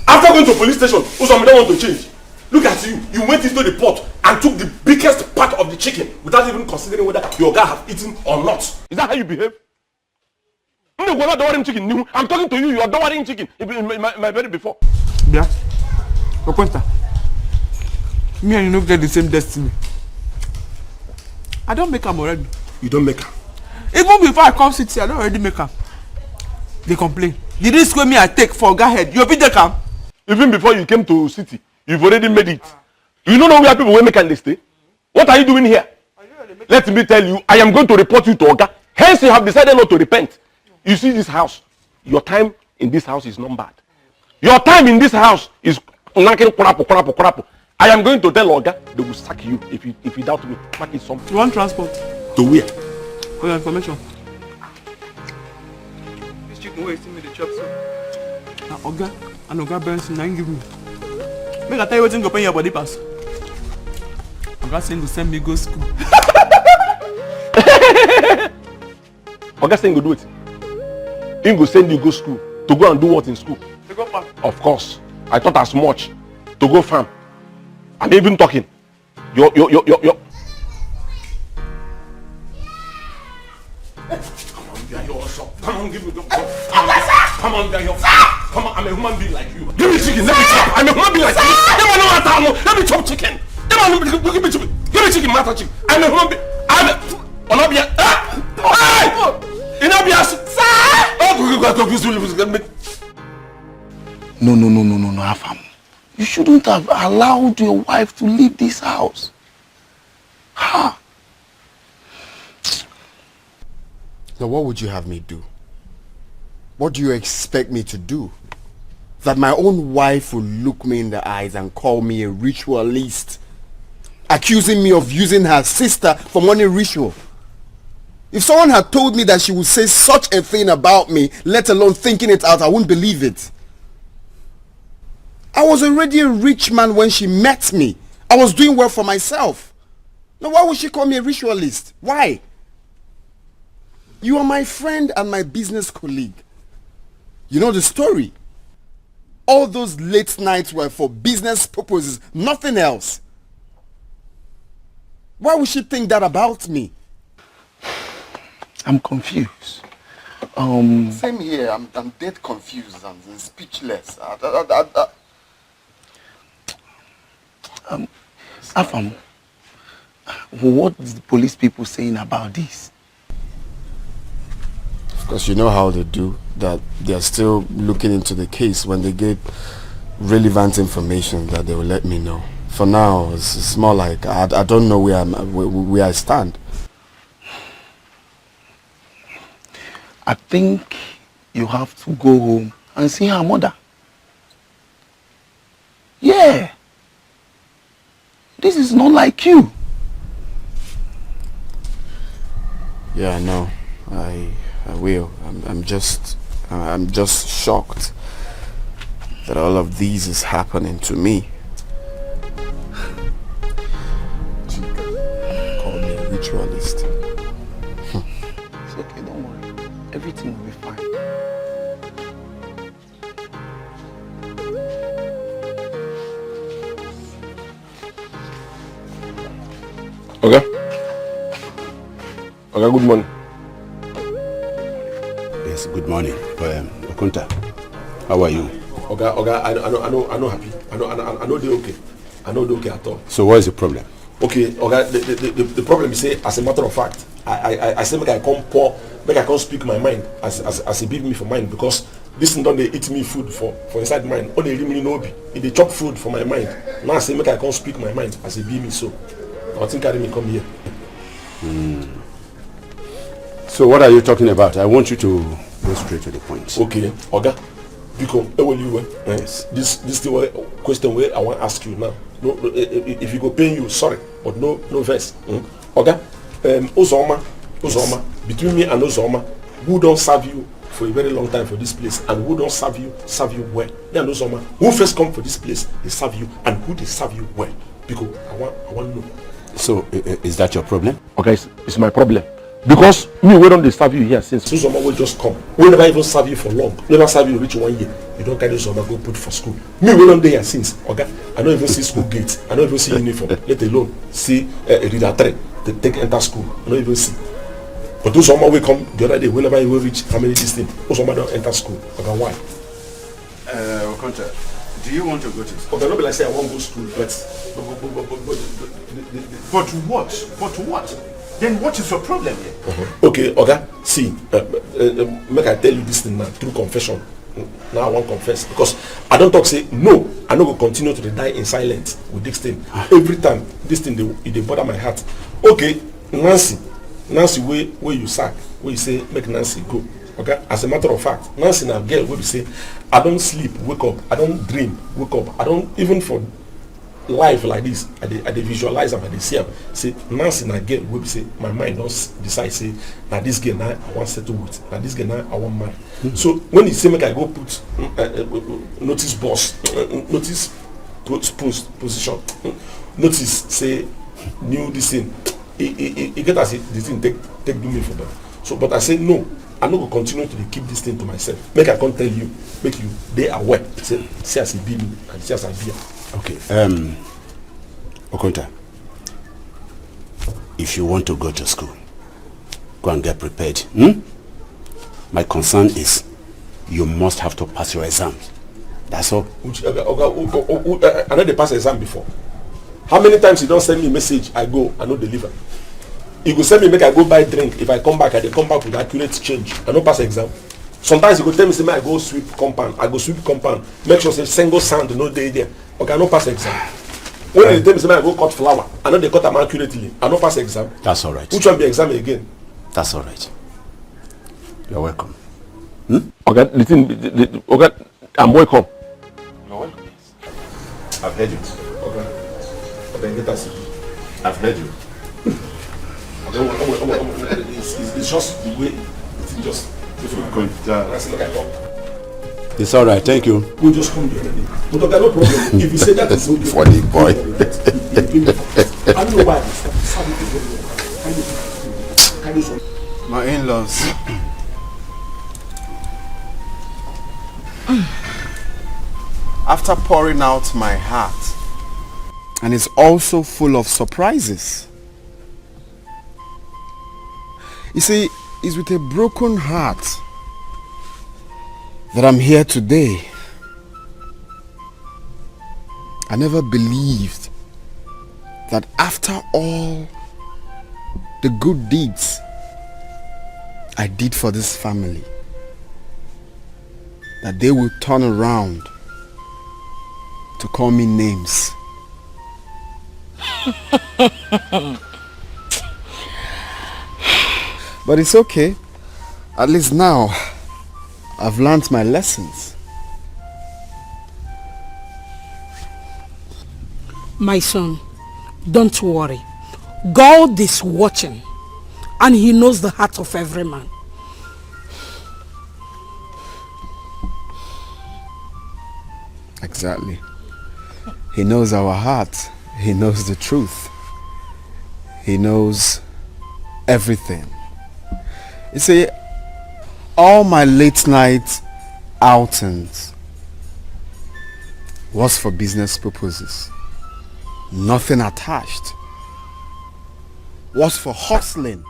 After going to police station, Uzoma don't want to change. Look at you. You went into the pot and took the biggest part of the chicken without even considering whether your guy have eaten or not. Is that how you behave? I'm talking to you. You are dowering chicken in my, my, my bed before. Yeah. Okwenta. Me and you no get the same destiny. I don't make am already. You don't make am. Even before I come sit here, I don't already make am. They complain. The risk wey me I take for oga head, you fit take am. Even before you came to city, you've already made it. You no know where people wey make am dey stay. What are you doing here? Let me tell you, I am going to report you to oga. Hence, you have decided not to repent. You see this house. Your time in this house is numbered. Your time in this house is knocking kwarapu, kwarapu, kwarapu. I am going to tell oga, they will sack you if you if you doubt me. Mark it something. You want transport? To where? For your information. This chicken wey you see me dey chop so. Na oga and oga Benson na him give me. Make I tell you wetin go pain your body pass. Oga say him go send me go school. Oga say him go do wetin? Him go send you go school to go and do what in school? To go farm. Of course. I thought as much. To go farm. I'm even talking. Yo, yo, yo, yo, yo. Come on, bear your shop. Come on, give me the come on, come on, bear your come on, I'm a human being like you. Give me chicken, let me chop. I'm a human being like you. Let me know what I know. Let me chop chicken. Let me give me chicken. Give me chicken, master chicken. I'm a human being. I'm a Olabia. Ah! Hey! Inabias. Sir! Oh, go, go, go, go, go, go, go, go. No, no, no, no, no, no, Afam. You shouldn't have allowed your wife to leave this house. Ha! Now, what would you have me do? What do you expect me to do? That my own wife will look me in the eyes and call me a ritualist, accusing me of using her sister for money ritual. If someone had told me that she would say such a thing about me, let alone thinking it out, I wouldn't believe it. I was already a rich man when she met me. I was doing well for myself. Now, why would she call me a ritualist? Why? You are my friend and my business colleague. You know the story. All those late nights were for business purposes, nothing else. Why would she think that about me? I'm confused. Um, Same here. I'm, I'm dead confused and, and speechless. I, I, I, I, Afam, what is the police people saying about this? Of course, you know how they do that. They are still looking into the case. When they get relevant information, that they will let me know. For now, it's, it's more like I, I don't know where I'm, where, where I stand. I think you have to go home and see her mother. Yeah. This is not like you. Yeah, I know. I I will. I'm I'm just I'm just shocked that all of this is happening to me. Call me a ritualist. It's okay, don't worry. Everything will be fine. Oga. Oga, good morning. Yes, good morning. Um, Okonta, how are you? Oga, Oga, I, I, no, I, no, I no happy. I no, I, no, I no dey okay. I no dey okay at all. So what is the problem? Okay, Oga, the, the, the, the problem is say, as a matter of fact, I, I, I, I say make I come pour, make I come speak my mind as, as, as e be me for mind, because this thing don dey eat me food for, for inside mind. All dey really no be. E dey chop food for my mind. Now I say make I come speak my mind as e be me so. I think carry me come here. So what are you talking about? I want you to go straight to the point. Okay, Oga, biko, eweliwe. Yes. This this thing wey, question wey I wan ask you now. No, no, eh, eh, if you go pain you, sorry, but no, no vex. Hmm? Oga, um, Uzoma, Uzoma, between me and Uzoma, who don serve you for a very long time for this place, and who don serve you, serve you well? Me and Uzoma, who first come for this place, they serve you, and who they serve you well? Because I want, I want know. So i- i- is that your problem? Okay, it's, it's my problem. Because me wey don dey serve you here since. Uzoma wey just come, wey never even serve you for long, never serve you reach one year, you don carry Uzoma go put for school. Me wey don dey here since, Oga, I no even see school gate, I no even see uniform, let alone see uh, reader three to take enter school. I no even see. But Uzoma wey come the other day, wey never even reach how many distance, Uzoma don enter school. Oga, why? Uh, Okonta, do you want to go to school? Oga, no be like say I wan go school, but but but but but but but the- the- the- But what? But what? Then what is your problem here? Okay, Oga, see, uh, uh, uh, make I tell you this thing now, through confession. Now I wan confess, because I don talk say no, I no go continue to dey die in silence with this thing. Every time this thing dey, e dey bother my heart. Okay, Nancy, Nancy wey wey you sack, wey you say make Nancy go. Okay, as a matter of fact, Nancy na girl wey be say I don sleep, wake up, I don dream, wake up, I don even for life like this, I dey I dey visualize am, I dey see am. Say Nancy na girl wey be say my mind don s- decide say na this girl na I wan settle with, na this girl na I wan marry. So when he say make I go put mm, uh, uh, uh, notice boss, uh, notice post, post position, mm, notice say new this thing, e e e- e get as e- the thing take take do me for body. So but I say no, I no go continue to dey keep this thing to myself. Make I come tell you, make you dey aware. Say see as e be me and see as I be am. Okay. Um, Okonta, if you want to go to school, go and get prepared. Hmm? My concern is you must have to pass your exams. That's all. Which, oga, oga, who- who- who- uh, I no dey pass exam before. How many times you don send me message, I go, I no deliver. You go send me make I go buy drink. If I come back, I dey come back with accurate change. I no pass exam. Sometimes you go tell me say make I go sweep compound. I go sweep compound. Make sure say single sand no dey there. Okay, I no pass exam. When they tell me say make I go cut flower, I no dey cut am accurately. I no pass exam. That's all right. Which one be exam again? That's all right. You're welcome. Oga, the thing, the, the, Oga, I'm welcome. I've heard it. Oga, Oga, get us. I've heard you. Oga, Oga, Oga, Oga, it's, it's, it's just the way. It's just. If we go, Okonta. That's like I talk. It's all right, thank you. We'll just come the other day. But okay, no problem. If you say that is okay. Funny boy. I don't know why. My in-laws. After pouring out my heart, and it's also full of surprises. You see, it's with a broken heart that I'm here today. I never believed that after all the good deeds I did for this family, that they will turn around to call me names. But it's okay. At least now, I've learned my lessons. My son, don't worry. God is watching, and He knows the heart of every man. Exactly. He knows our heart. He knows the truth. He knows everything. You see, all my late night outings was for business purposes. Nothing attached. Was for hustling.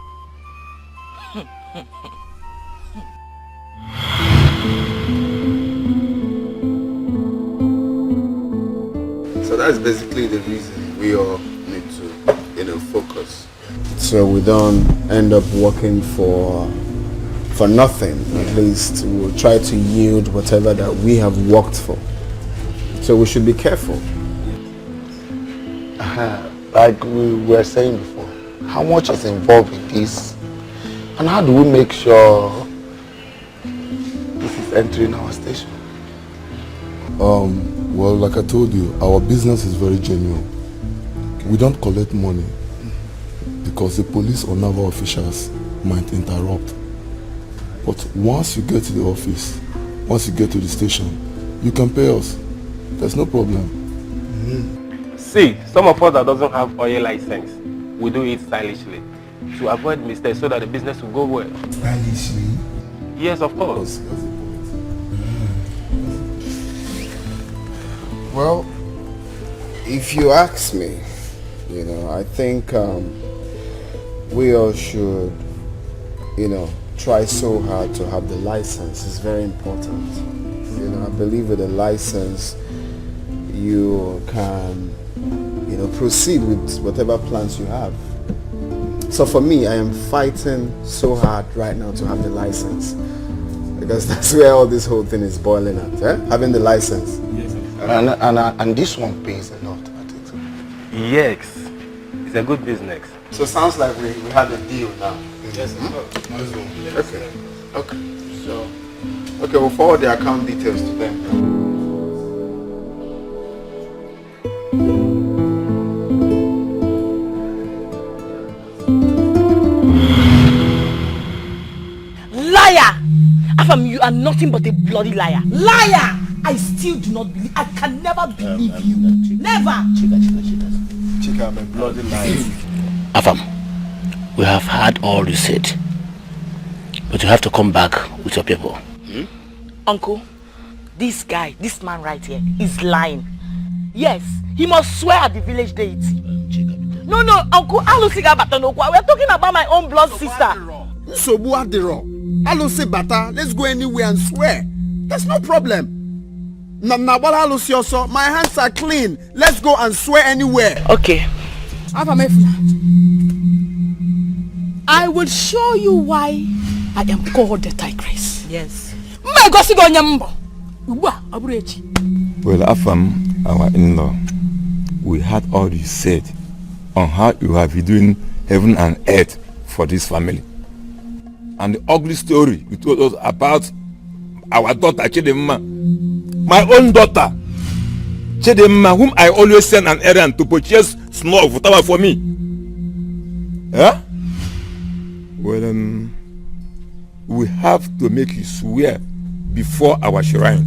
So that's basically the reason we all need to, you know, focus. So we don't end up working for for nothing. At least we'll try to yield whatever that we have worked for. So we should be careful. Uh, like we were saying before, how much is involved in this? And how do we make sure this is entering our station? Um, well, like I told you, our business is very genuine. We don't collect money because the police or naval officials might interrupt. But once you get to the office, once you get to the station, you can pay us. There's no problem. See, some of us that doesn't have oil license, we do it stylishly to avoid mistakes so that the business will go well. Stylishly? Yes, of course. Well, if you ask me, you know, I think um, we all should, you know, try so hard to have the license. It's very important. You know, I believe with a license, you can, you know, proceed with whatever plans you have. So for me, I am fighting so hard right now to have the license because that's where all this whole thing is boiling at, eh? Having the license. Yes, sir. And, and, and this one pays a lot, I think so. Yes, it's a good business. So sounds like we, we had a deal now. Yes, sir. Hmm? Okay. Okay. So, okay, we'll forward the account details to them. Liar! Afam, you are nothing but a bloody liar. Liar! I still do not believe. I can never believe you. Never. Chika, Chika, Chika. Chika, I'm a bloody liar. Afam, we have heard all you said, but you have to come back with your people. Uncle, this guy, this man right here, is lying. Yes, he must swear at the village deity. No, no, Uncle, Alusi ga-abata n'okwu. We're talking about my own blood sister. Nsogbu adịrọ. Alusi bata, let's go anywhere and swear. There's no problem. Na, na gbara Alusi ọsọ, my hands are clean. Let's go and swear anywhere. Okay. Afam, efuna. I will show you why I am called the Tigress. Yes. M ga-egosi gị onye m bụ. Ugbu a, ọ bụrụ echi. Well, Afam, our in-law, we heard all you said on how you have been doing heaven and earth for this family. And the ugly story you told us about our daughter, Chidimma. My own daughter, Chidimma, whom I always send an errand to purchase snow of Ottawa for me. Huh? Well, um, we have to make you swear before our shrine.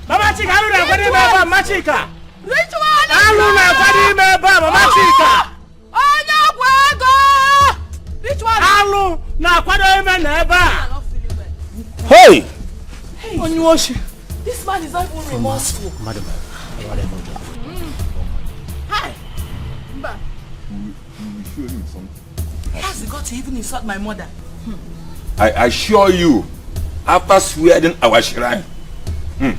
Mama Chika, alụ na-akwado ime ebe a, Mama Chika. Ritual. Alụ na-akwado ime ebe a, Mama Chika. Onye ọgwụ ego. Ritual. Alụ na-akwado ime na ebe a. Hey! Onye oshi. This man is not even remorseful. Madam, madam, madam. Hi. Mba. You, you will show him something. Has the got to even insult my mother? I assure you, after swearing our shrine, hmm,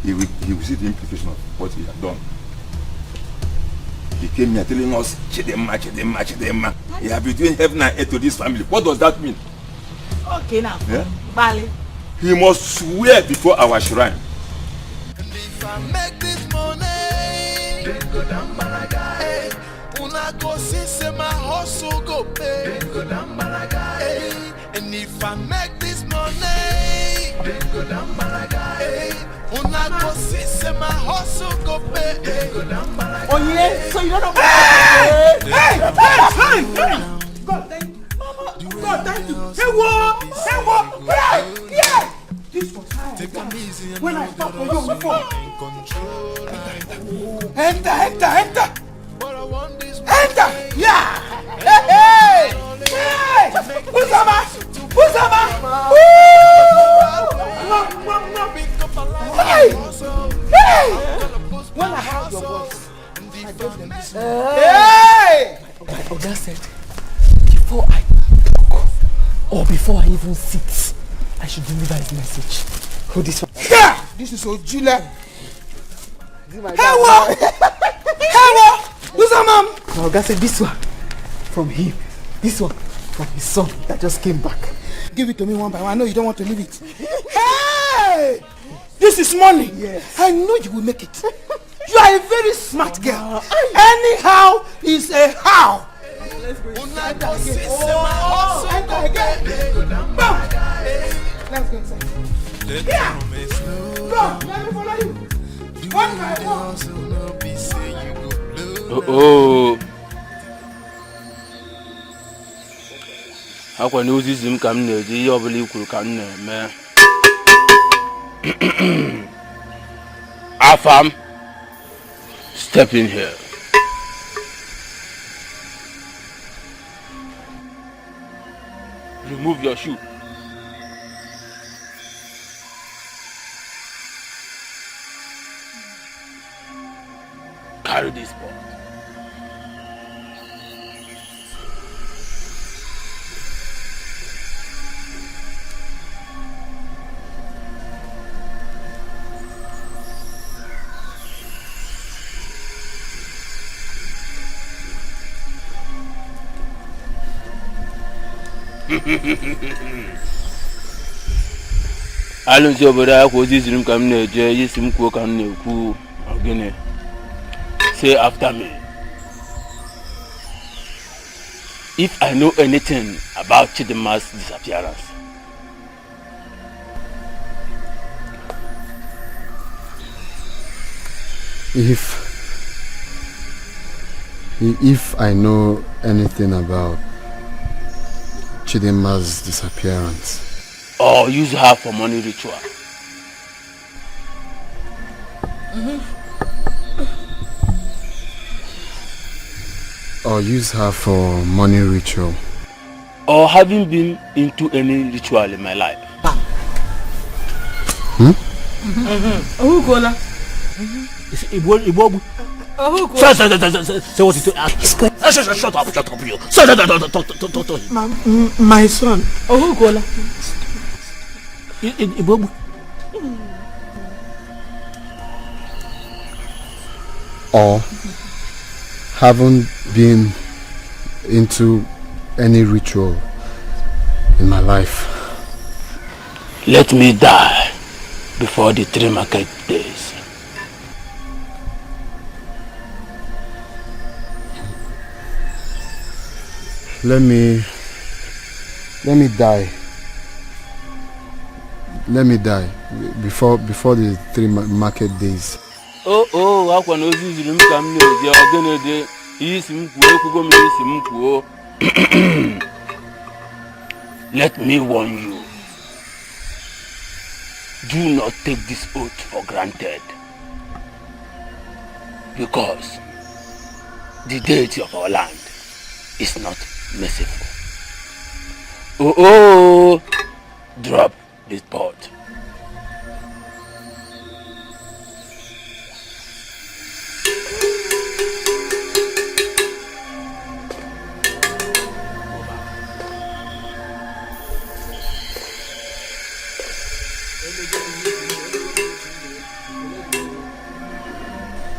he will, he will see the implication of what he has done. He came here telling us, "Chidema, Chidema, Chidema." He has been doing heaven and earth to this family. What does that mean? Okay now. Yeah? Bali. He must swear before our shrine. And if I make this money, hey, una go see say my hustle go pay. Hey, and if I make this money, hey, una go see say my hustle go pay. Hey, oh yeah, so you don't know what. Hey! Hey! Hey! Hey! God, thank you. Mama, God, thank you. Hey, what? Hey, what? Yeah! Yeah! This was high. When I stop for you before. Enter, enter, enter. Enter. Yeah. Hey, hey. Hey. Uzama. Uzama. Woo. Hey. Hey. When I heard your voice, I gave them this. Hey. My oga said, before I talk or before I even sit, I should deliver his message. Hold this one. Yeah! This is Ojula. This is my dad. Hey, what? Hey, what? Who's that man? My oga said this one from him. This one from his son that just came back. Give it to me one by one. I know you don't want to leave it. Hey! This is money. Yes. I know you will make it. You are a very smart girl. Anyhow is a how. Let's go inside. Enter again. Come. Let's go inside. Yeah. Come. Let me follow you. One by one. Oh, akwa na ozizi m ka m na-eji, ihe ọbụla i kwuru ka m na-eme. Afam, step in here. Remove your shoe. Carry this pot. Alụmdi obodo a kwa ozi ziri m ka m na-eje, isi m kwuo ka m na-ekwu. Gịnị? Say after me. If I know anything about Chidinma's disappearance, if if I know anything about Chidinma's disappearance. Or use her for money ritual. Or use her for money ritual. Or having been into any ritual in my life. Hmm? Ohukola. Igbo, Igbo. Ohukola. Say, say, say, say, say, say what you say. Ah, shut, shut, shut up, shut up, you. Say, say, say, say, say, say, say. My, my son. Ohukola. Igbo. Or haven't been into any ritual in my life. Let me die before the three market days. Let me, let me die. Let me die before, before the three ma-, market days. Oh, oh, akwa na ozi ziri m ka m na-eje, ọ gịnị dị? Ihe isi m kwuo, ekwugo m ihe isi m kwuo. Let me warn you. Do not take this oath for granted. Because the deity of our land is not merciful. Oh, oh, drop this pot.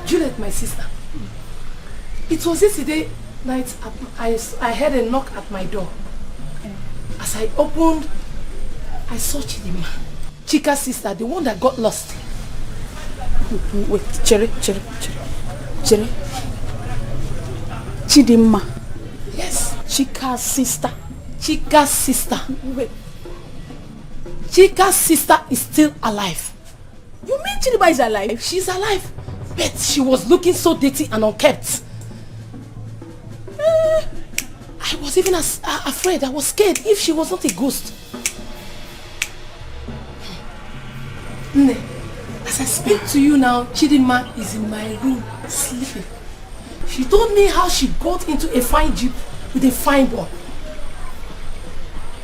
Juliet, my sister, it was yesterday night at, I, I heard a knock at my door. As I opened, I saw Chidinma, Chika's sister, the one that got lost. Wait, Chere, Chere, Chere, Chere. Chidinma. Yes. Chika's sister. Chika's sister. Wait. Chika's sister is still alive. You mean Chidinma is alive? She's alive, but she was looking so dirty and unkempt. Eh, I was even as, uh, afraid. I was scared if she was not a ghost. Nne, as I speak to you now, Chidinma is in my room sleeping. She told me how she got into a fine jeep with a fine boy.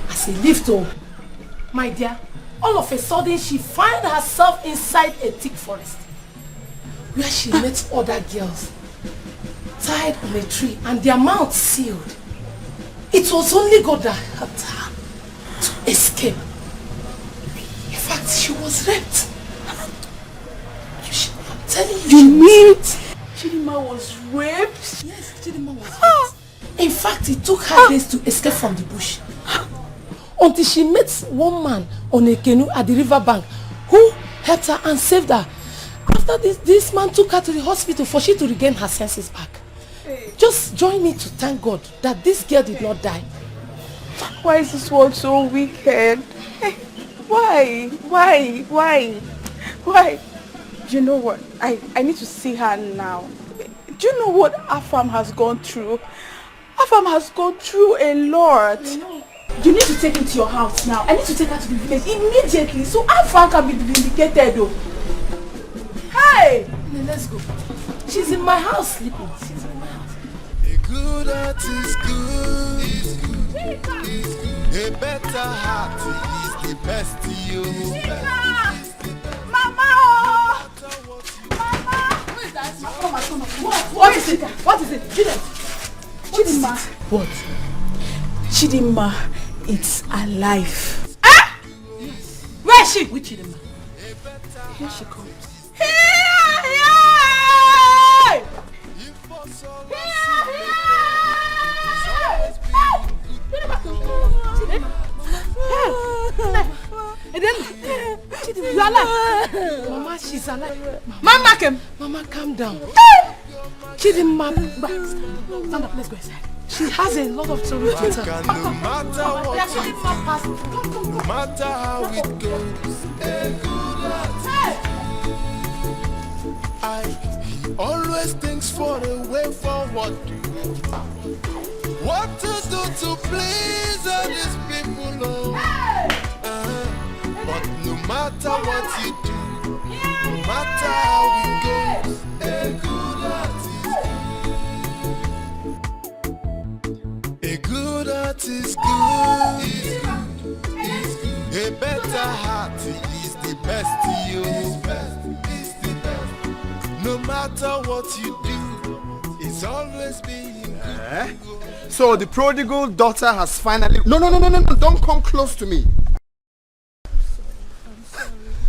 As a lift, oh, my dear, all of a sudden she find herself inside a thick forest where she met other girls tied on a tree and their mouths sealed. It was only God that helped her to escape. In fact, she was raped. You should, I'm telling you. You mean Chidinma was raped? Yes, Chidinma was raped. In fact, it took her days to escape from the bush. Until she met one man on a canoe at the river bank who helped her and saved her. After this, this man took her to the hospital for she to regain her senses back. Just join me to thank God that this girl did not die. Why is this world so wicked? Why? Why? Why? Why? You know what? I, I need to see her now. Do you know what Afam has gone through? Afam has gone through a lot. You need to take him to your house now. I need to take her to the village immediately so Afam can be vindicated. Oh. Hey! Let's go. She's in my house sleeping. She's in my house. A good heart is good. It's good. It's good. A better heart is the best. You. Mama! Oh! Mama! What? What is it? What is it? Juliet! Chidinma. What? Chidinma, it's alive. Eh? Where is she? Which Chidinma? Here she comes. Here, here! Here, here! Hey! Chidinma! Chidinma! Hey! Chidinma! You are alive! Mama, she's alive. Mama, calm. Mama, calm down. Chidinma, stand up, let's go inside. She has a lot of story to tell. No matter what, no matter how it goes, I always thinks for a way forward. What to do to please all these people, oh? Uh, but no matter what you do, no matter how it goes, a good heart is good. A good heart is good. Is good. Is good. A better heart is the best. You. Is best. Is the best. No matter what you do, it's always being good. Eh? So the prodigal daughter has finally. No, no, no, no, no, no. Don't come close to me.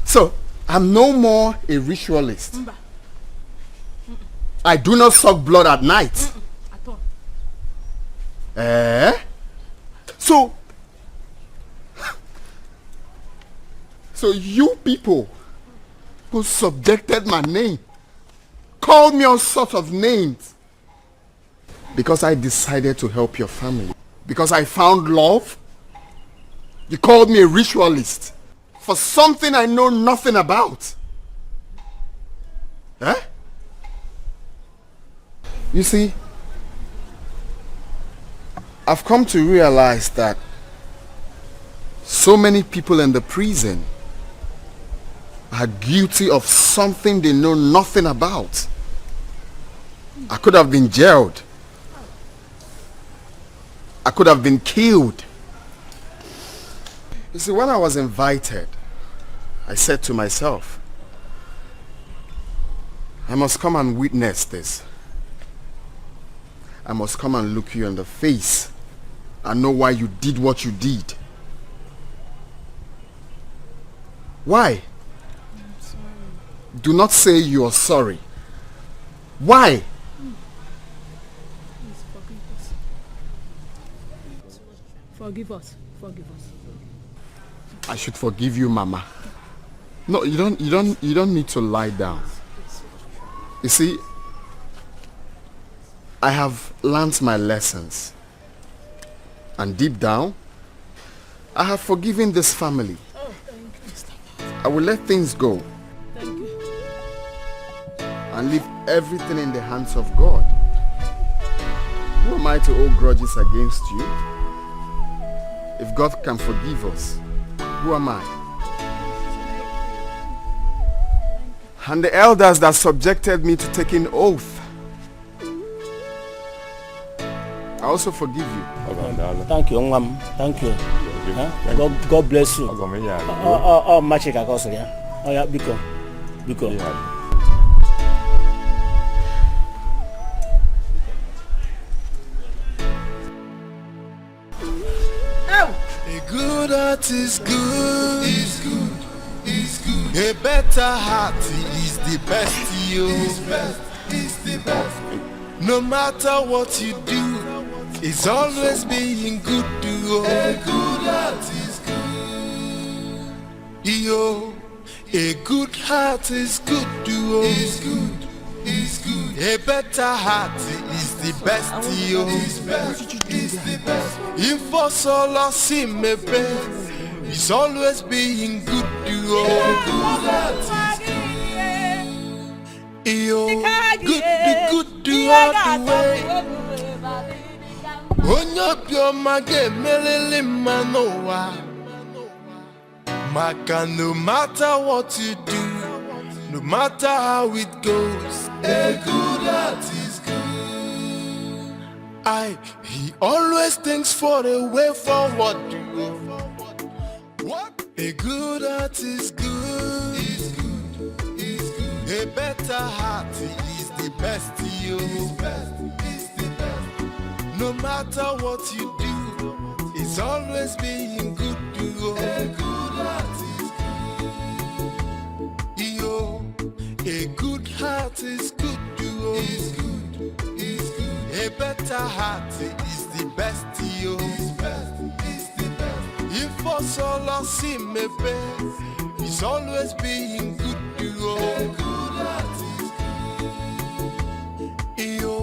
So, I'm no more a ritualist. I do not suck blood at night. At all. Eh? So, so you people who subjected my name, called me all sorts of names because I decided to help your family. Because I found love, you called me a ritualist for something I know nothing about. Eh? You see, I've come to realize that so many people in the prison are guilty of something they know nothing about. I could have been jailed. I could have been killed. You see, when I was invited, I said to myself, I must come and witness this. I must come and look you in the face and know why you did what you did. Why? Do not say you are sorry. Why? Forgive us. Forgive us. I should forgive you, Mama. No, you don't you don't you don't need to lie down. You see, I have learnt my lessons. And deep down, I have forgiven this family. I will let things go and leave everything in the hands of God. Who am I to hold grudges against you? If God can forgive us, who am I? And the elders that subjected me to taking oath, I also forgive you. Thank you, nwa m. Thank you. God, God bless you. Ọ, ọ, ọ, Machika ka ọ sịrị ya. Ọ ya, biko. Biko. A good heart is good. Is good. Is good. A better heart is the best. You. Is best. Is the best. No matter what you do, it's always being good to you. A good heart is good. Yo, a good heart is good to you. Is good. Is good. A better heart is the best. Yo, is best. Is the best. If for so lost him a best, it's always being good to you. A good heart is good. Iyo, good, good, good all the way. Onye obiọma ga-emelili mma n'ụwa. Maka no matter what you do, no matter how it goes, a good heart is good. I, he always thinks for a way forward. What? A good heart is good. Is good. Is good. A better heart is the best. You. Is best. Is the best. No matter what you do, it's always being good to you. A good heart is good. Yo, a good heart is good to you. Is good. Is good. A better heart is the best. You. Is best. Is If for so lost him a best, he's always being good to you. A good heart is good. Iyo,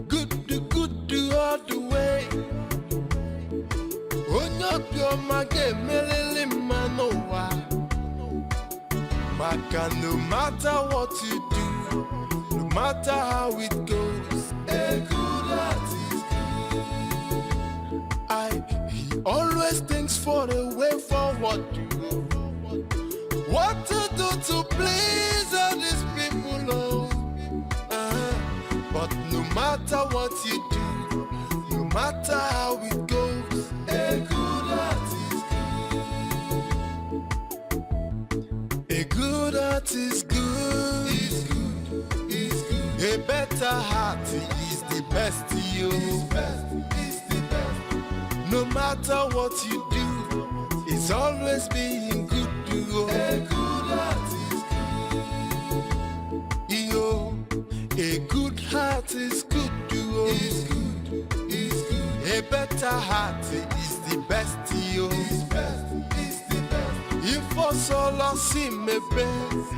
good, good, good all the way. Onye obiọma ga-emelili mma n'ụwa. Maka no matter what you do, no matter how it goes, a good heart is good. Always thinks for a way forward. What to do to please all these people, oh? Uh-huh. But no matter what you do, no matter how it goes, a good heart is good. A good heart is good. Is good. Is good. A better heart is the best, yo. Is best. Is the best. No matter what you do, it's always being good to you. A good heart is good. Yo, a good heart is good to you. Is good. Is good. A better heart is the best, yo. Is best. Is the best. If for solo see me best.